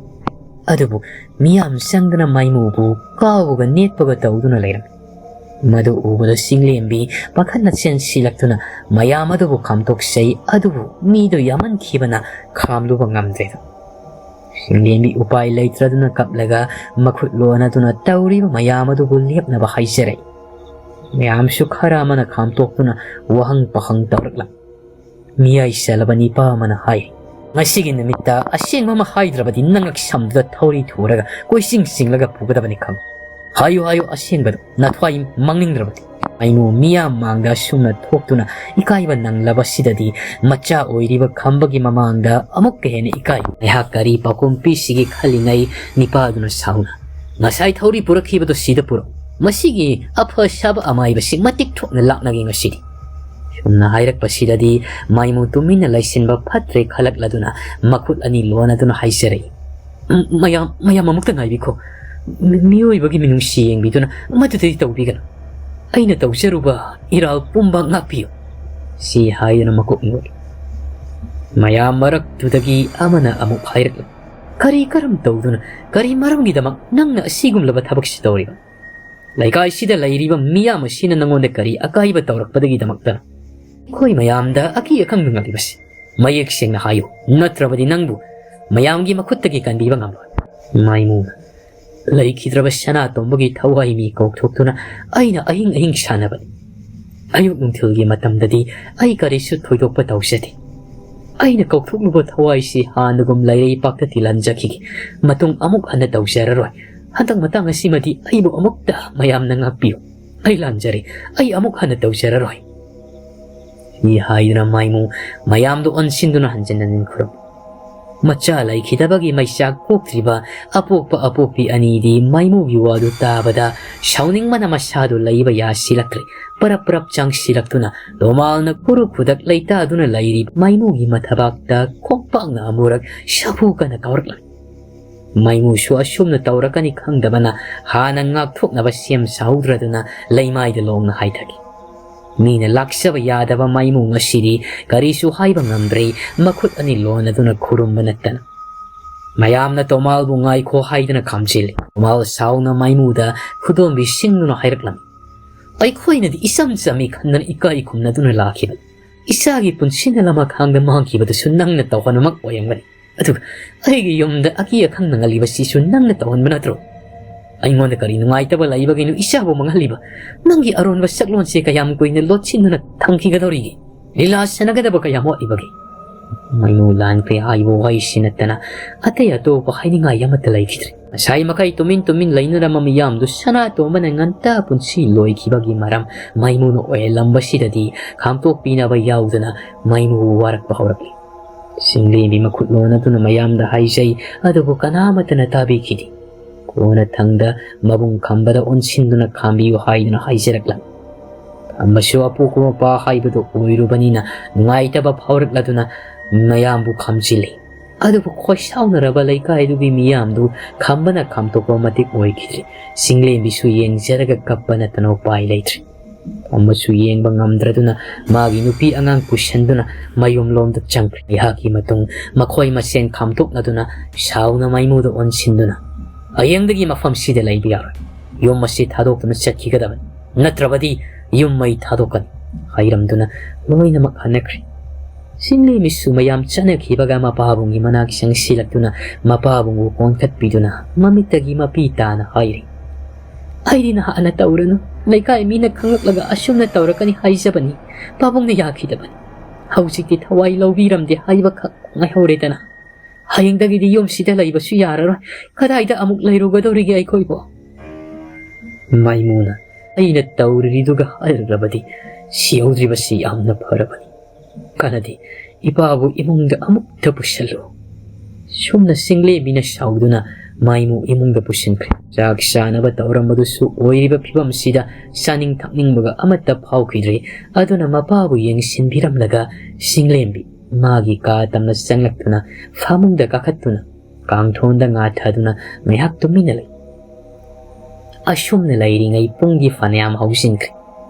ꯑꯗꯨꯕꯨ ꯃꯤꯌꯥꯝ ꯆꯪꯗꯨꯅ ꯃꯥꯏꯃꯨꯕꯨ ꯀꯥꯎꯕꯒ ꯅꯦꯠꯄꯒ ꯇꯧꯗꯨꯅ ꯂꯩꯔꯝꯃꯤ꯫ ꯃꯗꯨ ꯎꯕꯗ ꯆꯤꯡꯂꯦꯝꯕꯤ ꯄꯥꯈꯠꯅ ꯆꯦꯟꯁꯤꯜꯂꯛꯇꯨꯅ ꯃꯌꯥꯝ ꯑꯗꯨꯕꯨ ꯈꯥꯝꯗꯣꯛꯆꯩ, ꯑꯗꯨꯕꯨ ꯃꯤꯗꯨ ꯌꯥꯝꯃꯟꯈꯤꯕꯅ ꯈꯥꯝꯂꯨꯕ ꯉꯝꯗ꯭ꯔꯦꯗ꯫ ꯆꯤꯡꯂꯦꯝꯕꯤ ꯎꯄꯥꯏ ꯂꯩꯇ꯭ꯔꯗꯨꯅ ꯀꯞꯂꯒ ꯃꯈꯨꯠ ꯂꯣꯟꯅꯗꯨꯅ ꯇꯧꯔꯤꯕ ꯃꯌꯥꯝ ꯑꯗꯨꯕꯨ ꯂꯦꯞꯅꯕ ꯍꯥꯏꯖꯔꯛꯏ꯫ ꯃꯌꯥꯝꯁꯨ ꯈꯔ ꯑꯃꯅ ꯈꯥꯝꯇꯣꯛꯇꯨꯅ ꯋꯥꯍꯪ ꯄꯥꯍꯪ ꯇꯧꯔꯛꯂꯝꯃꯤ꯫ ꯃꯤꯌꯥꯏ ꯆꯜꯂꯕ ꯅꯤꯄꯥ ꯑꯃꯅ ꯍꯥꯏꯔꯤ, "ꯉꯁꯤꯒꯤ ꯅꯨꯃꯤꯠꯇ ꯑꯁꯦꯡꯕ ꯑꯃ ꯍꯥꯏꯗ꯭ꯔꯕꯗꯤ ꯅꯉꯛ ꯁꯝꯗꯨꯗ ꯊꯧꯔꯤ ꯊꯨꯔꯒ ꯀꯣꯏꯆꯤꯡ ꯆꯤꯡꯂꯒ ꯄꯨꯒꯗꯕꯅꯤ ꯈꯪꯉꯨ꯫ ꯍꯥꯏꯌꯨ, ꯍꯥꯏꯌꯨ ꯑꯁꯦꯡꯕꯗꯨ, ꯅꯊ꯭ꯋꯥꯏ ꯃꯥꯡꯅꯤꯡꯗ꯭ꯔꯕꯗꯤ?" ꯃꯥꯏꯃꯨ ꯃꯤꯌꯥꯝ ꯃꯥꯡꯗ ꯑꯁꯨꯝꯅ ꯊꯣꯛꯇꯨꯅ ꯏꯀꯥꯏꯕ ꯅꯪꯂꯕꯁꯤꯗꯗꯤ ꯃꯆꯥ ꯑꯣꯏꯔꯤꯕ ꯈꯝꯕꯒꯤ ꯃꯃꯥꯡꯗ ꯑꯃꯨꯛꯀ ꯍꯦꯟꯅ ꯏꯀꯥꯏ꯫ ꯑꯩꯍꯥꯛ ꯀꯔꯤ ꯄꯥꯎꯈꯨꯝ ꯄꯤꯁꯤꯒꯦ ꯈꯜꯂꯤꯉꯩ ꯅꯤꯄꯥꯗꯨꯅ ꯁꯥꯎꯅ, "ꯉꯁꯥꯏ ꯊꯧꯔꯤ ꯄꯨꯔꯛꯈꯤꯕꯗꯣ ꯁꯤꯗ ꯄꯨꯔꯛꯎ꯫ ꯃꯁꯤꯒꯤ ꯑꯐ ꯁꯥꯕ ꯑꯃꯥꯏꯕꯁꯤ ꯃꯇꯤꯛ ꯊꯣꯛꯅ ꯂꯥꯛꯅꯒꯦ ꯉꯁꯤꯗꯤ"꯫ ꯁꯨꯝꯅ ꯍꯥꯏꯔꯛꯄꯁꯤꯗꯗꯤ ꯃꯥꯏꯃꯨ ꯇꯨꯃꯤꯟꯅ ꯂꯩꯁꯤꯟꯕ ꯐꯠꯇ꯭ꯔꯦ ꯈꯜꯂꯛꯂꯗꯨꯅ ꯃꯈꯨꯠ ꯑꯅꯤ ꯂꯣꯟꯅꯗꯨꯅ ꯍꯥꯏꯖꯔꯛꯏ, "ꯎꯝ, ꯃꯌꯥꯝ, ꯃꯌꯥꯝ ꯑꯃꯨꯛꯇ ꯉꯥꯏꯕꯤꯈꯣ꯫ ꯃꯤ-, ꯃꯤꯑꯣꯏꯕꯒꯤ ꯃꯤꯅꯨꯡꯁꯤ ꯌꯦꯡꯕꯤꯗꯨꯅ ꯃꯗꯨꯗꯗꯤ ꯇꯧꯕꯤꯒꯅꯨ꯫ ꯑꯩꯅ ꯇꯧꯖꯔꯨꯕ ꯏꯔꯥꯜ ꯄꯨꯝꯕ ꯉꯥꯛꯄꯤꯌꯨ"꯫ ꯁꯤ ꯍꯥꯏꯗꯨꯅ ꯃꯀꯣꯛ ꯅꯣꯛꯏ꯫ ꯃꯌꯥꯝ ꯃꯔꯛꯇꯨꯗꯒꯤ ꯑꯃꯅ ꯑꯃꯨꯛ ꯍꯥꯏꯔꯛꯂꯤ, ꯀꯔꯤ ꯀꯔꯝ ꯇꯧꯗꯨꯅ, ꯀꯔꯤ ꯃꯔꯝꯒꯤꯗꯃꯛ ꯅꯪꯅ ꯑꯁꯤꯒꯨꯝꯂꯕ ꯊꯕꯛꯁꯤ ꯇꯧꯔꯤꯕ? ꯂꯩꯀꯥꯏꯁꯤꯗ ꯂꯩꯔꯤꯕ ꯃꯤꯌꯥꯝ ꯑꯁꯤꯅ ꯅꯪꯉꯣꯟꯗ ꯀꯔꯤ ꯑꯀꯥꯏꯕ ꯇꯧꯔꯛꯄꯗꯒꯤꯗꯃꯛꯇ? ꯑꯩꯈꯣꯏ ꯃꯌꯥꯝꯗ ꯑꯀꯤ ꯑꯈꯪ ꯅꯪꯍꯜꯂꯤꯕꯁꯤ ꯃꯌꯦꯛ ꯁꯦꯡꯅ ꯍꯥꯏꯌꯨ, ꯅꯠꯇ꯭ꯔꯕꯗꯤ ꯅꯪꯕꯨ ꯃꯌꯥꯝꯒꯤ ꯃꯈꯨꯠꯇꯒꯤ ꯀꯟꯕꯤꯕ ꯉꯝꯂꯣꯏ꯫ ꯃꯥꯏꯃꯨꯅ ꯂꯩꯈꯤꯗ꯭ꯔꯕ ꯁꯅꯥꯇꯣꯝꯕꯒꯤ ꯊꯋꯥꯏ ꯃꯤ ꯀꯧꯊꯣꯛꯇꯨꯅ ꯑꯩꯅ ꯑꯍꯤꯡ ꯑꯍꯤꯡ ꯁꯥꯟꯅꯕꯅꯤ꯫ ꯑꯌꯨꯛ ꯅꯨꯡꯊꯤꯜꯒꯤ ꯃꯇꯝꯗꯗꯤ ꯑꯩ ꯀꯔꯤꯁꯨ ꯊꯣꯏꯗꯣꯛꯄ ꯇꯧꯖꯗꯦ꯫ ꯑꯩꯅ ꯀꯧꯊꯣꯛꯂꯨꯕ ꯊꯋꯥꯏꯁꯤ ꯍꯥꯟꯅꯒꯨꯝ ꯂꯩꯔꯩꯄꯥꯛꯇ ꯇꯤꯜꯍꯟꯖꯈꯤꯒꯦ꯫ ꯃꯇꯨꯡ ꯑꯃꯨꯛ ꯍꯟꯅ ꯇꯧꯖꯔꯔꯣꯏ꯫ ꯍꯟꯗꯛ ꯃꯇꯥꯡ ꯑꯁꯤꯃꯗꯤ ꯑꯩꯕꯨ ꯑꯃꯨꯛꯇ ꯃꯌꯥꯝꯅ ꯉꯥꯛꯄꯤꯌꯨ꯫ ꯑꯩ ꯂꯥꯟꯖꯔꯦ꯫ ꯑꯩ ꯑꯃꯨꯛ ꯍꯟꯅ ꯇꯧꯖꯔꯔꯣꯏ꯫ ꯁꯤ ꯍꯥꯏꯗꯨꯅ ꯃꯥꯏꯃꯨ ꯃꯌꯥꯝꯗꯨ ꯑꯣꯟꯁꯤꯟꯗꯨꯅ ꯍꯟꯖꯤꯟ ꯍꯟꯖꯤꯟ ꯈꯨꯔꯨꯝ꯫ ꯃꯆꯥ ꯂꯩꯈꯤꯗꯕꯒꯤ ꯃꯩꯆꯥꯛ ꯄꯣꯛꯇ꯭ꯔꯤꯕ ꯑꯄꯣꯛꯄ ꯑꯄꯣꯛꯄꯤ ꯑꯅꯤꯗꯤ ꯃꯥꯏꯃꯨꯒꯤ ꯋꯥꯗꯨ ꯇꯥꯕꯗ ꯁꯥꯎꯅꯤꯡꯕꯅ ꯃꯁꯥꯗꯨ ꯂꯩꯕ ꯌꯥꯁꯤꯜꯂꯛꯇ꯭ꯔꯦ꯫ ꯄꯔꯞ ꯄꯔꯞ ꯆꯪꯁꯤꯜꯂꯛꯇꯨꯅ ꯂꯣꯃꯥꯜꯅ ꯈꯨꯔꯨ ꯈꯨꯗꯛ ꯂꯩꯇꯥꯗꯨꯅ ꯂꯩꯔꯤ ꯃꯥꯏꯃꯨꯒꯤ ꯃꯊꯕꯥꯛꯇ ꯈꯣꯡꯄꯥꯛꯅ ꯑꯃꯨꯔꯛ ꯁꯥꯐꯨ ꯀꯟꯅ ꯀꯥꯎꯔꯛꯂꯝꯃꯤ꯫ ꯃꯥꯏꯃꯨꯁꯨ ꯑꯁꯨꯝꯅ ꯇꯧꯔꯛꯀꯅꯤ ꯈꯪꯗꯕꯅ ꯍꯥꯟꯅ ꯉꯥꯛꯊꯣꯛꯅꯕ ꯁꯦꯝ ꯁꯥꯍꯧꯗ꯭ꯔꯗꯨꯅ ꯂꯩꯃꯥꯏꯗ ꯂꯣꯡꯅ ꯍꯥꯏꯊꯈꯤ꯫ ꯃꯤꯅ ꯂꯥꯛꯆꯕ ꯌꯥꯗꯕ ꯃꯥꯏꯃꯨ ꯉꯁꯤꯗꯤ ꯀꯔꯤꯁꯨ ꯍꯥꯏꯕ ꯉꯝꯗ꯭ꯔꯦ, ꯃꯈꯨꯠ ꯑꯅꯤ ꯂꯣꯟꯅꯗꯨꯅ ꯈꯨꯔꯨꯝꯕ ꯅꯠꯇꯅ꯫ ꯃꯌꯥꯝꯅ ꯇꯣꯃꯥꯜꯕꯨ ꯉꯥꯏꯈꯣ ꯍꯥꯏꯗꯨꯅ ꯈꯥꯝꯖꯤꯜꯂꯤ꯫ ꯇꯣꯃꯥꯜ ꯁꯥꯎꯅ ꯃꯥꯏꯃꯨꯗ ꯈꯨꯗꯣꯝꯕꯤ ꯁꯤꯡꯗꯨꯅ ꯍꯥꯏꯔꯛꯂꯝꯃꯤ꯫ ꯑꯩꯈꯣꯏꯅꯗꯤ ꯏꯆꯝ ꯆꯝꯃꯤ ꯈꯟꯗꯅ ꯏꯀꯥꯏ ꯈꯨꯝꯅꯗꯨꯅ ꯂꯥꯛꯈꯤꯕꯅꯤ꯫ ꯏꯆꯥꯒꯤ ꯄꯨꯟꯁꯤꯅ ꯂꯃꯈꯥꯡꯗ ꯃꯥꯡꯈꯤꯕꯗꯨꯁꯨ ꯅꯪꯅ ꯇꯧꯍꯟꯕꯃꯛ ꯑꯣꯏꯔꯝꯒꯅꯤ꯫ ꯑꯗꯨꯒ ꯑꯩꯒꯤ ꯌꯨꯝꯗ ꯑꯀꯤ ꯑꯈꯪ ꯅꯪꯍꯜꯂꯤꯕꯁꯤꯁꯨ ꯅꯪꯅ ꯇꯧꯍꯟꯕ ꯅꯠꯇ꯭ꯔꯣ? ꯑꯩꯉꯣꯟꯗ ꯀꯔꯤ ꯅꯨꯡꯉꯥꯏꯇꯕ ꯂꯩꯕꯒꯤꯅꯣ ꯏꯆꯥꯕꯨ ꯃꯥꯡꯍꯜꯂꯤꯕ? ꯅꯪꯒꯤ ꯑꯔꯣꯟꯕ ꯁꯛꯂꯣꯟꯁꯦ ꯀꯌꯥꯝ ꯀꯨꯏꯅ ꯂꯣꯠꯁꯤꯟꯗꯨꯅ ꯊꯝꯈꯤꯒꯗꯧꯔꯤꯒꯦ? ꯂꯤꯂꯥ ꯁꯥꯟꯅꯒꯗꯕ ꯀꯌꯥꯝ ꯋꯥꯠꯂꯤꯕꯒꯦ? ꯃꯥꯏꯃꯨ ꯂꯥꯟꯈ꯭ꯔꯦ ꯍꯥꯏꯕ ꯋꯥꯍꯩꯁꯤ ꯅꯠꯇꯅ ꯑꯇꯩ ꯑꯇꯣꯞꯄ ꯍꯥꯏꯅꯤꯡꯉꯥꯏ ꯑꯃꯠꯇ ꯂꯩꯈꯤꯗ꯭ꯔꯦ꯫ ꯉꯁꯥꯏ ꯃꯈꯩ ꯇꯨꯃꯤꯟ ꯇꯨꯃꯤꯟ ꯂꯩꯅꯔꯝꯕ ꯃꯤꯌꯥꯝꯗꯨ ꯁꯅꯥꯇꯣꯝꯕꯅ ꯉꯟꯇꯥ ꯄꯨꯟꯁꯤ ꯂꯣꯏꯈꯤꯕꯒꯤ ꯃꯔꯝ ꯃꯥꯏꯃꯨꯅ ꯑꯣꯏꯍꯜꯂꯝꯕꯁꯤꯗꯗꯤ ꯈꯥꯝꯇꯣꯛꯄꯤꯅꯕ ꯌꯥꯎꯗꯅ ꯃꯥꯏꯃꯨ ꯋꯥꯔꯛꯄ ꯍꯧꯔꯛꯂꯤ꯫ ꯁꯤꯡꯂꯦꯝꯕꯤ ꯃꯈꯨꯠ ꯂꯣꯟꯅꯗꯨꯅ ꯃꯌꯥꯝꯗ ꯍꯥꯏꯖꯩ, ꯑꯗꯨꯕꯨ ꯀꯅꯥꯃꯠꯇꯅ ꯇꯥꯕꯤꯈꯤꯗꯦ꯫ ꯀꯣꯟꯅꯊꯪꯗ ꯃꯕꯨꯡ ꯈꯝꯕꯗ ꯑꯣꯟꯁꯤꯟꯗꯨꯅ ꯈꯥꯝꯕꯤꯌꯨ ꯍꯥꯏꯗꯨꯅ ꯍꯥꯏꯖꯔꯛꯂꯝꯃꯤ꯫ ꯈꯝꯕꯁꯨ ꯑꯄꯣꯛꯄ ꯃꯄꯥ ꯍꯥꯏꯕꯗꯨ ꯑꯣꯏꯔꯨꯕꯅꯤꯅ ꯅꯨꯡꯉꯥꯏꯇꯕ ꯐꯥꯎꯔꯛꯂꯗꯨꯅ ꯃꯌꯥꯝꯕꯨ ꯈꯥꯝꯖꯤꯜꯂꯤ꯫ ꯑꯗꯨꯕꯨ ꯈꯣꯏꯁꯥꯎꯅꯔꯕ ꯂꯩꯀꯥꯏꯗꯨꯒꯤ ꯃꯤꯌꯥꯝꯗꯨ ꯈꯝꯕꯅ ꯈꯥꯝꯇꯣꯛꯄ ꯃꯇꯤꯛ ꯑꯣꯏꯈꯤꯗ꯭ꯔꯦ꯫ ꯁꯤꯡꯂꯦꯝꯕꯤꯁꯨ ꯌꯦꯡꯖꯔꯒ ꯀꯞꯄ ꯅꯠꯇꯅ ꯎꯄꯥꯏ ꯂꯩꯇ꯭ꯔꯦ꯫ ꯑꯃꯁꯨ ꯌꯦꯡꯕ ꯉꯝꯗ꯭ꯔꯗꯨꯅ ꯃꯥꯒꯤ ꯅꯨꯄꯤ ꯑꯉꯥꯡ ꯄꯨꯁꯤꯟꯗꯨꯅ ꯃꯌꯨꯝꯂꯣꯝꯗ ꯆꯪꯈ꯭ꯔꯦ꯫ ꯉꯥꯏꯍꯥꯛꯀꯤ ꯃꯇꯨꯡ ꯃꯈꯣꯏ ꯃꯁꯦꯟ ꯈꯥꯝꯇꯣꯛꯅꯗꯨꯅ ꯁꯥꯎꯅ ꯃꯥꯏꯃꯨꯗ ꯑꯣꯟꯁꯤꯟꯗꯨꯅ, "ꯍꯌꯦꯡꯗꯒꯤ ꯃꯐꯝꯁꯤꯗ ꯂꯩꯕ ꯌꯥꯔꯣꯏ꯫ ꯌꯨꯝ ꯑꯁꯤ ꯊꯥꯗꯣꯛꯇꯨꯅ ꯆꯠꯈꯤꯒꯗꯕꯅꯤ, ꯅꯠꯇ꯭ꯔꯕꯗꯤ ꯌꯨꯝ ꯃꯩ ꯊꯥꯗꯣꯛꯀꯅꯤ" ꯍꯥꯏꯔꯝꯗꯨꯅ ꯂꯣꯏꯅꯃꯛ ꯍꯟꯅꯈ꯭ꯔꯦ꯫ ꯆꯤꯡꯂꯦꯝꯕꯤꯁꯨ ꯃꯌꯥꯝ ꯆꯠꯅꯈꯤꯕꯒ ꯃꯄꯥꯕꯨꯡꯒꯤ ꯃꯅꯥꯛ ꯆꯪꯁꯤꯜꯂꯛꯇꯨꯅ ꯃꯄꯥꯕꯨꯡꯕꯨ ꯀꯣꯟꯈꯠꯄꯤꯗꯨꯅ ꯃꯃꯤꯠꯇꯒꯤ ꯃꯄꯤ ꯇꯥꯅ ꯍꯥꯏꯔꯤ, "ꯑꯩꯗꯤ ꯅꯍꯥꯟꯅ ꯇꯧꯔꯅꯨ, ꯂꯩꯀꯥꯏ ꯃꯤꯅ ꯈꯪꯂꯛꯂꯒ ꯑꯁꯨꯝꯅ ꯇꯧꯔꯛꯀꯅꯤ ꯍꯥꯏꯖꯕꯅꯤ, ꯄꯥꯕꯨꯡꯅ ꯌꯥꯈꯤꯗꯕꯅꯤ꯫ ꯍꯧꯖꯤꯛꯇꯤ ꯊꯋꯥꯏ ꯂꯧꯕꯤꯔꯝꯗꯦ ꯍꯥꯏꯕꯈꯛ ꯉꯥꯏꯍꯧꯔꯦꯗꯅ꯫ ꯍꯌꯦꯡꯗꯒꯤꯗꯤ ꯌꯨꯝꯁꯤꯗ ꯂꯩꯕꯁꯨ ꯌꯥꯔꯔꯣꯏ, ꯀꯗꯥꯏꯗ ꯑꯃꯨꯛ ꯂꯩꯔꯨꯒꯗꯧꯔꯤꯒꯦ ꯑꯩꯈꯣꯏꯕꯨ?" ꯃꯥꯏꯃꯨꯅ, "ꯑꯩꯅ ꯇꯧꯔꯤꯗꯨꯒ ꯍꯥꯏꯔꯨꯔꯕꯗꯤ ꯁꯤꯍꯧꯗ꯭ꯔꯤꯕꯁꯤ ꯌꯥꯝꯅ ꯐꯔꯕꯅꯤ꯫ ꯀꯥꯟꯅꯗꯦ, ꯏꯄꯥꯕꯨ ꯏꯃꯨꯡꯗ ꯑꯃꯨꯛꯇ ꯄꯨꯁꯤꯜꯂꯨ"꯫ ꯁꯨꯝꯅ ꯆꯤꯡꯂꯦꯝꯕꯤꯅ ꯁꯥꯎꯗꯨꯅ ꯃꯥꯏꯃꯨ ꯏꯃꯨꯡꯗ ꯄꯨꯁꯤꯟꯈ꯭ꯔꯦ꯫ ꯆꯥꯛ ꯆꯥꯅꯕ ꯇꯧꯔꯝꯕꯗꯨꯁꯨ ꯑꯣꯏꯔꯤꯕ ꯐꯤꯕꯝꯁꯤꯗ ꯆꯥꯅꯤꯡ ꯊꯛꯅꯤꯡꯕꯒ ꯑꯃꯠꯇ ꯐꯥꯎꯈꯤꯗ꯭ꯔꯦ꯫ ꯑꯗꯨꯅ ꯃꯄꯥꯕꯨ ꯌꯦꯡꯁꯤꯟꯕꯤꯔꯝꯂꯒ ꯆꯤꯡꯂꯦꯝꯕꯤ ꯃꯥꯒꯤ ꯀꯥ ꯇꯝꯅ ꯆꯪꯂꯛꯇꯨꯅ ꯐꯃꯨꯡꯗ ꯀꯥꯈꯠꯇꯨꯅ ꯀꯥꯡꯊꯣꯟꯗ ꯉꯥꯊꯗꯨꯅ ꯉꯥꯏꯍꯥꯛ ꯇꯨꯃꯤꯟꯅ ꯂꯩ꯫ ꯑꯁꯨꯝꯅ ꯂꯩꯔꯤꯉꯩ ꯄꯨꯡꯗꯤ ꯐꯅꯌꯥꯝ ꯍꯧꯖꯤꯟꯈ꯭ꯔꯦ꯫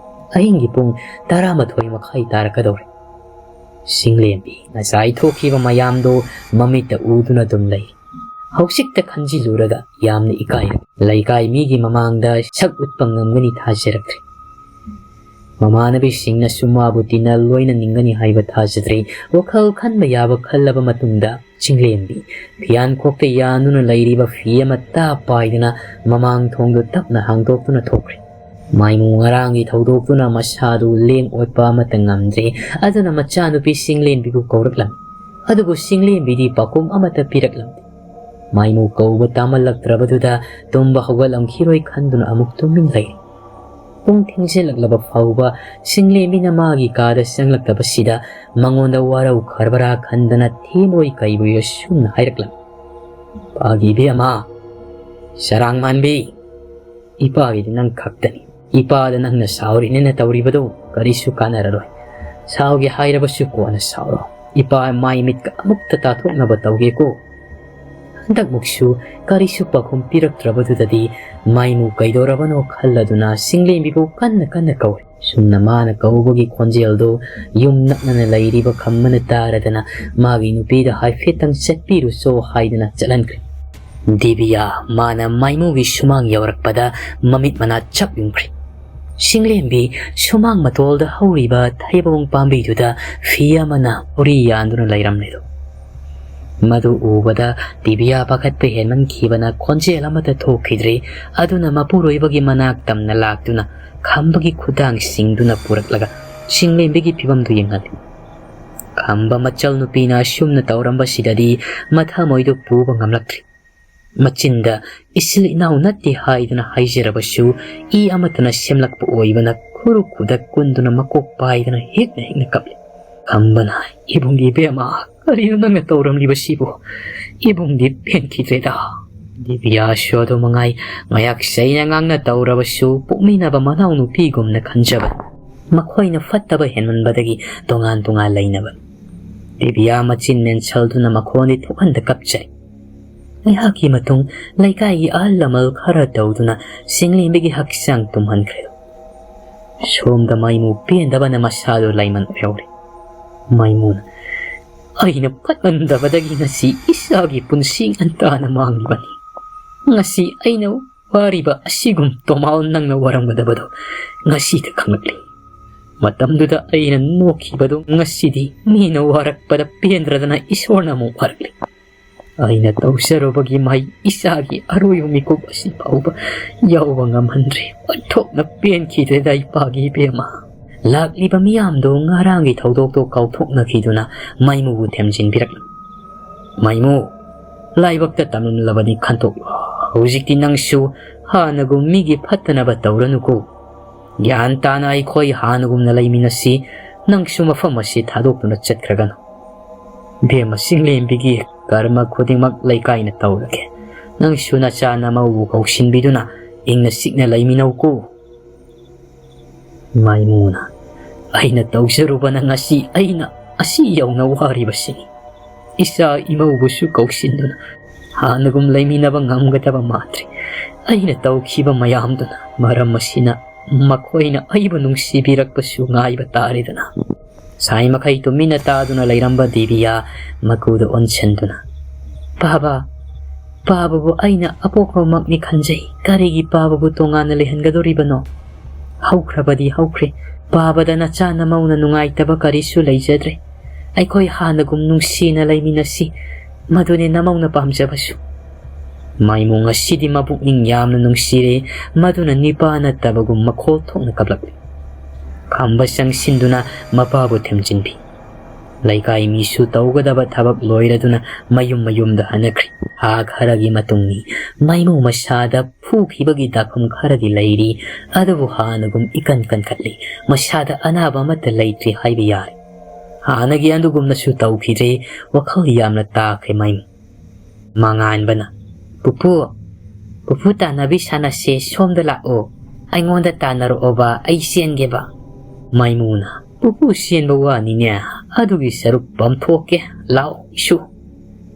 ꯑꯍꯤꯡꯒꯤ ꯄꯨꯡ ꯇꯔꯥꯃꯥꯊꯣꯏ ꯃꯈꯥꯏ ꯇꯥꯔꯛꯀꯗꯧꯔꯦ꯫ ꯆꯤꯡꯂꯦꯝꯕꯤ ꯉꯁꯥꯏ ꯊꯣꯛꯈꯤꯕ ꯃꯌꯥꯝꯗꯣ ꯃꯃꯤꯠꯇ ꯎꯗꯨꯅ ꯑꯗꯨꯝ ꯂꯩ꯫ ꯍꯧꯖꯤꯛꯇ ꯈꯟꯖꯤꯜꯂꯨꯔꯒ ꯌꯥꯝꯅ ꯏꯀꯥꯏꯔꯦ꯫ ꯂꯩꯀꯥꯏ ꯃꯤꯒꯤ ꯃꯃꯥꯡꯗ ꯁꯛ ꯎꯠꯄ ꯉꯝꯒꯅꯤ ꯊꯥꯖꯔꯛꯇ꯭ꯔꯦ꯫ ꯃꯃꯥꯟꯅꯕꯤꯁꯤꯡꯅꯁꯨ ꯃꯥꯕꯨ ꯇꯤꯟꯅ ꯂꯣꯏꯅꯅꯤꯡꯒꯅꯤ ꯍꯥꯏꯕ ꯊꯥꯖꯗ꯭ꯔꯦ꯫ ꯋꯥꯈꯜ ꯈꯟꯕ ꯌꯥꯕ ꯈꯜꯂꯕ ꯃꯇꯨꯡꯗ ꯆꯤꯡꯂꯦꯝꯕꯤ ꯐꯤꯌꯥꯟꯈꯣꯛꯇ ꯌꯥꯟꯗꯨꯅ ꯂꯩꯔꯤꯕ ꯐꯤ ꯑꯃꯠꯇ ꯄꯥꯏꯗꯨꯅ ꯃꯃꯥꯡ ꯊꯣꯡꯗꯨ ꯇꯞꯅ ꯍꯥꯡꯗꯣꯛꯇꯨꯅ ꯊꯣꯛꯈ꯭ꯔꯦ꯫ ꯃꯥꯏꯃꯨ ꯉꯔꯥꯡꯒꯤ ꯊꯧꯗꯣꯛꯇꯨꯅ ꯃꯁꯥꯗꯨ ꯂꯦꯡ ꯑꯣꯠꯄ ꯑꯃꯠꯇ ꯉꯝꯗ꯭ꯔꯦ꯫ ꯑꯗꯨꯅ ꯃꯆꯥꯅꯨꯄꯤ ꯆꯤꯡꯂꯦꯝꯕꯤꯕꯨ ꯀꯧꯔꯛꯂꯝꯃꯤ꯫ ꯑꯗꯨꯕꯨ ꯆꯤꯡꯂꯦꯝꯕꯤꯗꯤ ꯄꯥꯎꯈꯨꯝ ꯑꯃꯠꯇ ꯄꯤꯔꯛꯂꯝꯗꯦ꯫ ꯃꯥꯏꯃꯨ ꯀꯧꯕ ꯇꯥꯃꯜꯂꯛꯇ꯭ꯔꯕꯗꯨꯗ ꯇꯨꯝꯕ ꯍꯧꯒꯠꯂꯝꯈꯤꯔꯣꯏ ꯈꯟꯗꯨꯅ ꯑꯃꯨꯛ ꯇꯨꯃꯤꯟ ꯂꯩꯔꯦ꯫ ꯄꯨꯡ ꯊꯦꯡꯖꯤꯜꯂꯛꯂꯕ ꯐꯥꯎꯕ ꯆꯤꯡꯂꯦꯝꯕꯤꯅ ꯃꯥꯒꯤ ꯀꯥꯗ ꯆꯪꯂꯛꯇꯕꯁꯤꯗ ꯃꯉꯣꯟꯗ ꯋꯥꯔꯧ ꯈꯔꯕꯔꯥ ꯈꯟꯗꯅ ꯊꯦꯝꯕꯣꯏ ꯀꯩꯕꯣꯏ ꯑꯁꯨꯝꯅ ꯍꯥꯏꯔꯛꯂꯝꯃꯤ, "ꯄꯥꯒꯤ ꯏꯕꯦꯝꯃ, ꯆꯔꯥꯡ ꯃꯥꯟꯕꯤ, ꯏꯄꯥꯒꯤꯗꯤ ꯅꯪ ꯈꯛꯇꯅꯤ꯫ ꯏꯄꯥꯗ ꯅꯪꯅ ꯁꯥꯎꯔꯤꯅꯦꯅ ꯇꯧꯔꯤꯕꯗꯨ ꯀꯔꯤꯁꯨ ꯀꯥꯟꯅꯔꯔꯣꯏ꯫ ꯁꯥꯎꯒꯦ ꯍꯥꯏꯔꯕꯁꯨ ꯀꯣꯟꯅ ꯁꯥꯎꯔꯣ꯫ ꯏꯄꯥ ꯃꯥꯏ ꯃꯤꯠꯀ ꯑꯃꯨꯛꯇ ꯇꯥꯊꯣꯛꯅꯕ ꯇꯧꯒꯦꯀꯣ"꯫ ꯍꯟꯗꯛꯃꯨꯛꯁꯨ ꯀꯔꯤꯁꯨ ꯄꯥꯎꯈꯨꯝ ꯄꯤꯔꯛꯇ꯭ꯔꯕꯗꯨꯗꯗꯤ ꯃꯥꯏꯃꯨ ꯀꯩꯗꯧꯔꯕꯅꯣ ꯈꯜꯂꯗꯨꯅ ꯆꯤꯡꯂꯦꯝꯕꯤꯕꯨ ꯀꯟꯅ ꯀꯟꯅ ꯀꯧꯔꯦ꯫ ꯁꯨꯝꯅ ꯃꯥꯅ ꯀꯧꯕꯒꯤ ꯈꯣꯟꯖꯦꯜꯗꯨ ꯌꯨꯝ ꯅꯛꯅꯅ ꯂꯩꯔꯤꯕ ꯈꯝꯕꯅ ꯇꯥꯔꯗꯅ ꯃꯥꯒꯤ ꯅꯨꯄꯤꯗ ꯍꯥꯏꯐꯦꯠꯇꯪ ꯆꯠꯄꯤꯔꯨꯆꯣ ꯍꯥꯏꯗꯅ ꯆꯠꯍꯟꯈ꯭ꯔꯦ꯫ ꯗꯤꯕꯤꯌꯥ ꯃꯥꯅ ꯃꯥꯏꯃꯨꯒꯤ ꯁꯨꯃꯥꯡ ꯌꯧꯔꯛꯄꯗ ꯃꯃꯤꯠ ꯃꯅꯥ ꯆꯞ ꯌꯨꯡꯈ꯭ꯔꯦ꯫ ꯁꯤꯡꯂꯦꯝꯕꯤ ꯁꯨꯃꯥꯡ ꯃꯇꯣꯜꯗ ꯍꯧꯔꯤꯕ ꯊꯩꯕꯣꯡ ꯄꯥꯝꯕꯤꯗꯨꯗ ꯐꯤ ꯑꯃꯅ ꯎꯔꯤ ꯌꯥꯟꯗꯨꯅ ꯂꯩꯔꯝꯂꯦꯗꯣ꯫ ꯃꯗꯨ ꯎꯕꯗ ꯗꯤꯕꯤꯌꯥ ꯄꯥꯈꯠꯄ ꯍꯦꯟꯃꯟꯈꯤꯕꯅ ꯈꯣꯟꯖꯦꯜ ꯑꯃꯠꯇ ꯊꯣꯛꯈꯤꯗ꯭ꯔꯦ꯫ ꯑꯗꯨꯅ ꯃꯄꯨꯔꯣꯏꯕꯒꯤ ꯃꯅꯥꯛ ꯇꯝꯅ ꯂꯥꯛꯇꯨꯅ ꯈꯝꯕꯒꯤ ꯈꯨꯗꯥꯡ ꯁꯤꯡꯗꯨꯅ ꯄꯨꯔꯛꯂꯒ ꯁꯤꯡꯂꯦꯝꯕꯤꯒꯤ ꯐꯤꯕꯝꯗꯨ ꯌꯦꯡꯍꯜꯂꯤ꯫ ꯈꯝꯕ ꯃꯆꯜ ꯅꯨꯄꯤꯅ ꯑꯁꯨꯝꯅ ꯇꯧꯔꯝꯕꯁꯤꯗꯗꯤ ꯃꯊꯃꯣꯏꯗꯨ ꯄꯨꯕ ꯉꯝꯂꯛꯇ꯭ꯔꯤ꯫ ꯃꯆꯤꯟꯗ ꯏꯆꯤꯜ ꯏꯅꯥꯎ ꯅꯠꯇꯦ ꯍꯥꯏꯗꯨꯅ ꯍꯥꯏꯖꯔꯕꯁꯨ ꯏ ꯑꯃꯠꯇꯅ ꯁꯦꯝꯂꯛꯄ ꯑꯣꯏꯕꯅ ꯈꯨꯔꯨ ꯈꯨꯗꯛ ꯀꯨꯟꯗꯨꯅ ꯃꯀꯣꯛ ꯄꯥꯏꯗꯨꯅ ꯍꯤꯛꯅ ꯍꯤꯛꯅ ꯀꯞꯂꯤ꯫ ꯈꯝꯕꯅ, "ꯏꯕꯨꯡꯒꯤ ꯏꯕꯦꯝꯃ, ꯀꯔꯤꯅꯣ ꯅꯪꯅ ꯇꯧꯔꯝꯂꯤꯕꯁꯤꯕꯨ? ꯏꯕꯨꯡꯗꯤ ꯄꯦꯟꯈꯤꯗ꯭ꯔꯦꯗ"꯫ ꯗꯤꯕꯤꯌꯥꯁꯨ ꯑꯗꯨ ꯃꯉꯥꯏ꯫ ꯃꯌꯥꯛ ꯆꯩꯅ ꯉꯥꯡꯅ ꯇꯧꯔꯕꯁꯨ ꯄꯣꯛꯃꯤꯟꯅꯕ ꯃꯅꯥꯎꯅꯨꯄꯤꯒꯨꯝꯅ ꯈꯟꯖꯕ꯫ ꯃꯈꯣꯏꯅ ꯐꯠꯇꯕ ꯍꯦꯟꯃꯟꯕꯗꯒꯤ ꯇꯣꯉꯥꯟ ꯇꯣꯉꯥꯟ ꯂꯩꯅꯕ꯫ ꯗꯤꯕꯤꯌꯥ ꯃꯆꯤꯟ ꯃꯦꯟꯁꯜꯗꯨꯅ ꯃꯈꯣꯟꯗꯤ ꯊꯣꯛꯍꯟꯗ ꯀꯞꯆꯩ꯫ ꯉꯥꯏꯍꯥꯛꯀꯤ ꯃꯇꯨꯡ ꯂꯩꯀꯥꯏꯒꯤ ꯑꯍꯜ ꯂꯃꯟ ꯈꯔ ꯇꯧꯗꯨꯅ ꯁꯤꯡꯂꯦꯝꯕꯤꯒꯤ ꯍꯛꯆꯥꯡ ꯇꯨꯝꯍꯟꯈ꯭ꯔꯦ꯫ ꯁꯣꯝꯗ ꯃꯥꯏꯃꯨ ꯄꯦꯟꯗꯕꯅ ꯃꯁꯥꯗꯨ ꯂꯥꯏꯃꯟ ꯑꯣꯏꯍꯧꯔꯦ꯫ ꯃꯥꯏꯃꯨꯅ, "ꯑꯩꯅ ꯐꯠꯃꯟꯗꯕꯗꯒꯤ ꯉꯁꯤ ꯏꯆꯥꯒꯤ ꯄꯨꯟꯁꯤ ꯉꯟꯇꯥꯅ ꯃꯥꯡꯂꯤꯕꯅꯤ꯫ ꯉꯁꯤ ꯑꯩꯅ ꯋꯥꯔꯤꯕ ꯑꯁꯤꯒꯨꯝ ꯇꯣꯃꯥꯎ ꯅꯪꯅ ꯋꯥꯔꯝꯒꯗꯕꯗꯣ ꯉꯁꯤꯗ ꯈꯪꯂꯛꯂꯤ꯫ ꯃꯇꯝꯗꯨꯗ ꯑꯩꯅ ꯅꯣꯛꯈꯤꯕꯗꯨ ꯉꯁꯤꯗꯤ ꯃꯤꯅ ꯋꯥꯔꯛꯄꯗ ꯄꯦꯟꯗ꯭ꯔꯗꯅ ꯏꯁꯣꯔꯅ ꯑꯃꯨꯛ ꯋꯥꯔꯛꯂꯤ꯫ ꯑꯩꯅ ꯇꯧꯖꯔꯨꯕꯒꯤ ꯃꯍꯩ ꯏꯆꯥꯒꯤ ꯑꯔꯣꯏꯕ ꯃꯤꯀꯨꯞ ꯑꯁꯤ ꯐꯥꯎꯕ ꯌꯥꯎꯕ ꯉꯝꯍꯟꯗ꯭ꯔꯦ꯫ ꯑꯣꯟꯊꯣꯛꯅ ꯄꯦꯟꯈꯤꯗ꯭ꯔꯦꯗ ꯏꯄꯥꯒꯤ ꯏꯕꯦꯝꯃ"꯫ ꯂꯥꯛꯂꯤꯕ ꯃꯤꯌꯥꯝꯗꯨ ꯉꯔꯥꯡꯒꯤ ꯊꯧꯗꯣꯛꯇꯣ ꯀꯥꯎꯊꯣꯛꯅꯈꯤꯗꯨꯅ ꯃꯥꯏꯃꯨꯕꯨ ꯊꯦꯝꯖꯤꯟꯕꯤꯔꯛꯂꯤ꯫ "ꯃꯥꯏꯃꯨ, ꯂꯥꯏꯕꯛꯇ ꯇꯝꯂꯝꯂꯕꯅꯤ ꯈꯟꯇꯣꯛꯂꯣ꯫ ꯍꯧꯖꯤꯛꯇꯤ ꯅꯪꯁꯨ ꯍꯥꯟꯅꯒꯨꯝ ꯃꯤꯒꯤ ꯐꯠꯇꯅꯕ ꯇꯧꯔꯅꯨꯀꯣ꯫ ꯒ꯭ꯌꯥꯟ ꯇꯥꯅ ꯑꯩꯈꯣꯏ ꯍꯥꯟꯅꯒꯨꯝꯅ ꯂꯩꯃꯤꯟꯅꯁꯤ꯫ ꯅꯪꯁꯨ ꯃꯐꯝ ꯑꯁꯤ ꯊꯥꯗꯣꯛꯇꯨꯅ ꯆꯠꯈ꯭ꯔꯒꯅꯨ꯫ ꯕꯦꯝꯃ ꯁꯤꯡꯂꯦꯝꯕꯤꯒꯤ ꯀꯔꯃ ꯈꯨꯗꯤꯡꯃꯛ ꯂꯩꯀꯥꯏꯅ ꯇꯧꯔꯒꯦ꯫ ꯅꯪꯁꯨ ꯅꯆꯥ ꯅꯃꯧꯕꯨ ꯀꯧꯁꯤꯟꯕꯤꯗꯨꯅ ꯏꯪꯅ ꯆꯤꯛꯅ ꯂꯩꯃꯤꯟꯅꯧꯀꯣ"꯫ ꯃꯥꯏꯃꯨꯅ, "ꯑꯩꯅ ꯇꯧꯖꯔꯨꯕꯅ ꯉꯁꯤ ꯑꯩꯅ ꯑꯁꯤ ꯌꯧꯅ ꯋꯥꯔꯤꯕꯁꯤꯅꯤ꯫ ꯏꯆꯥ ꯏꯃꯧꯕꯨꯁꯨ ꯀꯧꯁꯤꯟꯗꯨꯅ ꯍꯥꯟꯅꯒꯨꯝ ꯂꯩꯃꯤꯟꯅꯕ ꯉꯝꯒꯗꯕ ꯃꯥꯟꯗ꯭ꯔꯤ꯫ ꯑꯩꯅ ꯇꯧꯈꯤꯕ ꯃꯌꯥꯝꯗꯨꯅ ꯃꯔꯝ ꯑꯁꯤꯅ ꯃꯈꯣꯏꯅ ꯑꯩꯕꯨ ꯅꯨꯡꯁꯤꯕꯤꯔꯛꯄꯁꯨ ꯉꯥꯏꯕ ꯇꯥꯔꯦꯗꯅ꯫ ꯁꯥꯏ ꯃꯈꯩ ꯇꯨꯃꯤꯟꯅ ꯇꯥꯗꯨꯅ ꯂꯩꯔꯝꯕ ꯗꯤꯕꯤꯌꯥ ꯃꯀꯨꯗ ꯑꯣꯟꯁꯤꯟꯗꯨꯅ, "ꯄꯥꯕ, ꯄꯥꯕꯕꯨ ꯑꯩꯅ ꯑꯄꯣꯛꯄꯃꯛꯅꯤ ꯈꯟꯖꯩ꯫ ꯀꯔꯤꯒꯤ ꯄꯥꯕꯕꯨ ꯇꯣꯉꯥꯟꯅ ꯂꯩꯍꯟꯒꯗꯧꯔꯤꯕꯅꯣ? ꯍꯧꯈ꯭ꯔꯕꯗꯤ ꯍꯧꯈ꯭ꯔꯦ꯫ ꯄꯥꯕꯗ ꯅꯆꯥ ꯅꯃꯧꯅ ꯅꯨꯡꯉꯥꯏꯇꯕ ꯀꯔꯤꯁꯨ ꯂꯩꯖꯗ꯭ꯔꯦ꯫ ꯑꯩꯈꯣꯏ ꯍꯥꯟꯅꯒꯨꯝ ꯅꯨꯡꯁꯤꯅ ꯂꯩꯃꯤꯟꯅꯁꯤ꯫ ꯃꯗꯨꯅꯤ ꯅꯃꯧꯅ ꯄꯥꯝꯖꯕꯁꯨ꯫" ꯃꯥꯏꯃꯨ ꯉꯁꯤꯗꯤ ꯃꯄꯨꯛꯅꯤꯡ ꯌꯥꯝꯅ ꯅꯨꯡꯁꯤꯔꯦ꯫ ꯃꯗꯨꯅ ꯅꯤꯄꯥ ꯅꯠꯇꯕꯒꯨꯝ ꯃꯈꯣꯜ ꯊꯣꯛꯅ ꯀꯞꯂꯛꯂꯤ꯫ ꯈꯝꯕ ꯆꯪꯁꯤꯟꯗꯨꯅ ꯃꯄꯥꯕꯨ ꯊꯦꯝꯖꯤꯟꯕꯤ꯫ ꯂꯩꯀꯥꯏ ꯃꯤꯁꯨ ꯇꯧꯒꯗꯕ ꯊꯕꯛ ꯂꯣꯏꯔꯗꯨꯅ ꯃꯌꯨꯝ ꯃꯌꯨꯝꯗ ꯍꯟꯅꯈ꯭ꯔꯦ꯫ ꯊꯥ ꯈꯔꯒꯤ ꯃꯇꯨꯡꯅꯤ꯫ ꯃꯥꯏꯃꯨ ꯃꯁꯥꯗ ꯐꯨꯈꯤꯕꯒꯤ ꯗꯥꯛꯐꯝ ꯈꯔꯗꯤ ꯂꯩꯔꯤ, ꯑꯗꯨꯕꯨ ꯍꯥꯟꯅꯒꯨꯝ ꯏꯀꯟ ꯀꯟꯈꯠꯂꯤ꯫ ꯃꯁꯥꯗ ꯑꯅꯥꯕ ꯑꯃꯠꯇ ꯂꯩꯇ꯭ꯔꯤ ꯍꯥꯏꯕ ꯌꯥꯔꯦ꯫ ꯍꯥꯟꯅꯒꯤ ꯑꯗꯨꯒꯨꯝꯅꯁꯨ ꯇꯧꯈꯤꯗ꯭ꯔꯦ꯫ ꯋꯥꯈꯜ ꯌꯥꯝꯅ ꯇꯥꯈ꯭ꯔꯦ ꯃꯥꯏꯃꯨ꯫ ꯃꯉꯥꯟꯕꯅ, "ꯄꯨꯄꯨ, ꯄꯨꯄꯨ ꯇꯥꯟꯅꯕꯤ ꯁꯥꯟꯅꯁꯦ, ꯁꯣꯝꯗ ꯂꯥꯛꯑꯣ꯫ ꯑꯩꯉꯣꯟꯗ ꯇꯥꯟꯅꯔꯛꯑꯣꯕ, ꯑꯩ ꯆꯦꯟꯒꯦꯕ꯫" ꯃꯥꯏꯃꯨꯅ, "ꯄꯨꯄꯨ ꯆꯦꯟꯕ ꯋꯥꯅꯤꯅꯦ, ꯑꯗꯨꯒꯤ ꯁꯔꯨꯛ ꯄꯝꯊꯣꯛꯀꯦ, ꯂꯥꯛꯑꯣ ꯏꯁꯨ꯫"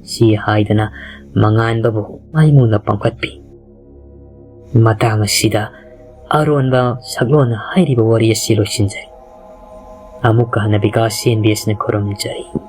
ꯁꯤ ꯍꯥꯏꯗꯅ ꯃꯉꯥꯟꯕꯕꯨ ꯃꯥꯏꯃꯨꯅ ꯄꯝꯈꯠꯄꯤ꯫ ꯃꯇꯥꯡ ꯑꯁꯤꯗ ꯑꯔꯣꯟꯕ ꯁꯛꯂꯣꯟꯅ ꯍꯥꯏꯔꯤꯕ ꯋꯥꯔꯤ ꯑꯁꯤ ꯂꯣꯏꯁꯤꯟꯖꯔꯤ꯫ ꯑꯃꯨꯛꯀ ꯍꯟꯅ ꯕꯤꯀꯥꯁ ꯁꯤ ꯑꯦꯟ ꯕꯤ ꯑꯦꯁꯅ ꯈꯨꯔꯨꯝꯖꯔꯤ꯫